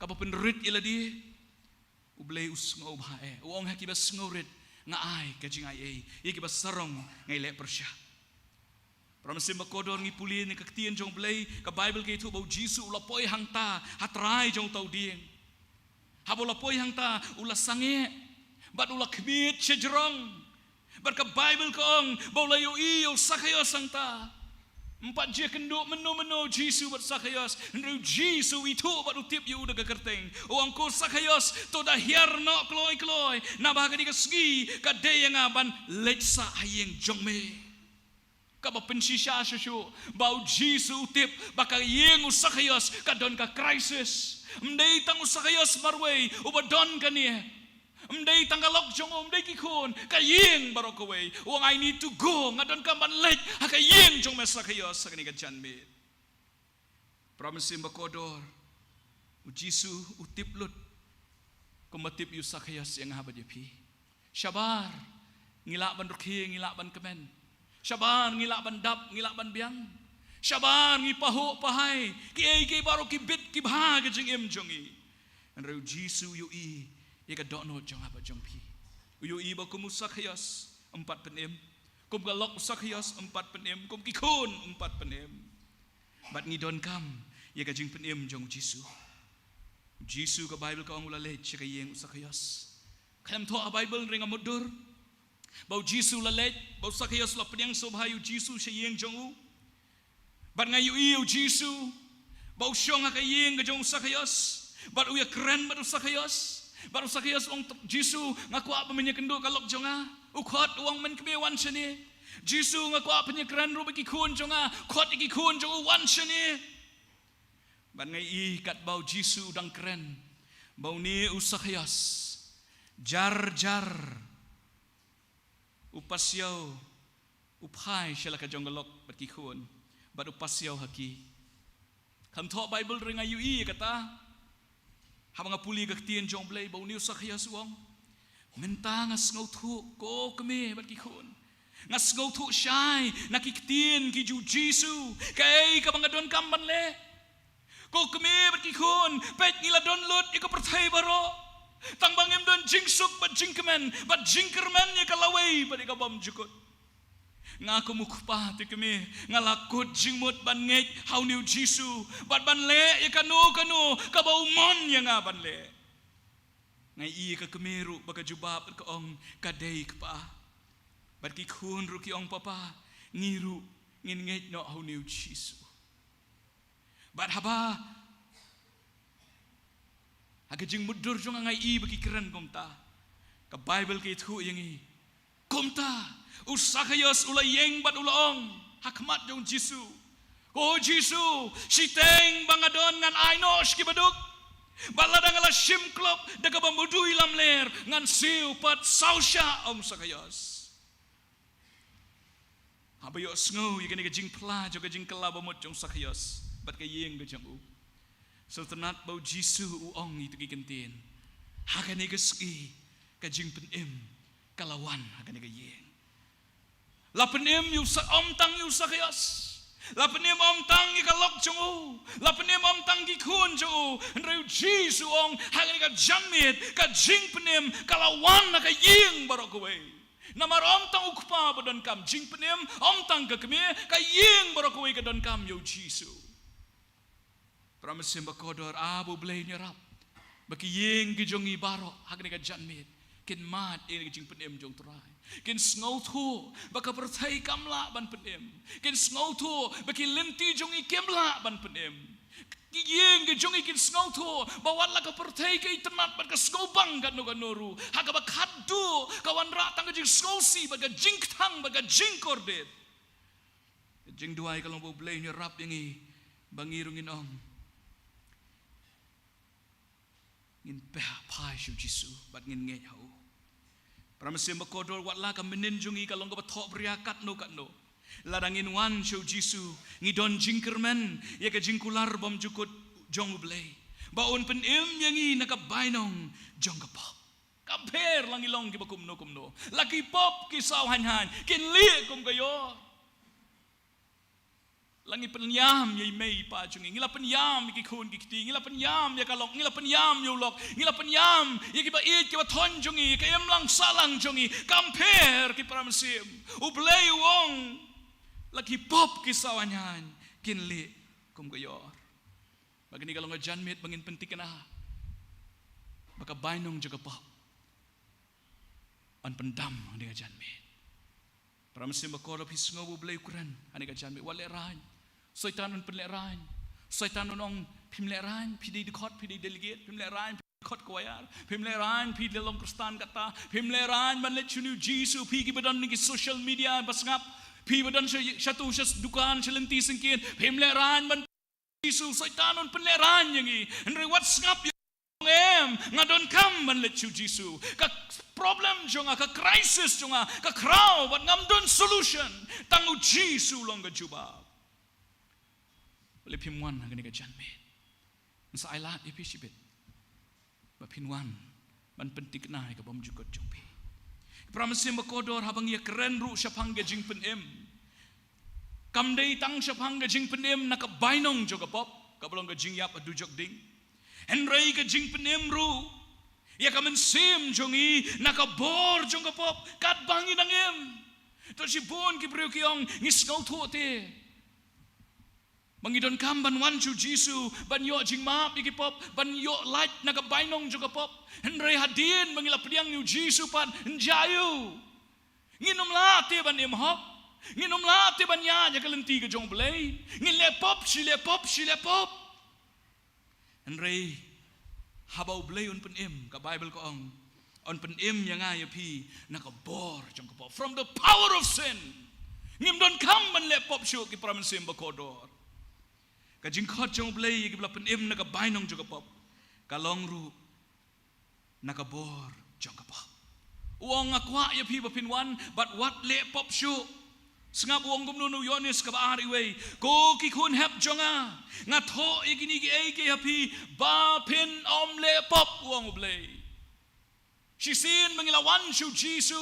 kaba pynrit ïa lade? U Blei u sngewbha eh. U ong ha kiba sngewrit nga ai ka jingai ei, ïa kiba sarong nga ïaleh pyrshah. Para mynsiem bakordor, ngi pule na ka ktien jong U Blei, ka Baibl ka ïathuh ba u Jisu u la poi hangta ha trai jong uta u dieng. Haba u la poi hangta u la sangeh bad u la khmied sha jrong. Bad ka Baibl ka ong ba u la ïohi ïa u Sakhaios hangta. Ym pat jia kynduh mynno mynno u Jisu bad u Sakhaios, hynrei u Jisu u ithuh bad u tip ïa u da ka kyrteng. U ong, ko Sakhaios, to da hiar noh kloi kloi, naba ha kane ka sngi ka dei ïa nga ban leit sah ha ïing jong me. Kaba pynshisha shuh shuh ba u Jisu u tip ba ka ïing u Sakhaios ka don ka crisis. Ym dei tang u Sakhaios marwei uba don kane. Ym dei tang ka lok jong u, ym dei ki khun, ka ïing baroh kawei. U ong, I need to go, nga donkam ban leit ha ka ïing jong me Sakhaios ha kane ka janmiet. Para mynsiem bakordor, u Jisu u tip lut kumba tip ïa u Sakhaios ïa nga bad ïa phi. Shabar ngi lah ban rkhie, ngi lah ban kmen. Shabar ngi lah ban dap, ngi lah ban biang. Shabar ngi pahuh pahai kiei kiei baroh ki bit ki bha ka jingim jong ngi. Hynrei u Jisu u ïohi ïa ka dohnud jong nga bad jong phi. U ïohi ba kum u Sakhaios ym pat pynim, kum ka lok u Sakhaios ym pat pynim, kum ki khun ym pat pynim. Bad ngi donkam ïa ka jingpynim jong u Jisu. U Jisu, ka Baibl ka ong, u la leit sha ka ïing u Sakhaios. Khlem thoh ha Baibl, hynrei nga mutdur ba u Jisu u la leit, ba u Sakhaios u la pdiang sngewbha ïa u Jisu sha ïing jong u. Bad nga ïohi ïa u Jisu ba u shong ha ka ïing ka jong u Sakhaios bad u ïakren bad u Sakhaios. Bad u Sakhaios u ong, Jisu, nga kwah ba men ïakynduh ka lok jong nga. U khot, u ong, men kmie, wan shane. Jisu, nga kwah ba men ïakren ruh bad ki khun jong nga. Khot ïa ki khun jong u, wan shane. Bad nga ïohi katba u Jisu u dang kren ba une u Sakhaios, jar jar u pasiaw, u phai sha la ka jong ka lok bad ki khun, bad u pasiaw ha ki. Khlem thoh Baibl, hynrei nga ïohi ïa kata. Haba nga pule ka ktien jong U Blei, ba une u Sakhaios u ong, mynta nga sngewthuh, ko kmie bad ki khun. Nga sngewthuh shai na ki ktien ki jong u Jisu kaei kaba nga donkam ban leh. Ko kmie bad ki khun, peit, ngi la don lut ïa ka pyrthei baroh, tang ba ngim don jingsuk bad jingkmen bad jingkyrmen ïa ka lawei bad ïa ka bymjukut. Nga kum u kpa, te kmie, nga la kut jingmut ban ngeit ha une u Jisu bad ban leh ïa kano kano kaba u mon ïa nga ban leh. Nga ïohi ïa ka kmie ruh ba ka jubab bad ka ong, ka dei, Kpa. Bad ki khun ruh ki ong, Papa, ngi ruh ngin ngeit noh ha une u Jisu. Bad haba ha ka jingmutdur jong nga, nga ïohi ba ki kren kumta, ka Baibl ka ïathuh ïa ngi, kumta u Sakhaios u la ïeng bad u la ong ha khmat jong u Jisu, ko Jisu, shiteng ba nga don ngan ai noh sha ki baduk. Bad lada nga la shim klop da kaba mudui lamler, ngan siew pat saw shah, ong u Sakhaios. Haba ïohsngew ïa kane ka jingphla jong ka jingkylla bamut jong u Sakhaios bad ka ïing ka jong u, sngewtynnat ba u Jisu u ong ïa kito ki kyntien, ha kane ka sngi ka jingpynim Ka la wan ha kane ka ïing. La pynim ïa u Sa-, ym tang ïa u Sakios. La pynim ym tang ïa ka lok jong u. La pynim ym tang ki khun jong u. Hynrei u Jisu u ong, ha kane ka janmiet, ka jingpynim ka la wan ha ka ïing baroh kawei. Namar ym tang u kpa ba donkam jingpynim, ym tang ka kmie, ka ïing baroh kawei ka donkam ïa u Jisu. Para mynsiem ba kordor, A ba U Blei un ïarap ba ki ïing ki jong ngi baroh ha kane ka janmiet kin mad ïa ka jingpynim jong U Trai. Kin sngewthuh ba ka pyrthei kam lah ban pynim. Kin sngewthuh ba ki lynti jong ngi kim lah ban pynim. Ki ïing ki jong ngi kin sngewthuh ba wat la ka pyrthei ka itynnad bad ka sngewbang katno katno ruh, ha kaba khatduh ka wanrah tang ka jingsngewsih bad ka jingkthang bad ka jingkordit. Ka jingduwai ka long ba U Blei un ïarap ïa ngi ba ngi ruh ngin ong, ngin phai, phai sha U Jisu bad ngin ngeit ha u. Para mynsiem ba kordor, wat la ka mynnin jong ngi ka long kaba thohbria katno katno, lada ngin wan sha U Jisu, ngi don jingkyrmen ïa ka jingkular bymjukut jong U Blei ba un pynim ïa ngi na ka bainong jong ka pop. Kam pher la ngi long kiba kumno kumno, la ki pop ki saw haiñ haiñ kin lieh kum ka ïor. La ngi pynïam ïa i mei i pa jong ngi, ngi la pynïam ïa ki khun ki kti, ngi la pynïam ïa ka lok, ngi la pynïam ïa u lok, ngi la pynïam ïa kiba ïeit kiba thoiñ jong ngi, ïa ka imlang sahlang jong ngi. Kam pher, ki para mynsiem. U Blei u ong, la ki pop ki saw haiñ haiñ kin lieh kum ka ïor. Ba kane ka long ka janmiet ba ngin pynthikna ba ka bainong jong ka pop yn pyndam ha kane ka janmiet. Para mynsiem ba kordor, phi sngew ba U Blei u kren ha kane ka janmiet, wat lehraiñ. Soitan un pynlehraiñ. Soitan un ong, phim lehraiñ, phi dei dkhot, phi dei delegate, phim lehraiñ, phi dei dkhot choir, phim lehraiñ, phi dei long Khristan kata, phim lehraiñ ban leit shane U Jisu, phi kiba don na ki social media ba sngap, phi ba don sha, shatu sha dukan, sha lynti syngkien, phim lehraiñ ban Jisu. Soitan un pynlehraiñ ïa ngi. Hynrei wat sngap ïa, em, nga donkam ban leit sha U Jisu. Ka problem jong nga, ka crisis jong nga ka khraw bad ngam don solution. Tang U Jisu long ka jubab. Balei phim wan ha kane ka janmiet? Ngan sa ai lad ïa phi shibit ba phin wan ban pynthikna ïa ka bymjukut jong phi. Para mynsiem ba kordor, haba ngi ïakren ruh shaphang ka jingpynim, kam dei tang shaphang ka jingpynim na ka bainong jong ka pop, kaba long ka jingïap ha dujok ding, hynrei ka jingpynim ruh ïa ka mynsiem jong ngi na ka bor jong ka pop katba ngi nang im. To shibun ki briew ki ong, ngi sngewthuh te ba ngi donkam ban wan sha U Jisu ban ïoh jingmap ïa ki pop, ban ïoh lait na ka bainong jong ka pop. Hynrei hadien ba ngi la pdiang ïa U Jisu pat, nja ïa u, ngin ym lah te ban im hok. Ngin ym lah te ban ïaid ïa ka lynti ka jong U Blei. Ngin leh pop shi leh pop shi leh pop. Hynrei haba U Blei un pynim, ka Baibl ka ong, un pynim ïa nga ïa phi na ka bor jong ka pop, from the power of sin. Ngim donkam ban leh pop shuh, ki para mynsiem ba kordor. Ka jingkhot jong U Blei ïa kiba la pynim na ka bainong jong ka pop ka long ruh na ka bor jong ka pop. U ong, nga kwah ïa phi ba phin wan bad wat leh pop shuh. Sngap u ong kumno na u Ïoannis kaba ar, wei: Ko ki khun hep jong nga, nga thoh ïa kine kiei kiei ha phi ba phin ym leh pop, u ong U Blei. Shisien ba ngi la wan sha U Jisu,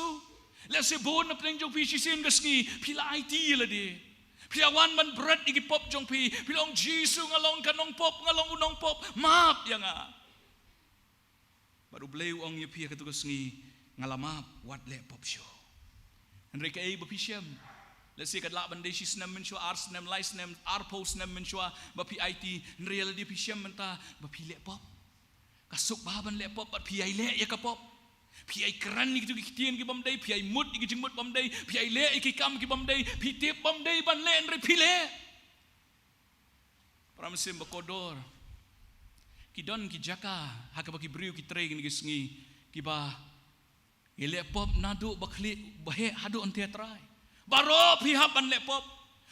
lehse bun na pdeng jong phi shisien ka sngi phi la aiti ïa lade. Phi la wan ban bret ïa ki pop jong phi. Phi la ong, Jisu, nga long ka nongpop, nga long u nongpop, map ïa nga. Bad U Blei u ong ïa phi ha katu ka sngi, nga la map, wat leh pop shuh. Hynrei kaei ba phi shem? Lehse ka lah ban dei shi snem mynshuwa, ar snem, lai snem, arphew snem mynshuwa ba phi aiti, hynrei ïa lade phi shem mynta ba phi leh pop. Ka suk bha ban leh pop bad phi ïai leh ïa ka pop. Phi ïai kren ïa kitu ki ktien ki bym dei, phi ïai mut ïa ki jingmut bym dei, phi ïai leh ïa ki kam ki bym dei, phi tip bym dei ban leh hynrei phi leh. Para mynsiem ba kordor, ki don ki jaka ha kaba ki briew ki trei kine ki sngi, kiba ngi leh pop naduh ba khlieh ba heh haduh hynte trai. Baroh phi hap ban leh pop.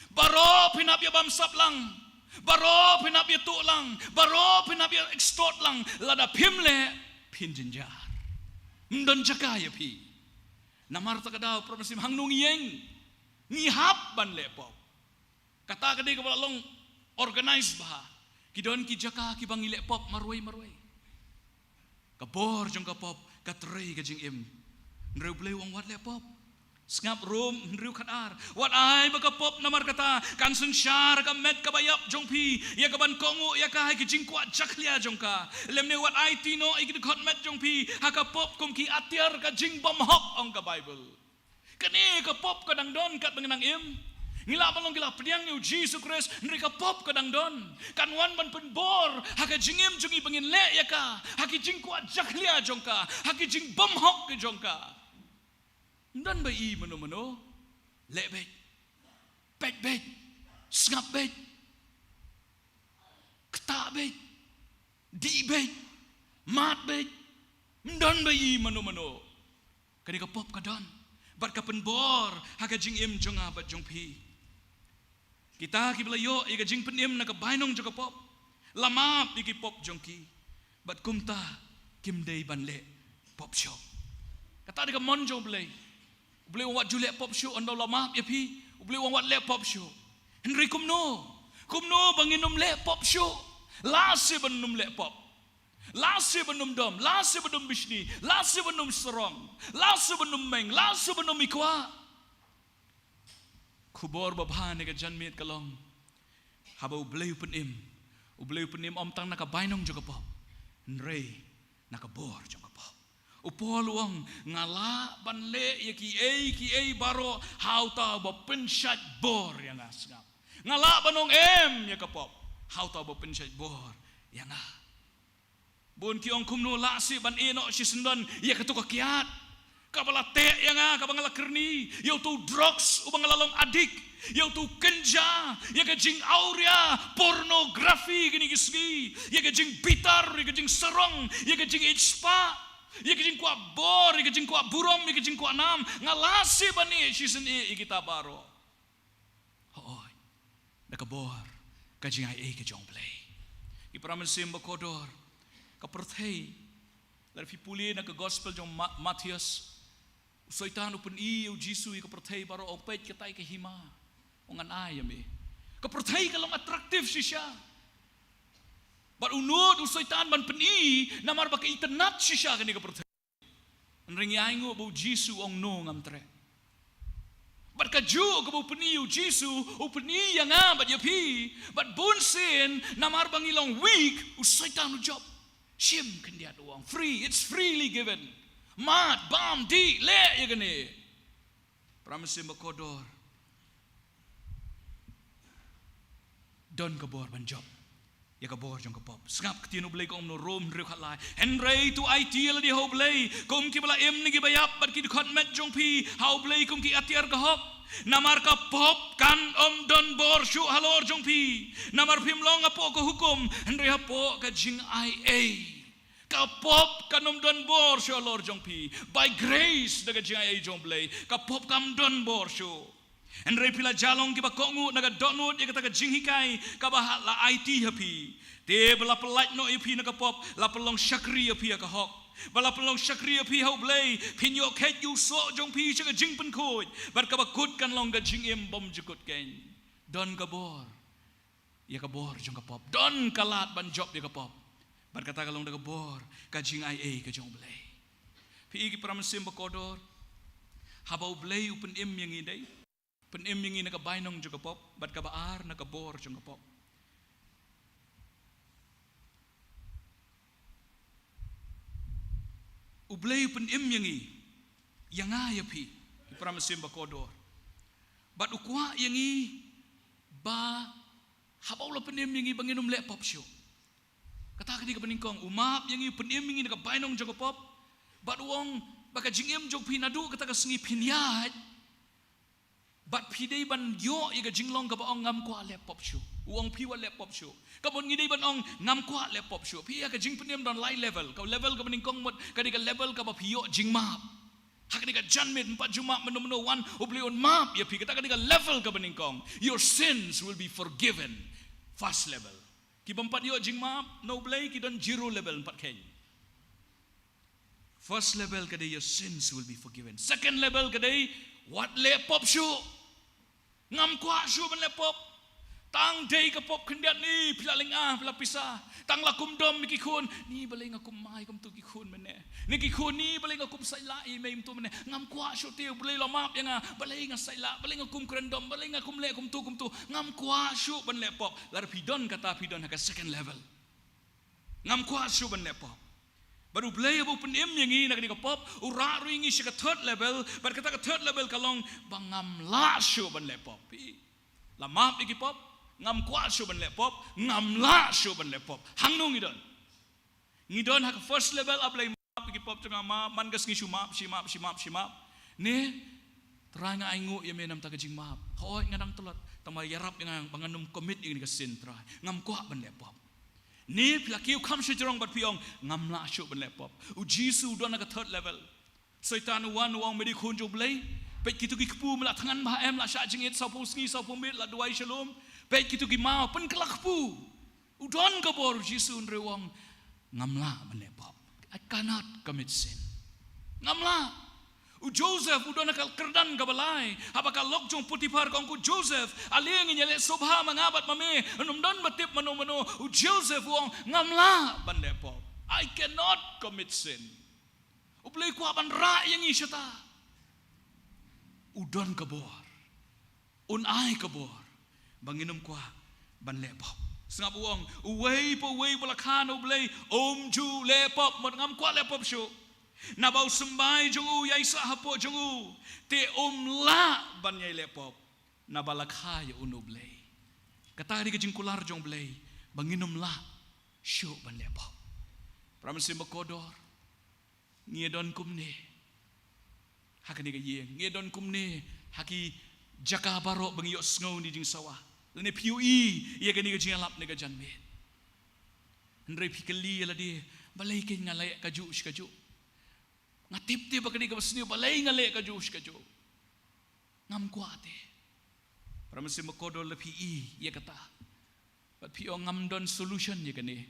Baroh phin hap ïa bamsap lang. Baroh phin hap ïa tuh lang. Baroh phin hap ïa extort lang. Lada phim leh, phin jynjar. Ym don jaka ïa phi. Namar kata ka daw, para mynsiem, hangno ngi ïeng, ngi hap ban leh pop. Kata ka dei kaba la long organize bha. Ki don ki jaka kiba ngi leh pop marwei marwei. Ka bor jong ka pop ka trei ka jingim. Hynrei U Blei u ong wat leh pop. Sngap Rom hynriew khat ar. Wat ai ba ka pop namar kata kan synshar ha ka met kaba ïap jong phi, ïa kaban kohnguh ïa ka ha ki jingkwah jakhlia jong ka. Lymne wat aiti noh ïa ki dkhot met jong phi ha ka pop kum ki atiar ka jingbymhok, ong ka Baibl. Kane ka pop ka dang don katba ngi nang im. Ngi lah ban long ki la pdiang ïa U Jisu Khrist, hynrei ka pop ka dang don. Kan wan ban pynbor ha ka jingim jong ngi ba ngin leh ïa ka ha ki jingkwah jakhlia jong ka, ha ki jingbymhok ki jong ka. Ym don ba i mano mano. Leh beit. Peit beit. Sngap beit. Ktah beit. Dih beit. Mad beit. Ym don ba i mano mano. Kane ka pop ka don bad ka pynbor ha ka jingim jong nga bad jong phi. Kita kiba la ïoh ïa ka jingpynim na ka bainong jong ka pop, la map ïa ki pop jong ki, bad kumta kim dei ban leh pop shuh. Kata dei ka mon jong U Blei. U Blei u ong wat ju leh pop shuh, ynda u la map ïa phi. U Blei u ong wat leh pop shuh. Hynrei kumno, kumno ba ngin ym leh pop shuh? La shi ban ym leh pop. La shi ban ym dom, la shi ban ym bishni, la shi ban ym sarong, la shi ban ym meng, la shi ban ym ikwah. Khubor babha ne ka janmiet ka long, haba U Blei u pynim, U Blei u pynim ym tang na ka bainong jong ka pop, hynrei na ka bor jong ka pop. U Paul u ong, nga lah ban leh ïa kiei kiei baroh ha uta uba pynshait bor ïa nga. Sngap. Nga lah ban ong em ïa ka pop ha uta uba pynshait bor ïa nga. Bun ki ong kumno lah shi ban ïeh noh shisyndon ïa kato ka kiad kaba la teh ïa nga, kaba nga la kyrni, ïa uto u drugs uba nga la long addict, ïa uto u kynja, ïa ka jingawria, pornography kine ki sngi, ïa ka jingbitar, ïa ka jingsarong, ïa ka jingïeit spah, ïa ka jingkwah bor, ïa ka jingkwah burom, ïa ka jingkwah nam. Nga lah shi ban ïeh shisien ïa kita baroh. Hooid, da ka bor ka jingaiei ka jong U Blei. Ki para mynsiem ba kordor, ka pyrthei, lada phi pule na ka gospel jong Ma-, Mathaios, u Soitan u pyni ïa U Jisu ïa ka pyrthei baroh, u peit katai ka hima, u ong ngan ai ïa me. Ka pyrthei ka long attractive shisha. Bad u nud u Soitan ban pyni namar ba ka itynnad shisha kane ka pyrthei. Hynrei ngi ainguh ba U Jisu u ong no, ngam treh. Bad kajuh kaba u pyni U Jisu, u pyni ïa nga bad ïa phi. Bad bunsien namar ba ngi long weak, u Soitan u jop. Shim khyndiat, u ong free, it's freely given. Mad, bam, dih, leh ïa kane. Para mynsiem ba kordor, don ka bor ban jop ïa ka bor jong ka pop. Sngap ktien U Blei ka ong kumno, Rom hynriew khat lai. Hynrei to aiti ïa lade ha U Blei kum kiba la im na kiba ïap, bad ki dkhot met jong phi ha U Blei kum ki atiar ka hok. Namar ka pop kan ym don bor shuh halor jong phi, namar phim long hapoh ka hukum, hynrei hapoh ka jingaiei. Ka pop kan ym don bor shuh halor jong phi. By grace, da ka jingaiei jong U Blei, ka pop kam don bor shuh. Hynrei phi la jia long kiba kohnguh na ka dohnud ïa kata ka jinghikai kaba ha la aiti ha phi. Te ba la pyllait noh ïa phi na ka pop, la pynlong shakri ïa phi ha ka hok. Ba la pynlong shakri ïa phi ha U Blei, phin ïoh kheit ïa u soh jong phi sha ka jingpynkhuid. Bad kaba kut kan long ka jingim bymjukut keiñ. Don ka bor ïa ka bor jong ka pop. Don ka lad ban jop ïa ka pop. Bad kata ka long da ka bor ka jingaiei ka jong U Blei. Phi i ki para mynsiem ba kordor, haba U Blei u pynim ïa ngi, dei pynim ïa ngi na ka bainong jong ka pop, bad kaba ar na ka bor jong ka pop. U Blei u pynim ïa ngi, ïa nga ïa phi, ki para mynsiem ba kordor. Bad u kwah ïa ngi ba haba u la pynim ïa ngi ba ngin ym leh pop shuh. Kata ka dei kaba nyngkong, u map ïa ngi, u pynim ïa ngi na ka bainong jong ka pop. Bad u ong ba ka jingim jong phi naduh kata ka sngi phin ïaid, bad phi dei ban ïoh ïa ka jinglong kaba ong ngam kwah leh pop shuh. U ong phi wat leh pop shuh. Ka mut ngi dei ban ong ngam kwah leh pop shuh. Phi ïa ka jingpynim don lai level. Ka level kaba nyngkong mut ka dei ka level kaba phi ïoh jingmap. Ha kane ka janmiet ym pat ju map mynno mynno, wan U Blei un map ïa phi. Kata ka dei ka level kaba nyngkong. Your sins will be forgiven. First level. Ki bym pat ïoh jingmap na U Blei ki don zero level, ym pat kheiñ. First level ka dei your sins will be forgiven. Second level ka dei wat leh pop shuh. Ngam kwah shuh ban leh pop. Tang dei ka pop khyndiat ni phi la lynga, phi la pisa. Tang la kum dom ïa ki khun ni, balei nga kum mai kumto ki khun mynne. Ne ki khun, balei nga kum sait lah ïa i mei mynta mynne? Ngam kwah shuh te, balei la map ïa nga? Balei nga sait lah? Balei nga kum kren dom? Balei nga kum leh kumtu kumtu? Ngam kwah shuh ban leh pop. Lada phi don kata, phi don ha ka second level. Ngam kwah shuh ban leh pop. Bad U Blei haba u pynim ïa ngi na kane ka pop, u rah ruh ïa ngi sha ka third level, bad kata ka third level ka long ba ngam lah shuh ban leh pop. Phi, la map ïa ki pop, ngam kwah shuh ban leh pop, ngam lah shuh ban leh pop. Hangno ngi don? Ngi don ha ka first level, A Blei, map ïa ki pop jong nga, map, man ka sngi shu map, shi map, shi map, shi map. Ne, Trai, nga ainguh ïa me na ka bynta ka jingmap. Hooid, nga dang tlot, tang ba ïarap ïa nga ba ngan ym commit ïa kane ka sin, Trai. Ngam kwah ban leh pop. Ne phi la kiew kham sha jrong bad phi ong, ngam lah shuh ban leh pop. U Jisu u don ha ka third level. Soitan u wan u ong, me dei khun jong U Blei? Peit kito ki kpu, me la thngan bha em, la shah jingit sawphew sngi sawphew miet, la duwai sha lum. Peit kito ki maw, pynkylla kpu. U don ka bor U Jisu, hynrei u ong, ngam lah ban leh pop. I cannot commit sin. Ngam lah. U Joseph u don ha ka kyrdan kaba lai. Haba ka lok jong u Potiphar ka ong, ko Joseph, ale ngin ïaleh sngewbha ma nga bad ma me. Ym don ba tip mano mano. U Joseph u ong, ngam lah ban leh pop. I cannot commit sin. U Blei u kwah ban rah ïa ngi shata. U don ka bor. Un ai ka bor ba ngin ym kwah ban leh pop. Sngap, u ong, uwei pa uwei uba la kha na U Blei um ju leh pop. Mut ngam kwah leh pop shuh. Naba u symbai jong u u ïaisah hapoh jong u, te um lah ban ïai leh pop, naba la kha ïa u na U Blei. Kata ka dei ka jingkular jong U Blei ba ngin ym lah shuh ban leh pop. Para mynsiem bakordor, ngi ïa don kumne ha kane ka ïing, ngi ïa don kumne ha ki jaka baroh ba ngi ïohsngew ïa kine ki jingsawa. Lane phi ïohi ïa kane ka jingïalap ne ka janmiet. Hynrei phi kylli ïa lade, balei kein nga leh kajuh shi kajuh? Nga tip te ba ka dei kaba sniew, balei nga leh kajuh shi kajuh? Ngam kwah te. Para mynsiem bakordor, lada phi i ïa kata bad phi ong ngam don solution ïa kane,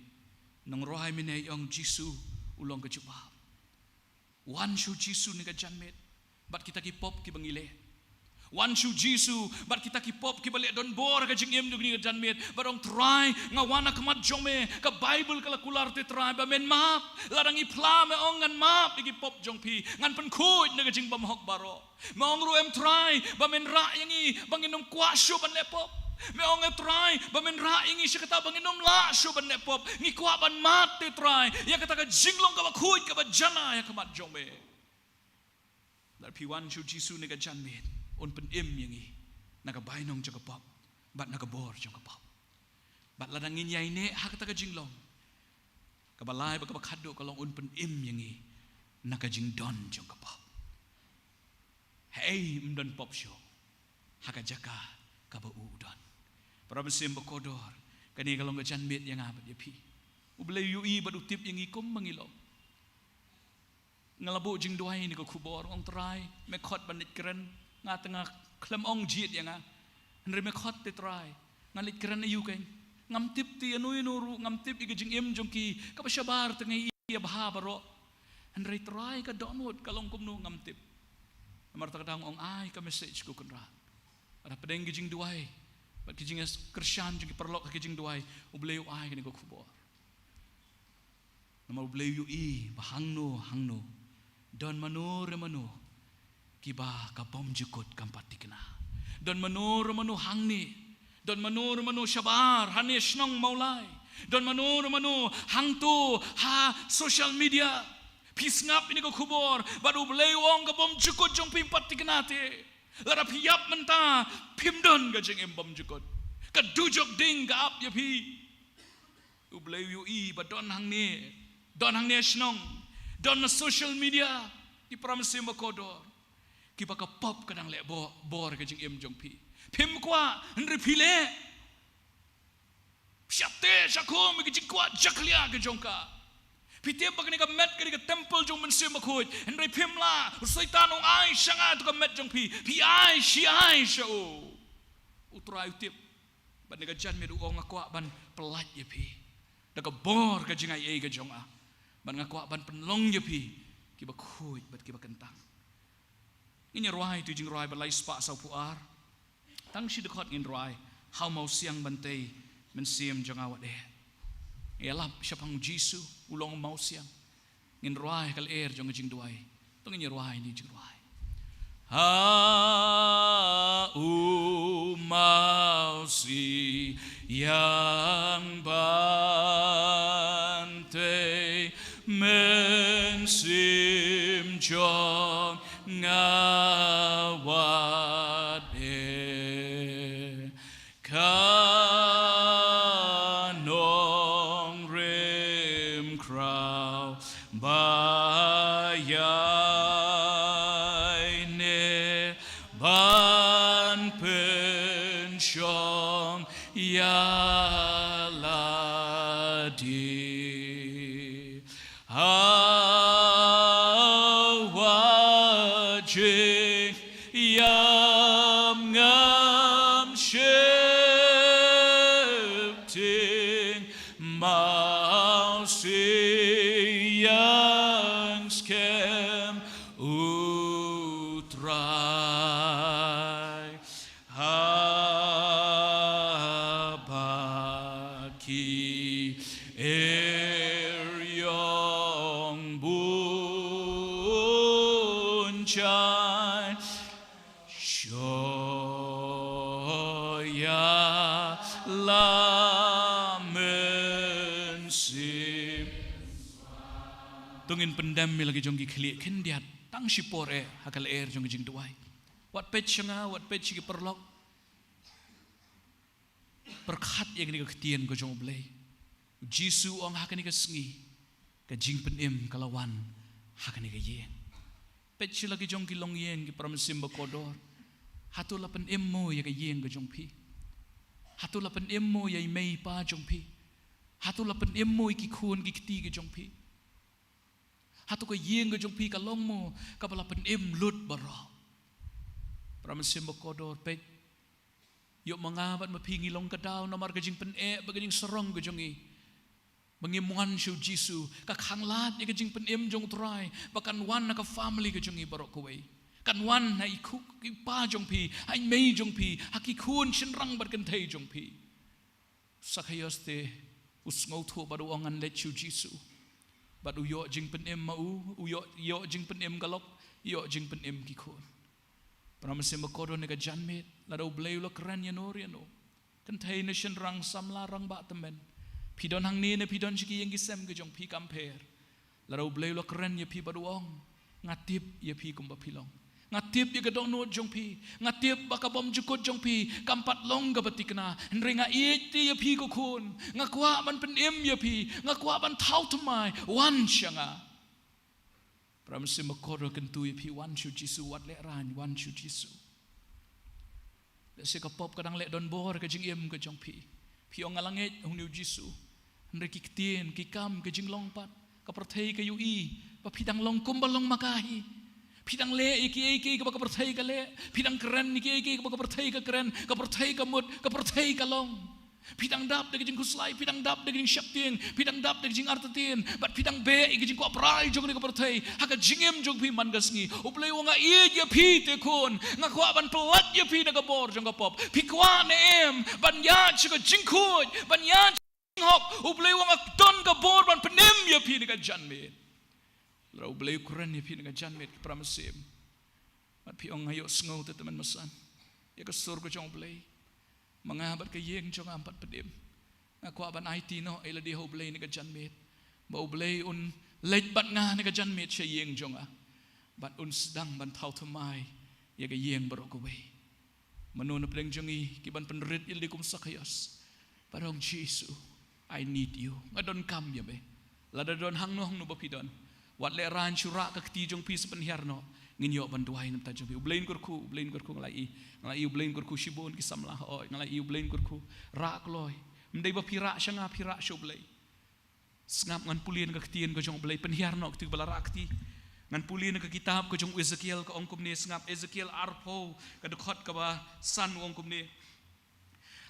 nongrwai mynne ïa ong Jisu u long ka jubab. Wan sha u Jisu kane ka janmiet bad kita ki pop kiba ngi leh. Wan sha u Jisu bad kita ki pop kiba leh donbor ha ka jingim jong ngi kane ka janmiet, bad ong, Trai, nga wan ha khmat jong me. Ka Baibl ka la kular te, Trai, ba men map. Lada ngi phla, me ong, ngan map ïa ki pop jong phi, ngan pynkhuid na ka jingbymhok baroh. Me ong ruh em, Trai, ba men rah ïa ngi ba ngin ym kwah shuh ban leh pop. Me ong em, Trai, ba men rah ïa ngi sha kata ba ngin ym lah shuh ban leh pop. Ngi kwah ban mad te, Trai, ïa kata ka jinglong kaba khuid kaba janai ha khmat jong me. Lada phi wan sha u Jisu kane ka janmiet, un pynim ïa ngi na ka bainong jong ka pop bad na ka bor jong ka pop. Bad lada ngin ïaineh ha kata ka jinglong, kaba lai bad kaba khatduh ka long un pynim ïa ngi na ka jingdon jong ka pop. Haei ym don pop shuh ha ka jaka kaba u u don? Para mynsiem bakordor, kane ka long ka janmiet ïa nga bad ïa phi. U Blei u ïohi bad u tip ïa ngi kumba ngi long. Nga la buh jingduwai ïa kane ka khubor, ong, Trai, me khot ban leit kren. Nga te nga khlem ong jied ïa nga. Hynrei me khot te, Trai. Ngan leit kren aïu kein? Ngam tip te ïano ïano ruh, ngam tip ïa ka jingim jong ki, kaba shabar te nga ïohi ïa bha baroh. Hynrei, Trai, ka dohnud ka long kumno ngam tip. Namar kata ka daw nga ong, ai ka message, ko Kynrad. Bad hapdeng ki jingduwai bad ki jingkyrshan jong ki paralok ha ki jingduwai, U Blei u ai kane ka khubor. Namar U Blei u ïohi ba hangno hangno, don mano re mano kiba ka bymjukut kam pat thikna. Don mano re mano hangne, don mano re mano shabar hangne shnong Mawlai, don mano re mano hangto ha social media. Phi sngap ïa kane ka khubor bad U Blei u ong ka bymjukut jong phim pat thikna te. Lada phi ïap mynta, phim don ka jingim bymjukut. Ka dujok ding ka ap ïa phi. U Blei u ïohi ba don hangne, don hangne shnong, don na social media, ki para mynsiem bakordor, kiba ka pop ka dang leh bo-, bor ka jingim jong phi. Phim kwah, hynrei phi leh. Phi shah teh shah khum ïa ki jingkwah jakhlia ki jong ka. Phi tip ba kane ka met ka dei ka temple jong u Mynsiem Bakhuid, hynrei phim lah. U Soitan u ong, ai sha nga ïa ka met jong phi. Phi ai shi ai sha u. U Trai u tip. Bad kane ka janmiet u ong, nga kwah ban pyllait ïa phi da ka bor ka jingaiei ka jong nga. Bad nga kwah ban pynlong ïa phi kiba khuid bad kiba kyntang. Ngin ïa rwai ïa uto u jingrwai ba lai spah sawphew ar. Tang shi dkhot ngin rwai. Ha u mawsiang ban tei mynsiem jong nga wat eh. Ïalap shaphang u Jisu, u long u mawsiang. Ngin rwai ha ka lyer jong ka jingduwai. To ngin ïa rwai ïa kane ka jingrwai. Ha u Mawsiang ban tei mynsiem jong nga wat eh. Ka nongrim khraw ba ïaineh ban pynshong ïa lade. Ha wajik ïam ngam sheptieng, Mawsiang skhem U Trai. Haba ki eriong bun jai shoh ïa la mynsiem. To ngin pyndem ïa la ki jong ki khlieh khyndiat tang shipor eh ha ka lyer jong ka jingduwai. Wat peit sha nga, wat peit sha ki paralok. Pyrkhat ïa kane ka ktien ka jong U Blei. U Jisu u ong ha kane ka sngi ka jingpynim ka la wan ha kane ka ïing. Peit sha la ki jong ki longïing, ki para mynsiem bakordor. Hato la pynim mo ïa ka ïing ka jong phi? Hato la pynim mo ïa i mei i pa jong phi? Hato la pynim mo ïa ki khun ki kti ki jong phi? Hato ka ïing ka jong phi ka long mo kaba la pynim lut baroh? Para mynsiem bakordor, peit. Ïoh ma nga bad ma phi ngi long ka daw namar ka jingpyneh bad ka jingsarong ka jong ngi. Ba ngim wan sha U Jisu, ka khanglad ïa ka jingpynim jong U Trai ba kan wan ha ka family ka jong ngi baroh kawei. Kan wan ha i khun i pa jong phi, ha i mei jong phi, ha ki khun shynrang bad kynthei jong phi. Sakhaios te u sngewthuh bad u ong ngan leit sha U Jisu. Bad u ïoh jingpynim ma u, u ïoh, ïoh jingpynim ka lok, ïoh jingpynim ki khun. Para mynsiem bakordor, ne ka janmiet, lada U Blei u la kren ïa no ïa no, kynthei ne shynrang, samla, rangbah, tymmen, phi don hangne ne phi don sha ki ïing ki sem ki jong phi, kam pher. Lada U Blei u la kren ïa phi bad u ong, nga tip ïa phi kumba phi long. Nga tip ïa ka dohnud jong phi. Nga tip ba ka bymjukut jong phi kam pat long kaba thikna. Hynrei nga ïeit te ïa phi ko khun. Nga kwah ban pynim ïa phi. Nga kwah ban thaw thymmai. Wan sha nga. Para mynsiem bakordor, kyntu ïa phi, wan sha U Jisu, wat lehraiñ, wan sha U Jisu. Lehse ka pop ka dang leh donbor ka jingim ka jong phi. Phi ong nga la ngeit ha une U Jisu. Hynrei ki ktien, ki kam, ka jinglong pat, ka pyrthei ka ïohi ba phi dang long kumba long ma ka hi. Phi dang leh ïa kiei kiei kaba ka pyrthei ka leh. Phi dang kren ïa kiei kiei kaba ka pyrthei ka kren, ka pyrthei ka mut, ka pyrthei ka long. Phi dang dap da ka jingkhuslai, phi dang dap da ka jingsheptieng, phi dang dap da ka jingartatien, bad phi dang beh ïa ka jingkwah brai jong kane ka pyrthei ha ka jingim jong phi man ka sngi. U Blei u ong nga ïeit ïa phi te khun, nga kwah ban pyllait ïa phi na ka bor jong ka pop. Phi kwah ne em ban ïaid sha ka jingkhuid, ban ïaid sha ka jinghok? U Blei u ong nga don ka bor ban pynim ïa phi ne ka janmiet. Lada U Blei u kren ïa phi ne ka janmiet, ki para mynsiem, bad phi ong nga ïohsngew te tymmen basan ïa ka sur ka jong U Blei. Ma nga bad ka ïing jong nga ngam pat pynim. Nga kwah ban aiti noh ïa lade ha U Blei ne ka janmiet, ba U Blei un leit bad nga ne ka janmiet sha ïing jong nga, bad un sdang ban thaw thymmai ïa ka ïing baroh kawei. Mano na pdeng jong ngi ki ban pynrit ïa lade kum Sakhaios, bad ong, Jisu, I need you. Nga donkam ïa me. Lada don hangno hangno ba phi don, wat lehraiñ, shu rah ka kti jong phi, sa pynhiar noh. Ngin ïoh ban duwai na bynta jong phi. U Blei un kyrkhu, U Blei un kyrkhu, nga la ïohi. Nga la ïohi U Blei un kyrkhu shibun ki samla, hooid, nga la ïohi U Blei un kyrkhu. Rah kloi. Ym dei ba phi rah sha nga, phi rah sha U Blei. Sngap, ngan pule na ka ktien ka jong U Blei, pynhiar noh kito kiba la rah kti. Ngan pule na ka kitab ka jong u Ezekiel, ka ong kumne, sngap, Ezekiel arphew, ka dkhot kaba san, u ong kumne.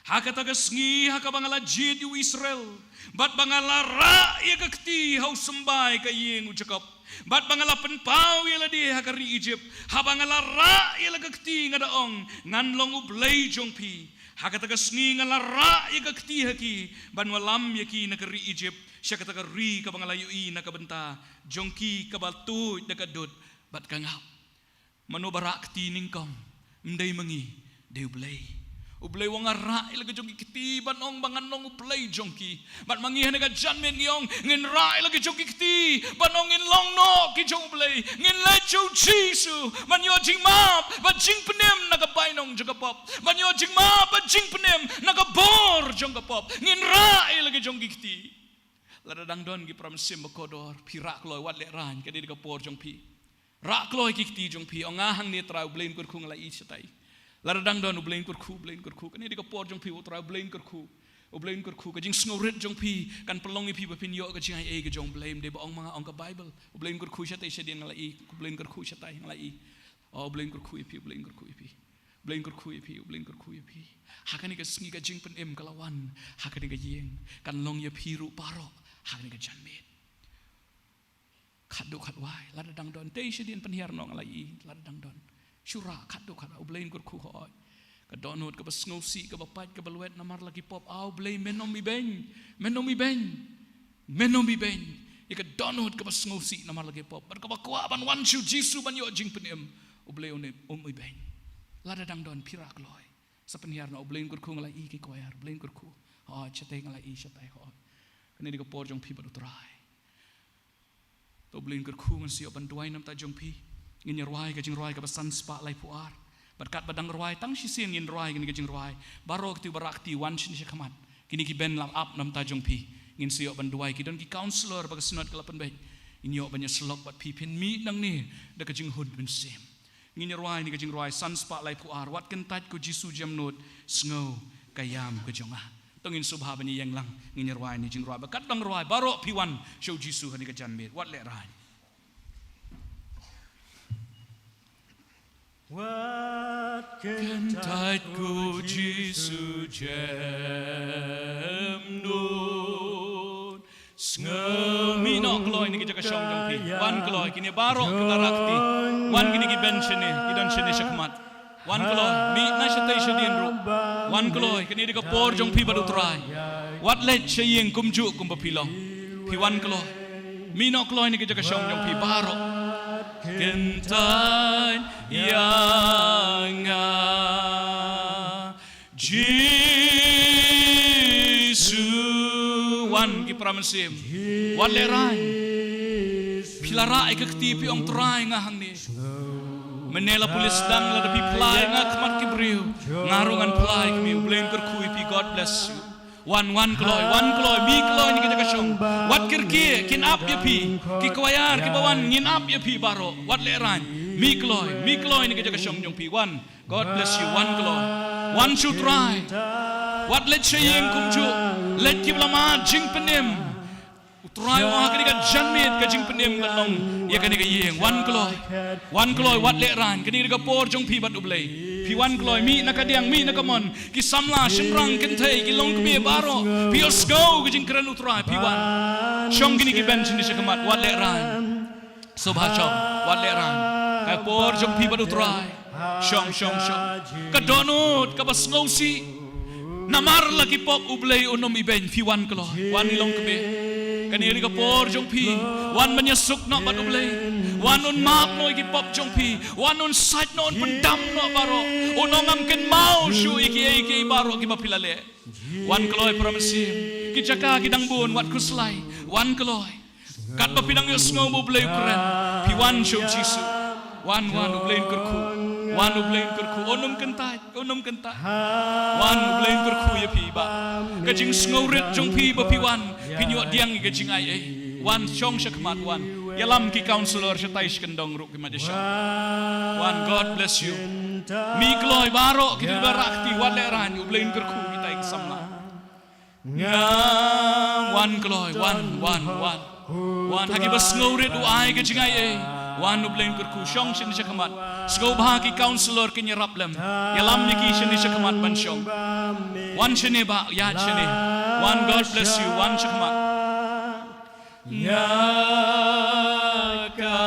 Ha kata ka sngi ha kaba nga la jied ïa u Israel, bad ba nga la rah ïa ka kti ha u symbai ka ïing u Jakob, bad ba nga la pynpaw ïa lade ha ka ri Ijipt, haba nga la rah ïa la ka kti nga da ong, ngan long U Blei jong phi, Ha kata ka sngi nga la rah ïa ka kti ha ki, ban wallam ïa ki na ka ri Ijipt, sha kata ka ri kaba nga la ïohi na ka bynta jong ki, kaba tuid da ka dud bad ka ngap. Mano ba rah kti nyngkong, ym dei ma ngi, dei U Blei. U Blei u ong nga rah ïa la ka jong ki kti, ban ong ba ngan long U Blei jong ki. Bad ma ngi ha kane ka janmiet ngi ong, ngin rah ïa la ka jong ki kti, ban ong ngin long noh ki jong U Blei. Ngin leit sha U Jisu, ban ïoh jingmap bad jingpynim na ka bainong jong ka pop. Ban ïoh jingmap bad jingpynim na ka bor jong ka pop. Ngin rah ïa la ka jong ki kti. Lada dang don ki para mynsiem ba kordor, phi rah kloi, wat lehraiñ, ka dei ka por jong phi. Rah kloi ki kti jong phi, ong nga hangne Trai, U Blei un kyrkhu, nga la ïohi shatai. Lada dang don, U Blei un kyrkhu, U Blei un kyrkhu. Kane dei ka por jong phi, U Trai, U Blei un kyrkhu. U Blei un kyrkhu, ka jingsngewrit jong phi kan pynlong ïa phi ba phin ïoh ka jingaiei ka jong U Blei, ym dei ba ong ma nga, ong ka Baibl. U Blei un kyrkhu shatai shadien, nga la ïohi, U Blei un kyrkhu shatai, nga la ïohi. Oh, U Blei un kyrkhu ïa phi, U Blei un kyrkhu ïa phi. U Blei un kyrkhu ïa phi, U Blei un kyrkhu ïa phi. Ha kane ka sngi ka jingpynim ka la wan ha kane ka ïing, kan long ïa phi ruh baroh ha kane ka janmiet. Khatduh khatwai, lada dang don, tei shadien pynhiar noh, nga la ïohi, lada dang don. Shu rah khatduh khatwai, U Blei un kyrkhu hooid. Ka dohnud kaba sngewsih, kaba pait, kaba lwet namar la ki pop, ah U Blei men ym ibeiñ, men ym ibeiñ, men ym ibeiñ ïa ka dohnud kaba sngewsih namar la ki pop, bad kaba kwah ban wan sha U Jisu ban ïoh jingpynim. U Blei un ym ibeiñ. Lada dang don, phi rah kloi. Sa pynhiar noh, U Blei un kyrkhu, nga la ïohi ki choir, U Blei un kyrkhu. Hooid, shatai, nga la ïohi shatai, hooid. Kane dei ka por jong phi bad U Trai. To U Blei un kyrkhu, ngan sa ïoh ban duwai namar jong phi. Ngin ïa rwai ka jingrwai kaba san spah laiphew ar. Bad katba dang rwai, tang shisien ngin rwai kane ka jingrwai, baroh kito ba rah kti, wan shane sha khmat. Kine ki band la ap namar jong phi. Ngin sa ïoh ban duwai, ki don ki counselor ba ka synod ka la pynbeit. Ngin ïoh ban ïasyllok bad phi, phin mih nangne da ka jinghun mynsiem. Ngin ïa rwai kane ka jingrwai san spah laiphew ar, Wat kyntait ko Jisu jemnud, sngew ka ïam ka jong nga. To ngin sngewbha ban ïeng lang, ngin ïa rwai kane ka jingrwai. Bad katba dang rwai, baroh phi wan sha U Jisu ha kane ka janmiet. Wat lehraiñ. Wat kyntait ko Jisu jemnud, sngew. Mih noh kloi na ki jaka shong jong phi. Wan kloi, kine baroh ki la rah kti. Wan kine ki band shane, ki don shane sha khmat. Wan kloi, mih na shatai shadien ruh. Wan kloi, kane dei ka por jong phi bad U Trai. Wat leit sha ïing kumjuh kumba phi long. Phi wan kloi. Mih noh kloi na ki jaka shong jong phi baroh. Kyntait ïa nga, Jisu. Wan ki para mynsiem. Wat lehraiñ. Phi la rah ïa ka kti, phi ong Trai, nga hangne. Mynne la pule sdang, lada phi phla ïa nga khmat ki briew, nga ruh ngan phla ïa me. U Blei un kyrkhu ïa phi. God bless you. Wan, wan kloi, wan kloi, mih kloi na ki jaka shong. Wat kyrkieh, kin ap ïa phi. Ki choir kiba wan, ngin ap ïa phi baroh. Wat lehraiñ. Mih kloi, mih kloi na ki jaka shong jong phi. Wan. God bless you. Wan kloi. Wan sha U Trai. Wat leit sha ïing kumjuh. Leit kiba la mad jingpynim. U Trai u ong ha kane ka janmiet ka jingpynim kan long ïa kane ka ïing. Wan kloi. Wan kloi, wat lehraiñ. Kane ka dei ka por jong phi bad U Blei. Phi wan kloi, mih na ka diang, mih na ka mon. Ki samla, shynrang, kynthei, ki longkmie baroh. Phi ïohsngew ka jingkren U Trai, phi wan. Shong kine ki band shane sha khmat, wat lehraiñ. Sngewbha shong, wat lehraiñ. Ka por jong phi bad U Trai. Shong, shong, shong. Ka dohnud kaba sngewsih. Namar la ki pop U Blei un ym ibeiñ. Phi wan kloi. Wan, i longkmie. Kane ka dei ka por jong phi. Wan ban ïasuk noh bad U Blei. Wan un map noh ïa ki pop jong phi. Wan un sait noh, un pyndam noh baroh. Un ong ngam kynmaw shuh ïa kiei kiei baroh kiba phi la leh. Wan kloi para mynsiem. Ki jaka ki dang bun, wat khuslai. Wan kloi. Katba phi dang ïohsngew ba U Blei u kren, phi wan sha U Jisu. Wan, wan, U Blei un kyrkhu. Wan, U Blei un kyrkhu. Un ym kyntait, un ym kyntait. Wan, U Blei un kyrkhu ïa phi ba ka jingsngewrit jong phi ba phi wan, phin ïoh pdiang ïa ka jingaiei. Wan, shong sha khmat, wan. Ïalam ki counselor shatai sha kyndong ruh ki mat ïa shong. Wan, God bless you. Mih kloi baroh kito kiba rah kti, wat lehraiñ, U Blei un kyrkhu kita ki samla. Ngam, wan kloi, wan, wan, wan. Wan, ha kiba sngewrit u ai ka jingaiei. Wan, U Blei un kyrkhu, shong shane sha khmat. Sngewbha ki counselor kin ïarap lem. Ïalam ïa ki shane sha khmat ban shong. Wan shane bah, ïaid shane. Wan, God bless you, wan sha khmat. Nga ka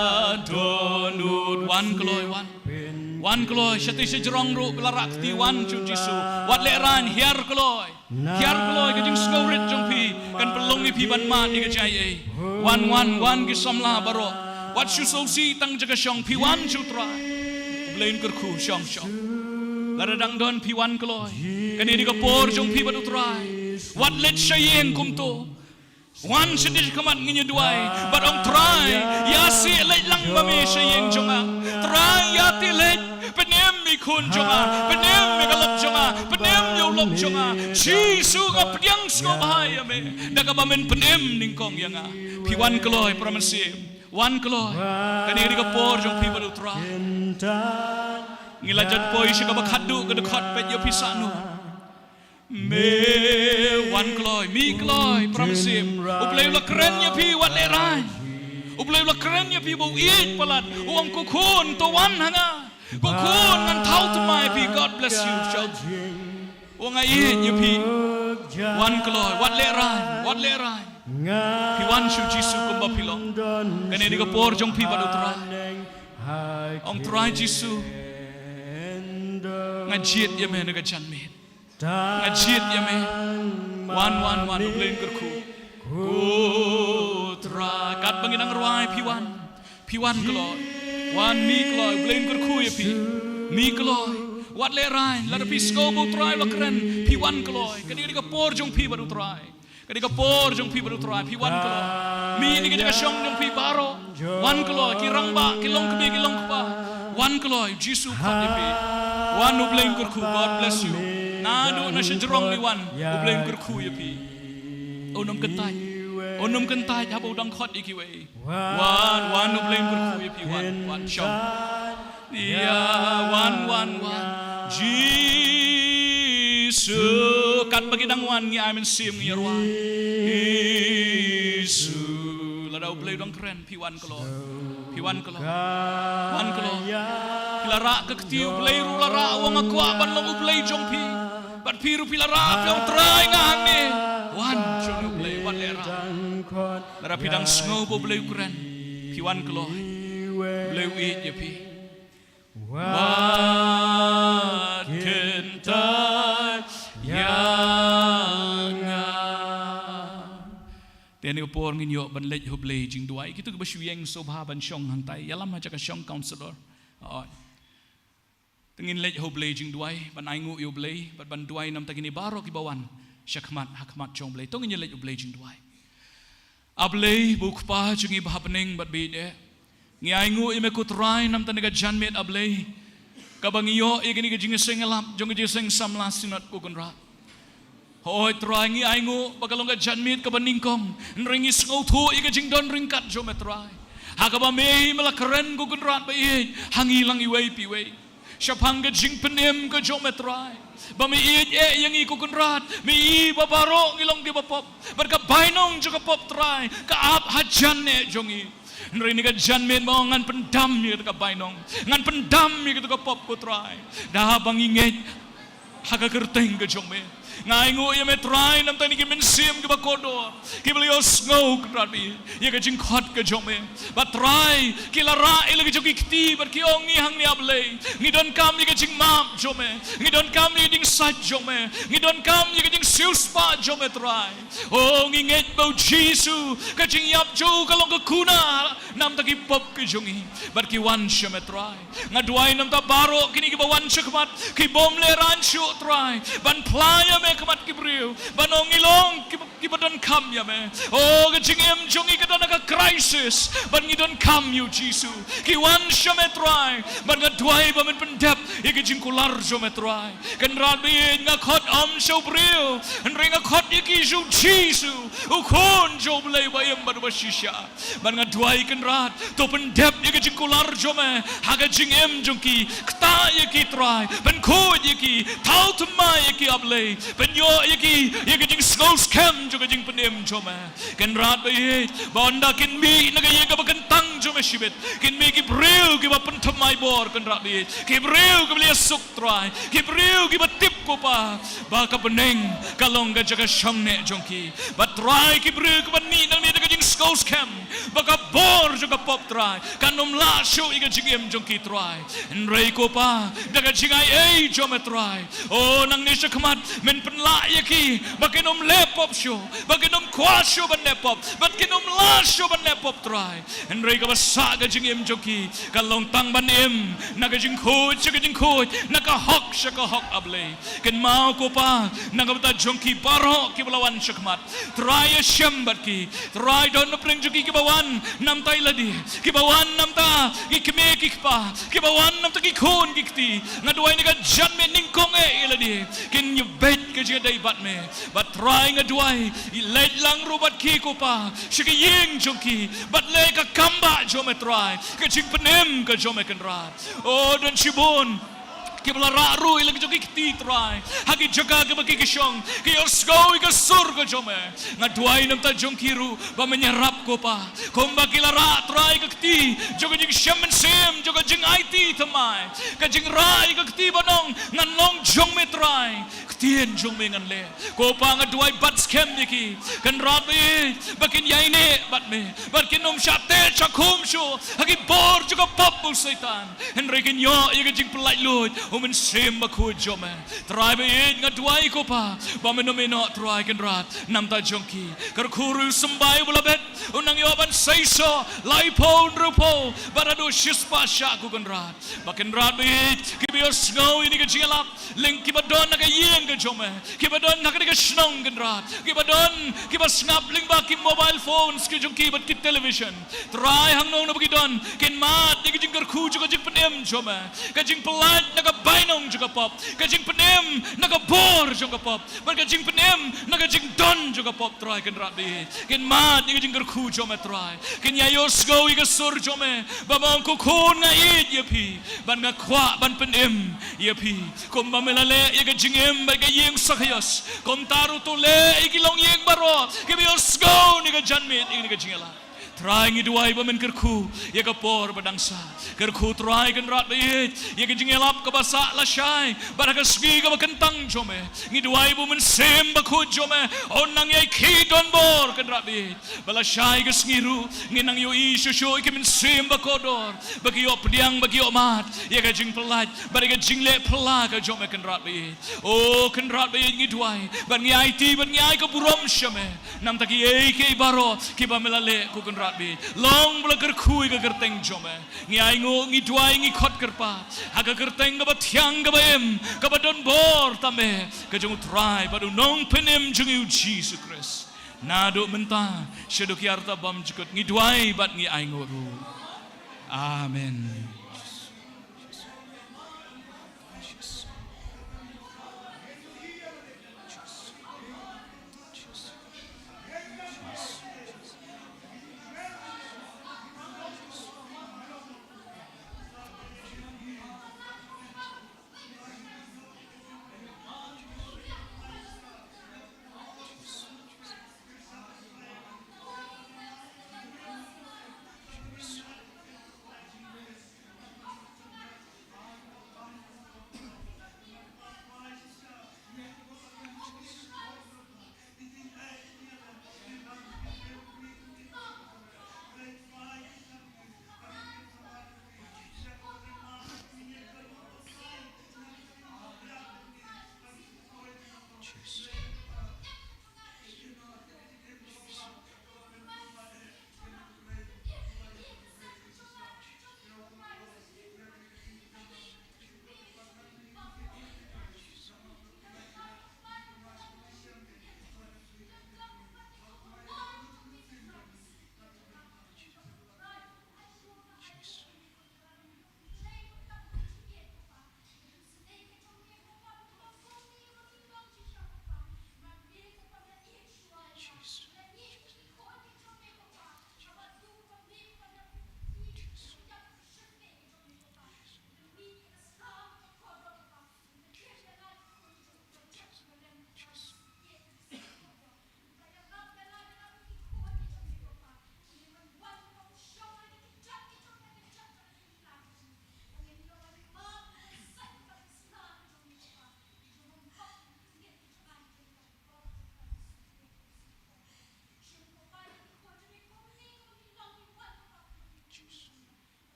dohnud, wan kloi, wan. Wan kloi, shatei shajrong ruh ba la rah kti, wan sha u Jisu. Wat lehraiñ, hiar kloi. Hiar kloi ka jingsngewrit jong phi, kan pynlong ïa phi ban mad ïa ka jingaiei. Wan, wan, wan ki samla baroh. Wat shu sngewsih tang jaka shong, phi wan sha u Trai. U Blei un kyrkhu shong shong. Lada dang don phi wan kloi. Kane dei ka por jong phi bad u Trai. Wat leit sha ïing kumto. Wan sha dei khmat ngin ïa duwai. Bad ong Trai, ïa sih leit lang ma me sha ïing jong nga. Trai, ïa ti leit, pynim ïa i khun jong nga, pynim ïa ka lok jong nga, pynim ïa u lok jong nga. Jisu, nga pdiang sngewbha ïa me da kaba men pynim nyngkong ïa nga. Phi wan kloi, para mynsiem. Wan kloi. Kane dei ka por jong phi bad u Trai. Ngi la jan poi sha kaba khatduh ka dkhot, peit ïa phi sah noh. Me wan kloi, mih kloi, para mynsiem. U Blei u la kren ïa phi, wat lehraiñ. U Blei u la kren ïa phi, ba u ïeit palat, u ong, ko khun, to wan ha nga. Ko khun, ngan thaw thymmai ïa phi, God bless you. Shout. U ong, nga ïeit ïa phi. Wan kloi, wat lehraiñ, wat lehraiñ. Phi wan sha u Jisu kumba phi long. Kane dei ka por jong phi bad u Trai. Ong, Trai Jisu, nga jied ïa me na ka janmiet. Nga jied ïa me. Wan, wan, wan, u Blei un kyrkhu. Ko Trai, katba ngi dang rwai, phi wan. Phi wan kloi. Wan, mih kloi, u Blei un kyrkhu ïa phi. Mih kloi. Wat lehraiñ, lada phi sngew ba u Trai u la kren, phi wan kloi. Kane dei ka por jong phi bad u Trai. Kane dei ka por jong phi bad u Trai, phi wan kloi. Mih na ka jaka shong jong phi baroh. Wan kloi, ki rangbah, ki longkmie, ki longkpa. Wan kloi, Jisu u khot ïa phi. Wan, u Blei un kyrkhu, God bless you. Naduh na shajrong ngi wan, u Blei un kyrkhu ïa phi. Un ym kyntait. Un ym kyntait haba u dang khot ïa kiwei. Wan, wan, u Blei un kyrkhu ïa phi, wan, wan, shong. Ïa, wan, wan, wan. Jisu, katba ki dang wan, ngi ai mynsiem, ngi ïa rwai. Jisu, lada u Blei u dang kren, phi wan kloi. Phi wan kloi. Wan kloi. Phi la rah ka kti, u Blei ruh la rah, u ong, nga kwah ban long u Blei jong phi. Bad phi ruh phi la rah, phi ong, Trai, nga hangne. Wan, sha une u Blei, wat lehraiñ. Lada phi dang sngew ba u Blei u kren, phi wan kloi. U Blei u ïeit ïa phi. Wat kyntait ïa nga. Te ha kane ka por ngin ïoh ban leit ha u Blei jingduwai. Kito kiba shu ïeng sngewbha ban shong hangtai, ïalam ha jaka shong, counsellor. Hooid. Te ngin leit ha u Blei jingduwai, ban ainguh ïa u Blei, bad ban duwai namar kine baroh kiba wan shakhmat, ha khmat jong u Blei. To ngin ïa leit ha u Blei jingduwai. A Blei, ba u Kpa jong ngi ba ha bneng bad ba ïeit eh. Ngi ainguh ïa me ko Trai namar kane ka janmiet, A Blei, kaba ngi ïoh ïa kane ka jingïaseng ïalap jong ka Jingïaseng Samla Synod ko Kynrad. Hooid Trai, ngi ainguh ba ka long ka janmiet kaba nyngkong, hynrei ngi sngewthuh ïa ka jingdon ryngkat jong me Trai, ha kaba me me la kren ko Kynrad ba ïeit ha ngi lang iwei pa iwei. Shaphang ka jingpynim ka jong me Trai, ba me ïeit eh ïa ngi ko Kynrad, me i ba baroh ngi long kiba pop. Bad ka bainong jong ka pop Trai, ka ap hajan eh jong ngi. Hynrei ha kane ka janmiet mo ngan pyndam ïa kata ka bainong, ngan pyndam ïa kata ka pop ko Trai, da haba ngi ngeit ha ka kyrteng ka jong me. Nga ainguh ïa me Trai namar kine ki mynsiem kiba kordor, kiba la ïohsngew Kynrad ba ïeit ïa ka jingkhot ka jong me. Bad Trai, ki la rah ïa la ki jong ki kti bad ki ong, ngi hangne A Blei, ngi donkam ïa ka jingmap jong me, ngi donkam ïa ka jingsait jong me, ngi donkam ïa ka jingsiewspah jong me Trai. Oh, ngi ngeit ba u Jisu, ka jingïap jong u ka long ka kuna namar ki pop ki jong ngi. Bad ki wan sha me Trai. Nga duwai namar baroh kine kiba wan shakhmat, ki bym lehraiñ shuh Trai, ban phla ïa me khmat ki briew, ban ong ngi long kiba, kiba donkam ïa me. Oh, ka jingim jong ngi ka don ha ka crisis, bad ngi donkam ïa u Jisu. Ki wan sha me Trai, bad nga duwai ba men pyndep ïa ka jingkular jong me Trai. Kynrad ba ïeit, nga khot ym sha u briew, hynrei nga khot ïa ki sha u Jisu, u Khun jong u Blei ba im bad ba shisha. Bad nga duwai Kynrad, to pyndep ïa ka jingkular jong me ha ka jingim jong ki, ktah ïa ki Trai, pynkhuid ïa ki, thaw thymmai ïa ki A Blei, pynïoh ïa ki ïa ka jingsngew skhem jong ka jingpynim jong me. Kynrad ba ïeit, ba ynda kin mih na ka ïing kaba kyntang jong me shibit, kin mih ki briew kiba pynthymmai bor Kynrad ba ïeit, ki briew kiba la ïasuk Trai, ki briew kiba tip ko Pa, ba ka bneng ka long ka jaka shong neh jong ki. Bad Trai, ki briew kiba mih nangne da ka jingskhem Khublei skhem ba ka bor jong ka pop Trai kan ym lah shuh ïa ka jingim jong ki Trai. Hynrei ko Pa, da ka jingai ei jong me Trai, o nangne shakhmat men pynlah ïa ki ba kin ym leh pop shuh, ba kin ym kwah shuh ban leh pop, ba kin ym lah shuh ban leh pop Trai. Hynrei kaba sah ka jingim jong ki kan long tang ban im na ka jingkhuid sha ka jingkhuid, na ka hok sha ka hok, A Blei. Kynmaw ko Pa na ka bynta jong ki baroh kiba la wan shakhmat. Trai ïashem bad ki. Trai don na pdeng jong ki kiba wan namta ïa lade, kiba wan namta ki kmie ki kpa, kiba wan namta ki khun ki kti. Nga duwai na ka janmiet nyngkong eh ïa lade kin ïabeit ka jingïadei bad me. Bad Trai nga duwai, leit lang ruh bad ki ko Pa sha ka ïing jong ki, bad leh ka kam ba jong me Trai, ka jingpynim ka jong me Kynrad. O don shibun kiba la rah ruh ïa la ka jong ki kti Trai ha ki jaka kiba ki ki shong, ki ïohsngew ïa ka sur ka jong me. Nga duwai namta jong ki ruh ba men ïarap ko Pa, kumba ki la rah Trai ka kti jong ka jingshem mynsiem, jong ka jingaiti thymmai, ka jingrah ïa ka kti ban ong ngan long jong me Trai, ktien jong me ngan leh. Ko Pa nga duwai bat skhem ïa ki Kynrad ba ïeit, ba kin ïaineh bad me, ba kin ym shah teh shah khum shuh ha ki bor jong ka pop u Soitan. Hynrei kin ïoh ïa ka jingpyllait luid u Mynsiem Bakhuid jong me. Trai ba ïeit nga duwai ko Pa ba men ym ïehnoh Trai Kynrad namta jong ki. Kyrkhu ruh u symbai uba la bet, u nang ïoh ban seisoh laiphew hynriewphew bad haduh shispah shah ko Kynrad. Ba Kynrad ba ïeit, kiba ïohsngew ïa kane ka jingïalap, lyngba kiba don ha ka ïing ka jong me, kiba don ha kane ka shnong Kynrad, kiba don kiba sngap lyngba ki mobile phones ki jong ki bad ki television. Trai hangno hangno ba ki don, kin mad ïa ka jingkyrkhu jong ka jingpynim jong me, ka jingpyllait na ka bainong jong ka pop, ka jingpynim na ka bor jong ka pop, bad ka jingpynim na ka jingdon jong ka pop Trai Kynrad ba ïeit. Kin mad ïa ka jingkyrkhu jong me Trai, kin ïa ïohsngew ïa ka sur jong me ba ma ong ko khun nga ïeit ïa phi, bad nga kwah ban pynim ïa phi. Kumba me la leh ïa ka jingim bad ka ïing Sakhios, kumta ruh to leh ïa ki longïing baroh kiba ïohsngew ïa ka janmiet ïa ka jingïalap. Trai ngi duwai ba men kyrkhu ïa ka por ba dang sah. Kyrkhu Trai Kynrad ba ïeit ïa ka jingïalap kaba sah lashai bad ha ka sngi kaba kyntang jong me. Ngi duwai ba u Mynsiem Bakhuid jong me un nang ïai khie donbor Kynrad ba ïeit, ba lashai ka sngi ruh ngin nang ïohi shuh shuh ïa ki mynsiem ba kordor, ba ki ïoh pdiang, ba ki ïoh mad ïa ka jingpyllait bad ïa ka jingleh phylla ka jong me Kynrad ba ïeit. O Kynrad ba ïeit ngi duwai bad ngi aiti bad ngi ai ka burom sha me namta kiei kiei baroh kiba me la leh ko Kynrad ba ïeit. Long ba la kyrkhu ïa ka kyrteng jong me. Ngi ainguh, ngi duwai, ngi khot kyrpad ha ka kyrteng kaba thiang, kaba im, kaba donbor tam eh, ka jong u Trai bad u Nongpynim jong ngi u Jisu Khrist. Naduh mynta shaduh ki arta bymjukut ngi duwai bad ngi ainguh ruh. Amen.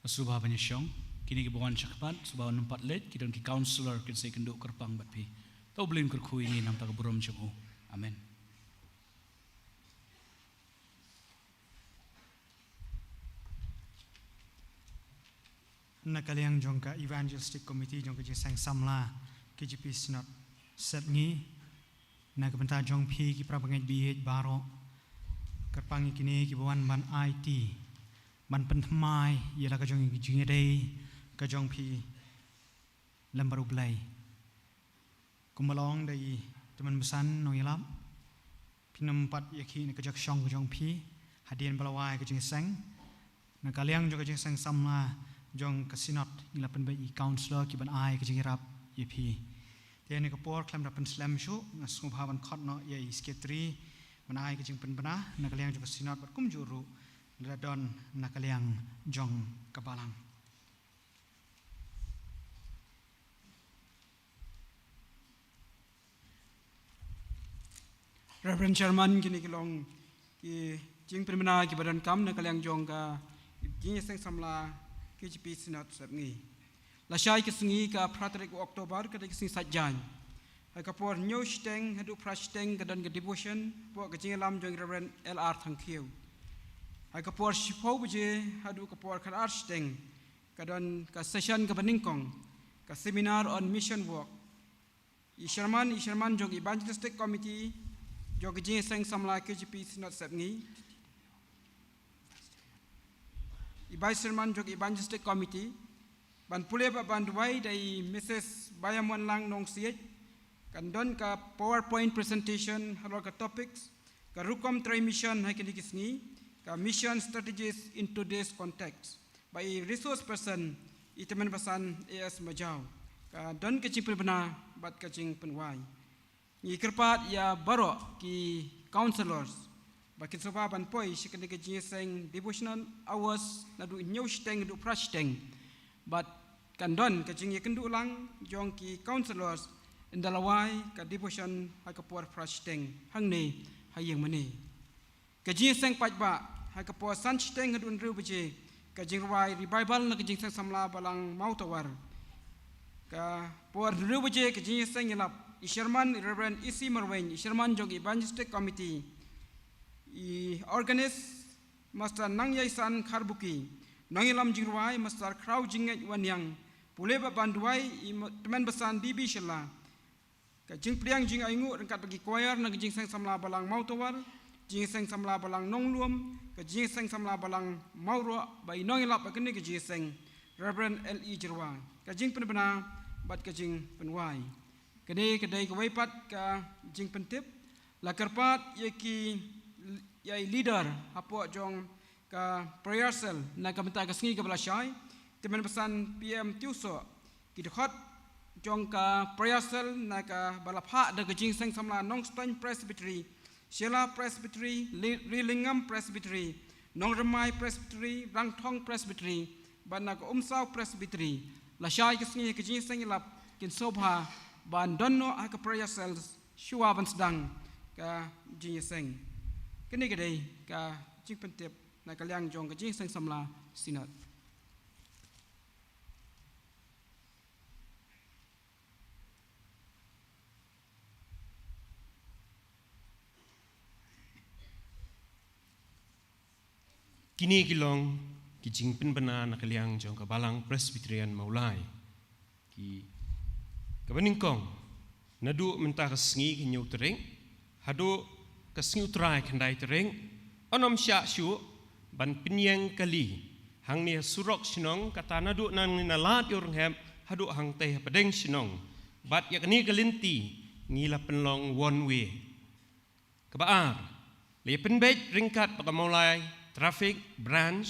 Sngewbha ban ïashong. Kine kiba wan shakhmat, sngewbha ban ym pat leit, ki don ki counsellor kin sa ïakynduh kyrpang bad phi. To U Blei un kyrkhu ïa ngi na ka bynta ka burom jong u. Amen. Na ka liang jong ka Evangelistic Committee jong ka Jingïaseng Samla K J P Synod Sepngi, na ka bynta jong phi ki para bangeit baieit baroh, kyrpang ïa kine kiba wan ban aiti, ban pynthymmai ïa la ka jong ka jingïadei ka jong phi lem bad U Blei. Kumba long da i tymmen basan nongïalap, phin ym pat ïakhih na ka jaka shong ka jong phi hadien ba la wai ka jingïaseng. Na ka liang jong ka Jingïaseng Samla jong ka Synod, ngi la pynbeit ïa ki counsellor kiban ai ka jingïarap ïa phi. Te na ka por khlem da pynslem shuh, nga sngewbha ban khot noh ïa i Secretary ban ai ka jingpynbna na ka liang jong ka Synod bad kumjuh ruh lada don na ka liang jong ka Balang. Reverend Chairman, kine ki long ki jingpynbna kiba donkam na ka liang jong ka Jingïaseng Samla K J P Synod Sepngi. Lashai ka sngi ka phra tarik u October, ka dei ka sngi Saitjaiñ. Ha ka por hynñiew shiteng haduh phra shiteng ka don ka devotion hapoh ka jingïalam jong Reverend L R Thangkhiew. Ha ka por shiphew baje haduh ka por khatar shiteng ka don ka session kaba nyngkong, ka seminar on mission work. I Chairman, i Chairman jong Evangelistic Committee jong ka Jingïaseng Samla K J P Synod Sepngi, i Vice Chairman jong Evangelistic Committee, ban pule bad ban duwai da i Missus Baïamonlang Nongsiej. Kan don ka PowerPoint presentation halor ka topics, ka rukom trei mission ha kine ki sngi, ka mission strategies in today's context. Bad i resource person, i tymmen basan A S Majaw. Ka don ka jingpynbna bad ka jingpynwai. Ngi kyrpad ïa baroh ki counsellors ba kin sngewbha ban poi sha kane ka jingïaseng devotional hours naduh hynñiew shiteng haduh phra shiteng. Bad kan don ka jingïakynduh lang jong ki counsellors ynda la wai ka devotion ha ka por phra shiteng hangne ha ïing mane. Ka jingïaseng paidbah ha ka por san shiteng haduh hynriew baje, ka jingrwai revival na ka Jingïaseng Samla Balang Mawtawar. Ka por hynriew baje ka jingïaseng ïalap, i Chairman i Reverend E C Marwein, i Chairman jong Evangelistic Committee, i organist Master Nangïaisan Kharbuki, nongïalam jingrwai Master Khrawjingngeit Wanïang, pule bad ban duwai i tymmen basan D B Shylla. Ka jingpdiang jingainguh ryngkat bad ki choir na ka Jingïaseng Samla Balang Mawtawar, Jingïaseng Samla Balang Nonglum, ka Jingïaseng Samla Balang Mawroh, bad i nongïalap ha kane ka jingïaseng, Reverend L E Jyrwa. Ka jingpynbna bad ka jingpynwai. Kane ka dei kawei pat ka jingpyntip. La kyrpad ïa ki, ïa i leader hapoh jong ka prayer cell na ka bynta ka sngi kaba lashai, tymmen basan P M Tiewsoh, ki dkhot jong ka prayer cell na kaba la phah da ka Jingïaseng Samla Nongstoiñ Presbytery, Shylla Presbytery, Ri-, Rilingam Presbytery, Nongrymai Presbytery, Rangthong Presbytery, bad na ka Umsaw Presbytery. Lashai ka sngi ka jingïaseng ïalap kin sngewbha ban don noh ha ka prayer cells shuwa ban sdang ka jingïaseng. Kane ka dei ka jingpyntip na ka liang jong ka Jingïaseng Samla Synod. Kine ki long ki jingpynbna na ka liang jong ka Balang Presbyterian Mawlai. Ki, kaba nyngkong, naduh mynta ka sngi ka hynñiew tarik haduh ka sngi U Trai khyndai tarik, yn ym shah shuh ban pynïeng kali hangne ha surok shnong, kata naduh nangne na Lad Ïewrynghep haduh hangtei hapdeng shnong. Bad ïa kane ka lynti ngi la pynlong one way. Kaba ar, la ïa pynbeit ryngkat bad ka Mawlai Traffic Branch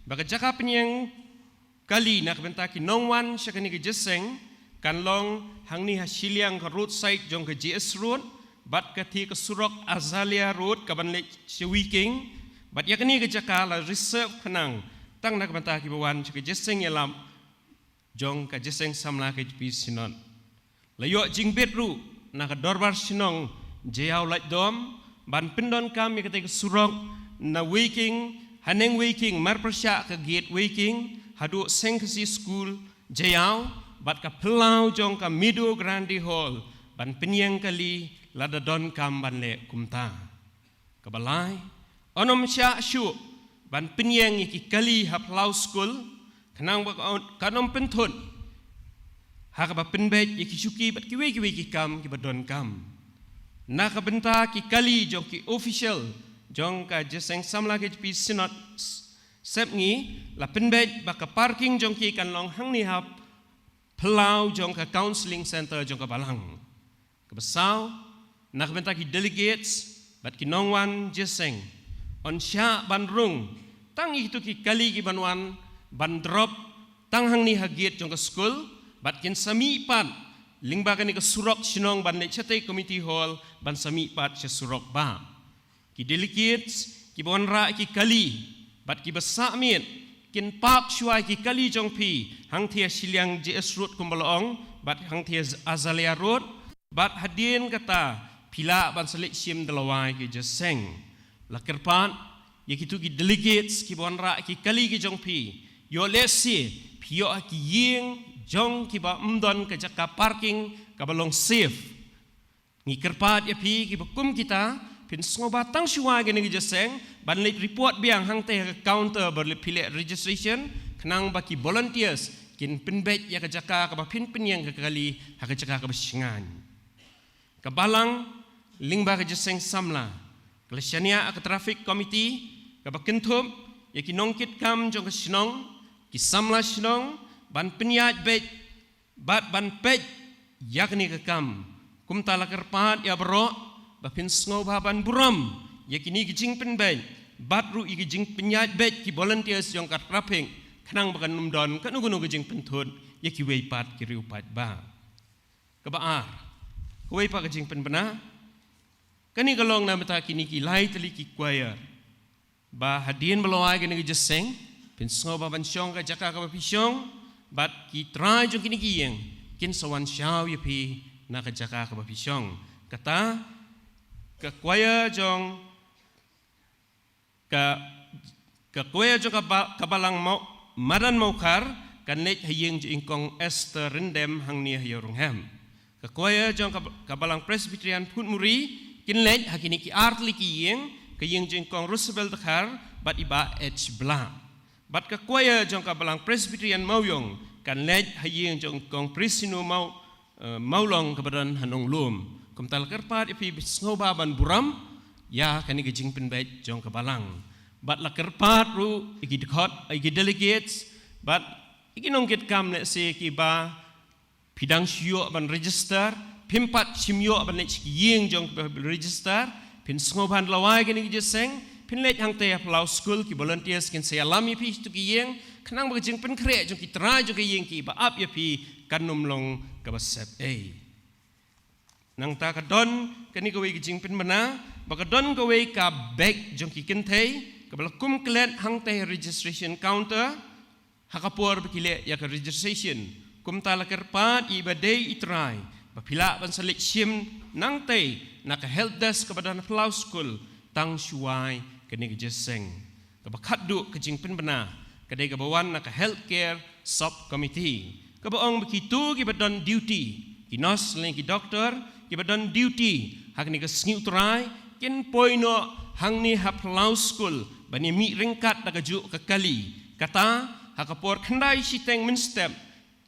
ba ka jaka pynïeng kali na ka bynta ki nongwan sha kane ka jingïaseng kan long hangne ha shiliang ka roadside jong ka J S Road, bad katei ka surok Azalea Road kaban leit sha Weiking. Bad ïa kane ka jaka la reserve khnang tang na ka bynta kiba wan sha ka jingïaseng ïalap jong ka Jingïaseng Samla K J P Synod. La ïoh jingbit ruh na ka Dorbar Shnong Jaïaw Laitdom ban pyndonkam ïa katei ka surok na Weiking, haneng Weiking, marpyrshah ka gate Weiking, haduh Seng Khasi School Jaïaw bad ka phyllaw jong ka Meadow Grande Hall ban pynïeng kali lada donkam ban leh kumta. Kaba lai, yn ym shah shuh ban pynïeng ïa ki kali ha phyllaw skul, khnang ba kan ym pynthut ha kaba pynbeit ïa ki shuki bad kiwei kiwei ki kam kiba donkam. Na ka bynta ki kali jong ki official jong ka Jingïaseng Samla K J P Synod Sepngi, la pynbeit ba ka parking jong ki kan long hangne ha phyllaw jong ka counselling center jong ka balang. Kaba saw, na ka bynta ki delegates bad ki nongwan jingïaseng, yn shah ban rung tang ïa kito ki kali kiban wan ban drop tang hangne ha gate jong ka skul, bad kin sa mih pat lyngba kane ka surok shnong ban leit shatei community hall ban sa mih pat sha surok bah. Ki delegates kiba wanrah ki kali bad kiba sah miet kin park shuwa ïa ki kali jong phi hangthie shiliang J S Road kumba la ong, bad hangthie Azalea Road, bad hadien kata phi lah ban sa leit shim da lawei ki jingïaseng. La kyrpad ïa kito ki delegates kiba wanrah ki kali ki jong phi, ïoh lehse phi ïoh ha ki ïing jong kiba ym don ka jaka parking kaba long safe. Ngi kyrpad ïa phi kiba kum kita, phin sngewbha tang shuwa ïa kane ka jingïaseng ban leit report biang hangtei ha ka counter ba phi leh registration, khnang ba ki volunteers kin pynbeit ïa ka jaka kaba phin pynïeng ka kali ha ka jaka kaba shngaiñ. Ka balang lyngba ka jingïaseng samla ka la shaniah ha ka traffic committee kaba kynthup ïa ki nongkitkam jong ka shnong, ki samla shnong, ban pynïaid beit bad ban peit ïa kane ka kam. Kumta la kyrpad ïa baroh ba phin sngewbha ban burom ïa kine ki jingpynbeit bad ruh ïa ki jingpynïaid beit ki volunteers jong ka traffic, khnang ba kan ym don kano kano ka jingpynthut ïa kiwei pat ki riewpaidbah. Kaba ar, kawei pat ka jingpynbna, kane ka long na bynta kine ki lai tylli ki choir. Ba hadien ba la wai kane ka jingïaseng, phin sngewbha ban shong ha ka jaka kaba phi shong, bad ki trai jong kine ki ïing kin sa wan shaw ïa phi na ka jaka kaba phi shong. Kata, ka choir jong ka, ka choir jong ka ba-, ka balang Mau-, Madan Mawkhar kan leit ha ïing jong i Kong Esther Ryndem hangne ha Ïew Ryngham. Ka choir jong ka, ka balang Presbyterian Phutmuri kin leit ha kine ki ar tylli ki ïing, ka ïing jong i Kong Rosabel Dkhar bad i Bah H Blah. Bad ka choir jong ka balang Presbyterian Mawïong kan leit ha ïing jong i Kong Prisino Maw-, eh, Mawlong kaba don ha Nonglum. Kumta la kyrpad ïa phi sngewbha ban burom ïa kane ka jingpynbeit jong ka balang. Bad la kyrpad ruh ïa ki dkhot, ïa ki delegates bad ïa ki nongkitkam lehse kiba phi dang shu ïoh ban register, phim pat shym ïoh ban leit sha ki ïing jong kiba register, phin sngewbha ban la wai kane ka jingïaseng, phin leit hangtei ha phyllaw skul, ki volunteers kin sa ïalam ïa phi sha kito ki ïing, khnang ba ka jingpynkhreh jong ki trai jong ki ïing kiba ap ïa phi kan ym long kaba sep ei. Nangta ka don kane kawei ka jingpynbna ba ka don kawei ka bag jong ki kynthei kaba la kum klet hangtei ha registration counter, ha ka por ba ki leh ïa ka registration. Kumta la kyrpad ïa i ba dei i trai ba phi lah ban sa leit shim nangtei na ka help desk kaba don ha phyllaw skul tang shuwa ïa kane ka jingïaseng. Kaba khatduh ka jingpynbna ka dei kaba wan na ka healthcare sub committee, kaba ong ba kito kiba don duty, ki nurse lane ki doktor kiba don duty ha kane ka sngi U Trai, kin poi noh hangne ha phyllaw skul ban ïa mih ryngkat da kajuh ka kali. Kata, ha ka por khyndai shiteng mynstep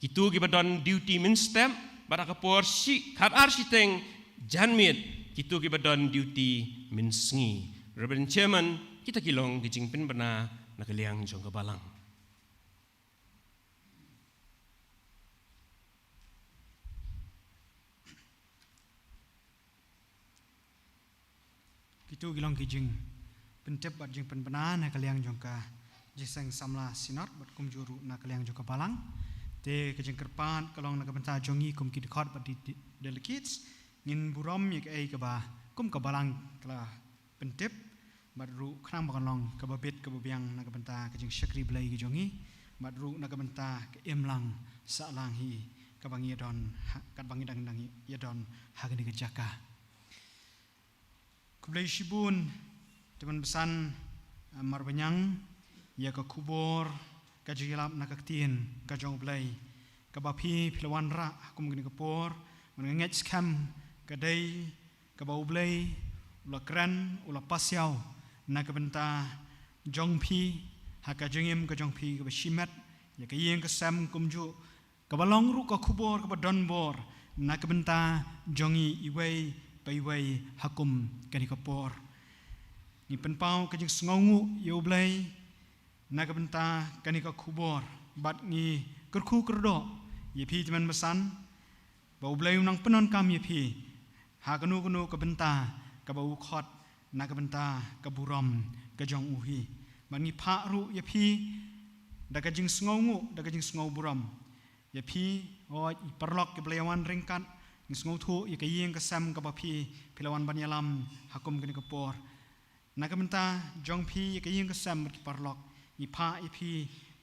kito kiba don duty mynstep, bad ha ka por shi, khatar shiteng janmiet kito kiba don duty mynsngi. Reverend Chairman, kita ki long ki jingpynbna na ka liang jong ka balang. Kito ki long ki jingpyntip bad jingpynbna na ka liang jong ka Jingïaseng Samla Synod bad kumjuh ruh na ka liang jong ka balang. Te ka jingkyrpad ka long na ka bynta jong ngi kum ki dkhot bad di, di, delegates, ngin burom ïa kaei kaba kum ka balang ka la pyntip, bad ruh khnang ba kan long kaba bit kaba biang na ka bynta ka jingshakri Blei ka jong ngi, bad ruh na ka bynta ka imlang sahlang hi kaba ngi ïa don ha, katba ngi dang, dang ïa don ha kane ka jaka. Khublei shibun, te ban basan, eh, marwei ñiang, ïa ka khubor ka jingïalap na ka ktien ka jong U Blei, kaba phi, phi la wanrah ha kum kane ka por, ngan ngeit skhem ka dei kaba U Blei u la kren, u la pasiaw na ka bynta jong phi, ha ka jingim ka jong phi kaba shimet ïa ka ïing ka sem, kumjuh kaba long ruh ka khubor kaba don bor na ka bynta jong ngi iwei pa iwei ha kum kane ka por. Ngi pynpaw ka jingsngewnguh ïa U Blei na ka bynta kane ka khubor, bad ngi kyrkhu kyrdoh ïa phi tymmen basan, ba U Blei un nang pyndonkam ïa phi ha kano kano ka bynta kaba u khot na ka bynta ka burom ka jong u hi. Bad ngi phah ruh ïa phi da ka jingsngewnguh, da ka jingsngewburom ïa phi, oh, i paralok kiba la ïa wan ryngkat, ngi sngewthuh ïa ka ïing ka sem kaba phi, phi la wan ban ïalam ha kum kane ka por. Na ka bynta jong phi ïa ka ïing ka sem bad ki paralok, ngi phah ïa phi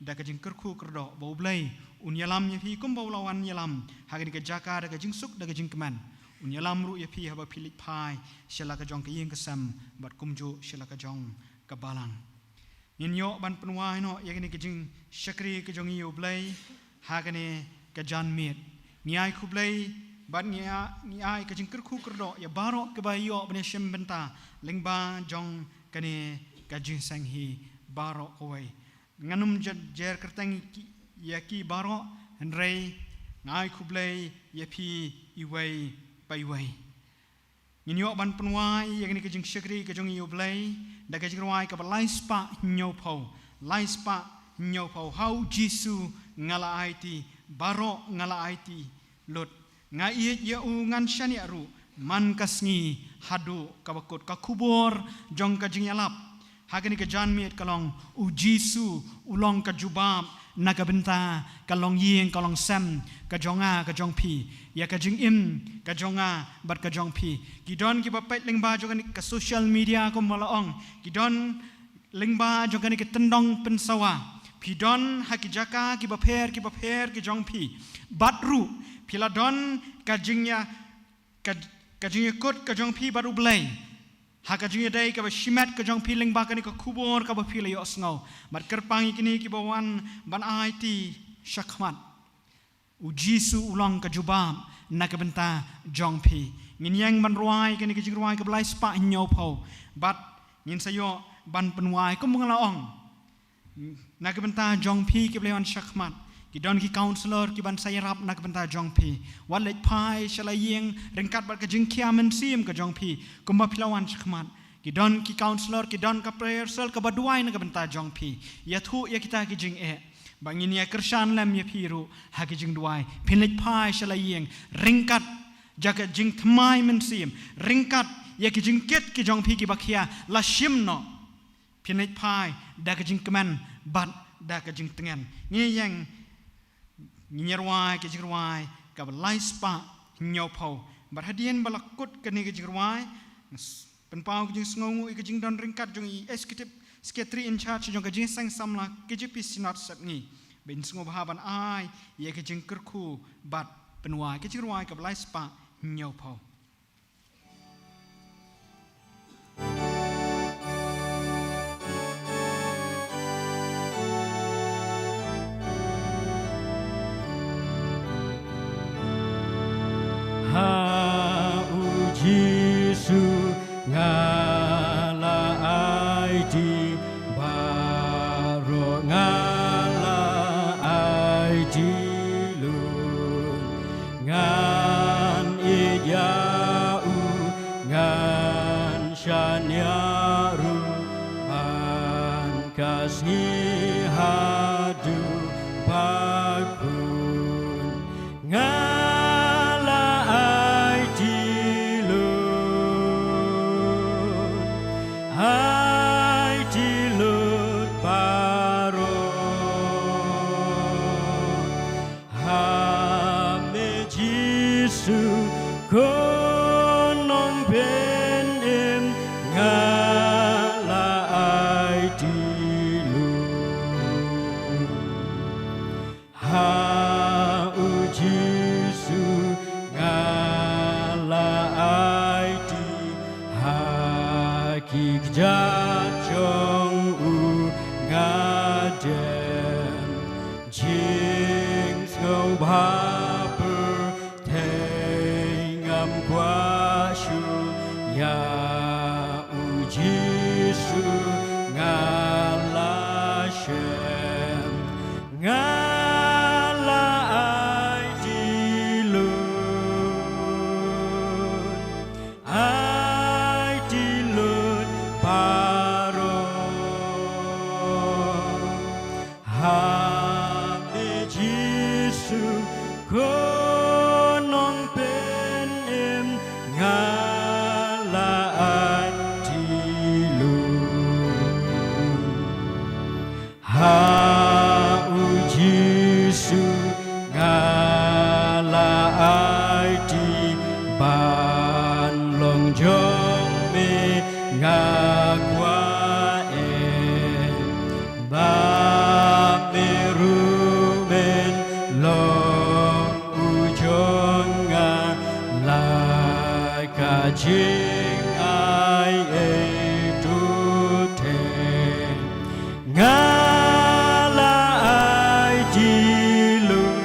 da ka jingkyrkhu kyrdoh ba U Blei un ïalam ïa phi kumba u la wan ïalam ha kane ka jaka da ka jingsuk da ka jingkmen. Un ïalam ruh ïa phi haba phi leit phai sha la ka jong ka ïing ka sem bad kumjuh sha la ka jong ka balang. Ngin ïoh ban pynwai noh ïa kane ka jingshakri ka jong ngi ïa U Blei ha kane ka janmiet. Ngi ai khublei bad ngi a-, ngi ai ka jingkyrkhu kyrdoh ïa baroh kiba ïoh ban ïashim bynta lyngba jong kane ka jingïaseng hi baroh kawei. Ngan ym jer, jer kyrteng ïa ki, ïa ki baroh, hynrei nga ai khublei ïa phi iwei pa iwei. Ngin ïoh ban pynwai ïa kane ka jingshakri ka jong ngi ïa U Blei da ka jingrwai kaba lai spah hynñiew phew. Lai spah hynñiew phew. Ha U Jisu nga la aiti, baroh nga la aiti lut. Nga ïeit ïa u, ngan shaniah ruh man ka sngi haduh kaba kut. Ka khubor jong ka jingïalap ha kane ka janmiet ka long, U Jisu u long ka jubab na ka bynta ka longïing ka longsem ka jong nga ka jong phi, ïa ka jingim ka jong nga bad ka jong phi. Ki don kiba peit lyngba jong kane ka social media kumba la ong, ki don lyngba jong kane ka tyndong pynsawa. Phi don ha ki jaka kiba pher kiba pher ki jong phi, bad ruh phi la don ka jingïa, ka, ka jingïakut ka jong phi bad U Blei ha ka jingïadei kaba shimet ka jong phi lyngba kane ka khubor kaba phi la ïohsngew. Bad kyrpang ïa kine kiba wan ban aiti shakhmat, U Jisu u long ka jubab na ka bynta jong phi. Ngin ïeng ban rwai kane ka jingrwai kaba lai spah hynñiew phew, bad ngin sa ïoh ban pynwai kumba nga la ong. Na ka bynta jong phi kiba la wan shakhmat, ki don ki counsellor kiban sa ïarap na ka bynta jong phi. Wat leit phai sha la ïing ryngkat bad ka jingkhia mynsiem ka jong phi kumba phi la wan shakhmat. Ki don ki counsellor, ki don ka prayer cell kaba duwai na ka bynta jong phi. Ïathuh ïa kita ki jingeh, ba ngin ïa kyrshan lem ïa phi ruh ha ki jingduwai. Phin leit phai sha la ïing ryngkat ïa ka jingthymmai mynsiem, ryngkat ïa ki jingkit ki jong phi kiba khia, la shim noh. Phin leit phai da ka jingkmen bad da ka jingtngen. Ngi ïeng, ngin ïa rwai ka jingrwai kaba lai spah hynñiew phew. Bad hadien ba la kut kane ka jingrwai, pynpaw ka jingsngewnguh ïa ka jingdon ryngkat jong i Executive Secretary in Charge jong ka Jingïaseng Samla K J P Synod Sepngi, ba in sngewbha ban ai ïa ka jingkyrkhu bad pynwai ka jingrwai kaba lai spah hynñiew phew. Ha U Jisu nga la aiti, baroh nga la aiti lut. Ngan ïeit ïa u, ngan shaniah ruh man ka sngi haduh ba kut. Nga la aiti lut, aiti lut baroh. Ha me Jisu, ko nongpynim, nga la aiti lut. Ha U Jisu nga la aiti, ha ki kjat jong u nga dem. Nga kwah eh ba me ruh men long u jong nga la ka jingai ei tu te. Nga la ai ti lut,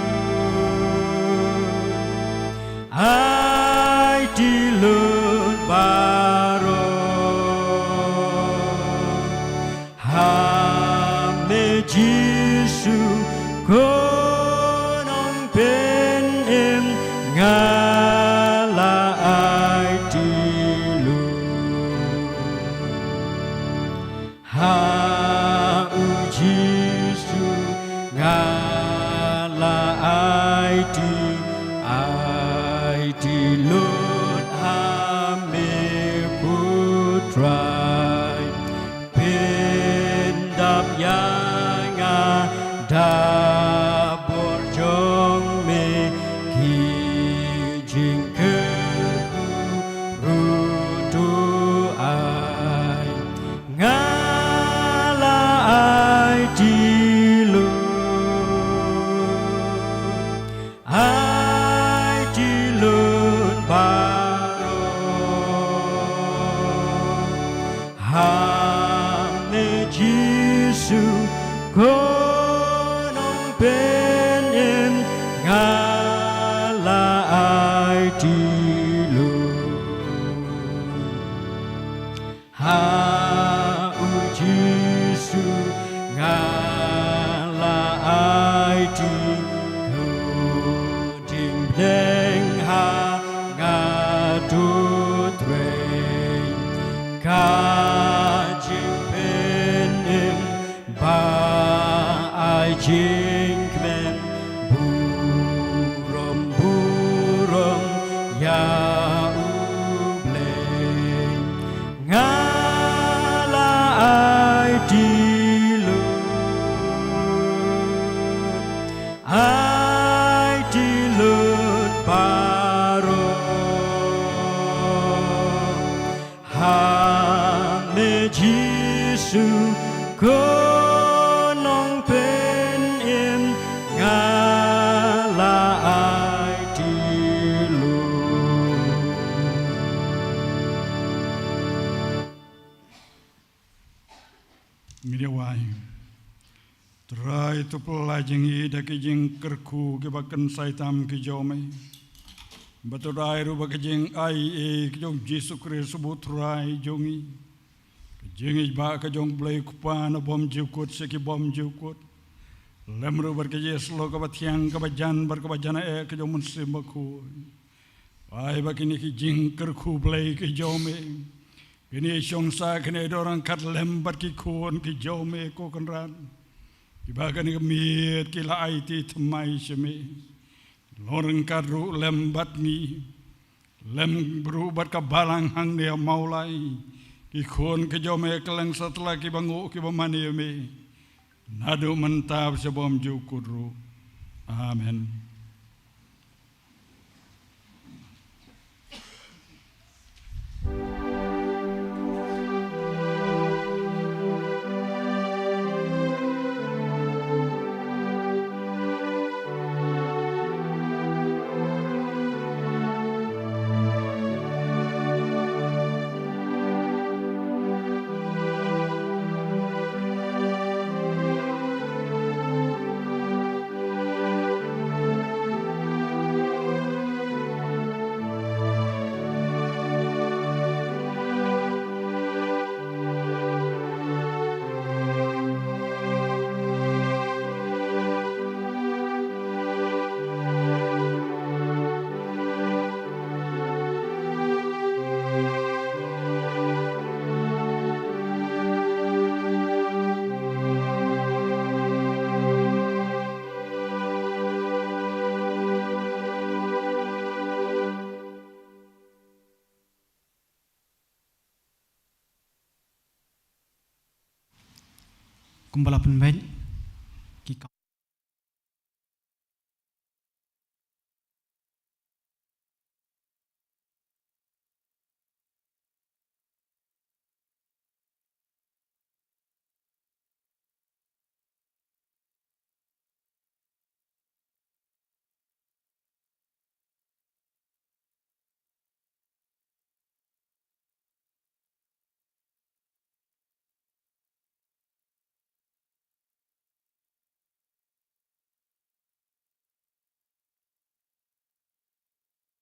ai ti lut baroh ha me Jisu, ko nongpynim nga la ai ti lut. Ha u Jisu nga la ai ti, ai ti lut ha me ko Trai. Pyndap ïa nga da bor jong me, ki jingkyrkhu ruh to ai. Nga la ai ti lut, ai ti lut baroh ha me Jisu, ko nongpynim nga la ai ti lut. Ha u Jisu nga la ai ti, ko ding bneng ha nga to trei. Ka jingpynim ba ai jingkmen, burom burom ïa u Blei. Nga la ai ti lut, ai ti lut baroh ha me Jisu, ko nongpynim nga la ai ti lut. Ngin ïa wai. Trai, to pyllait ïa ngi da ki jingkyrkhu kiba kynsai tam ki jong me. Bad to dei ruh ba ka jingai ei ka jong Jisu Khrist u Trai jong ngi, ka jingïeit ba ka jong u Blei u Kpa na bymjukut sha ki bymjukut, lem ruh bad ka jingïasyllok kaba thiang kaba jan bad kaba jan eh ka jong u Mynsiem Bakhuid. Ai ba kine ki jingkyrkhu Blei ki jong me, kine shong sah, kine don ryngkat lem bad ki khun ki jong me, ko Kynrad, kiba kane ka miet ki la aiti thymmai sha me, long ryngkat ruh lem bad ngi, lem ruh bad ka balang hangne ha Mawlai, ki khun ki jong me kylleng satlak kiba nguh kiba mane ïa me, naduh mynta bad sha bymjukut ruh. Amen. Kumba la pynbeit,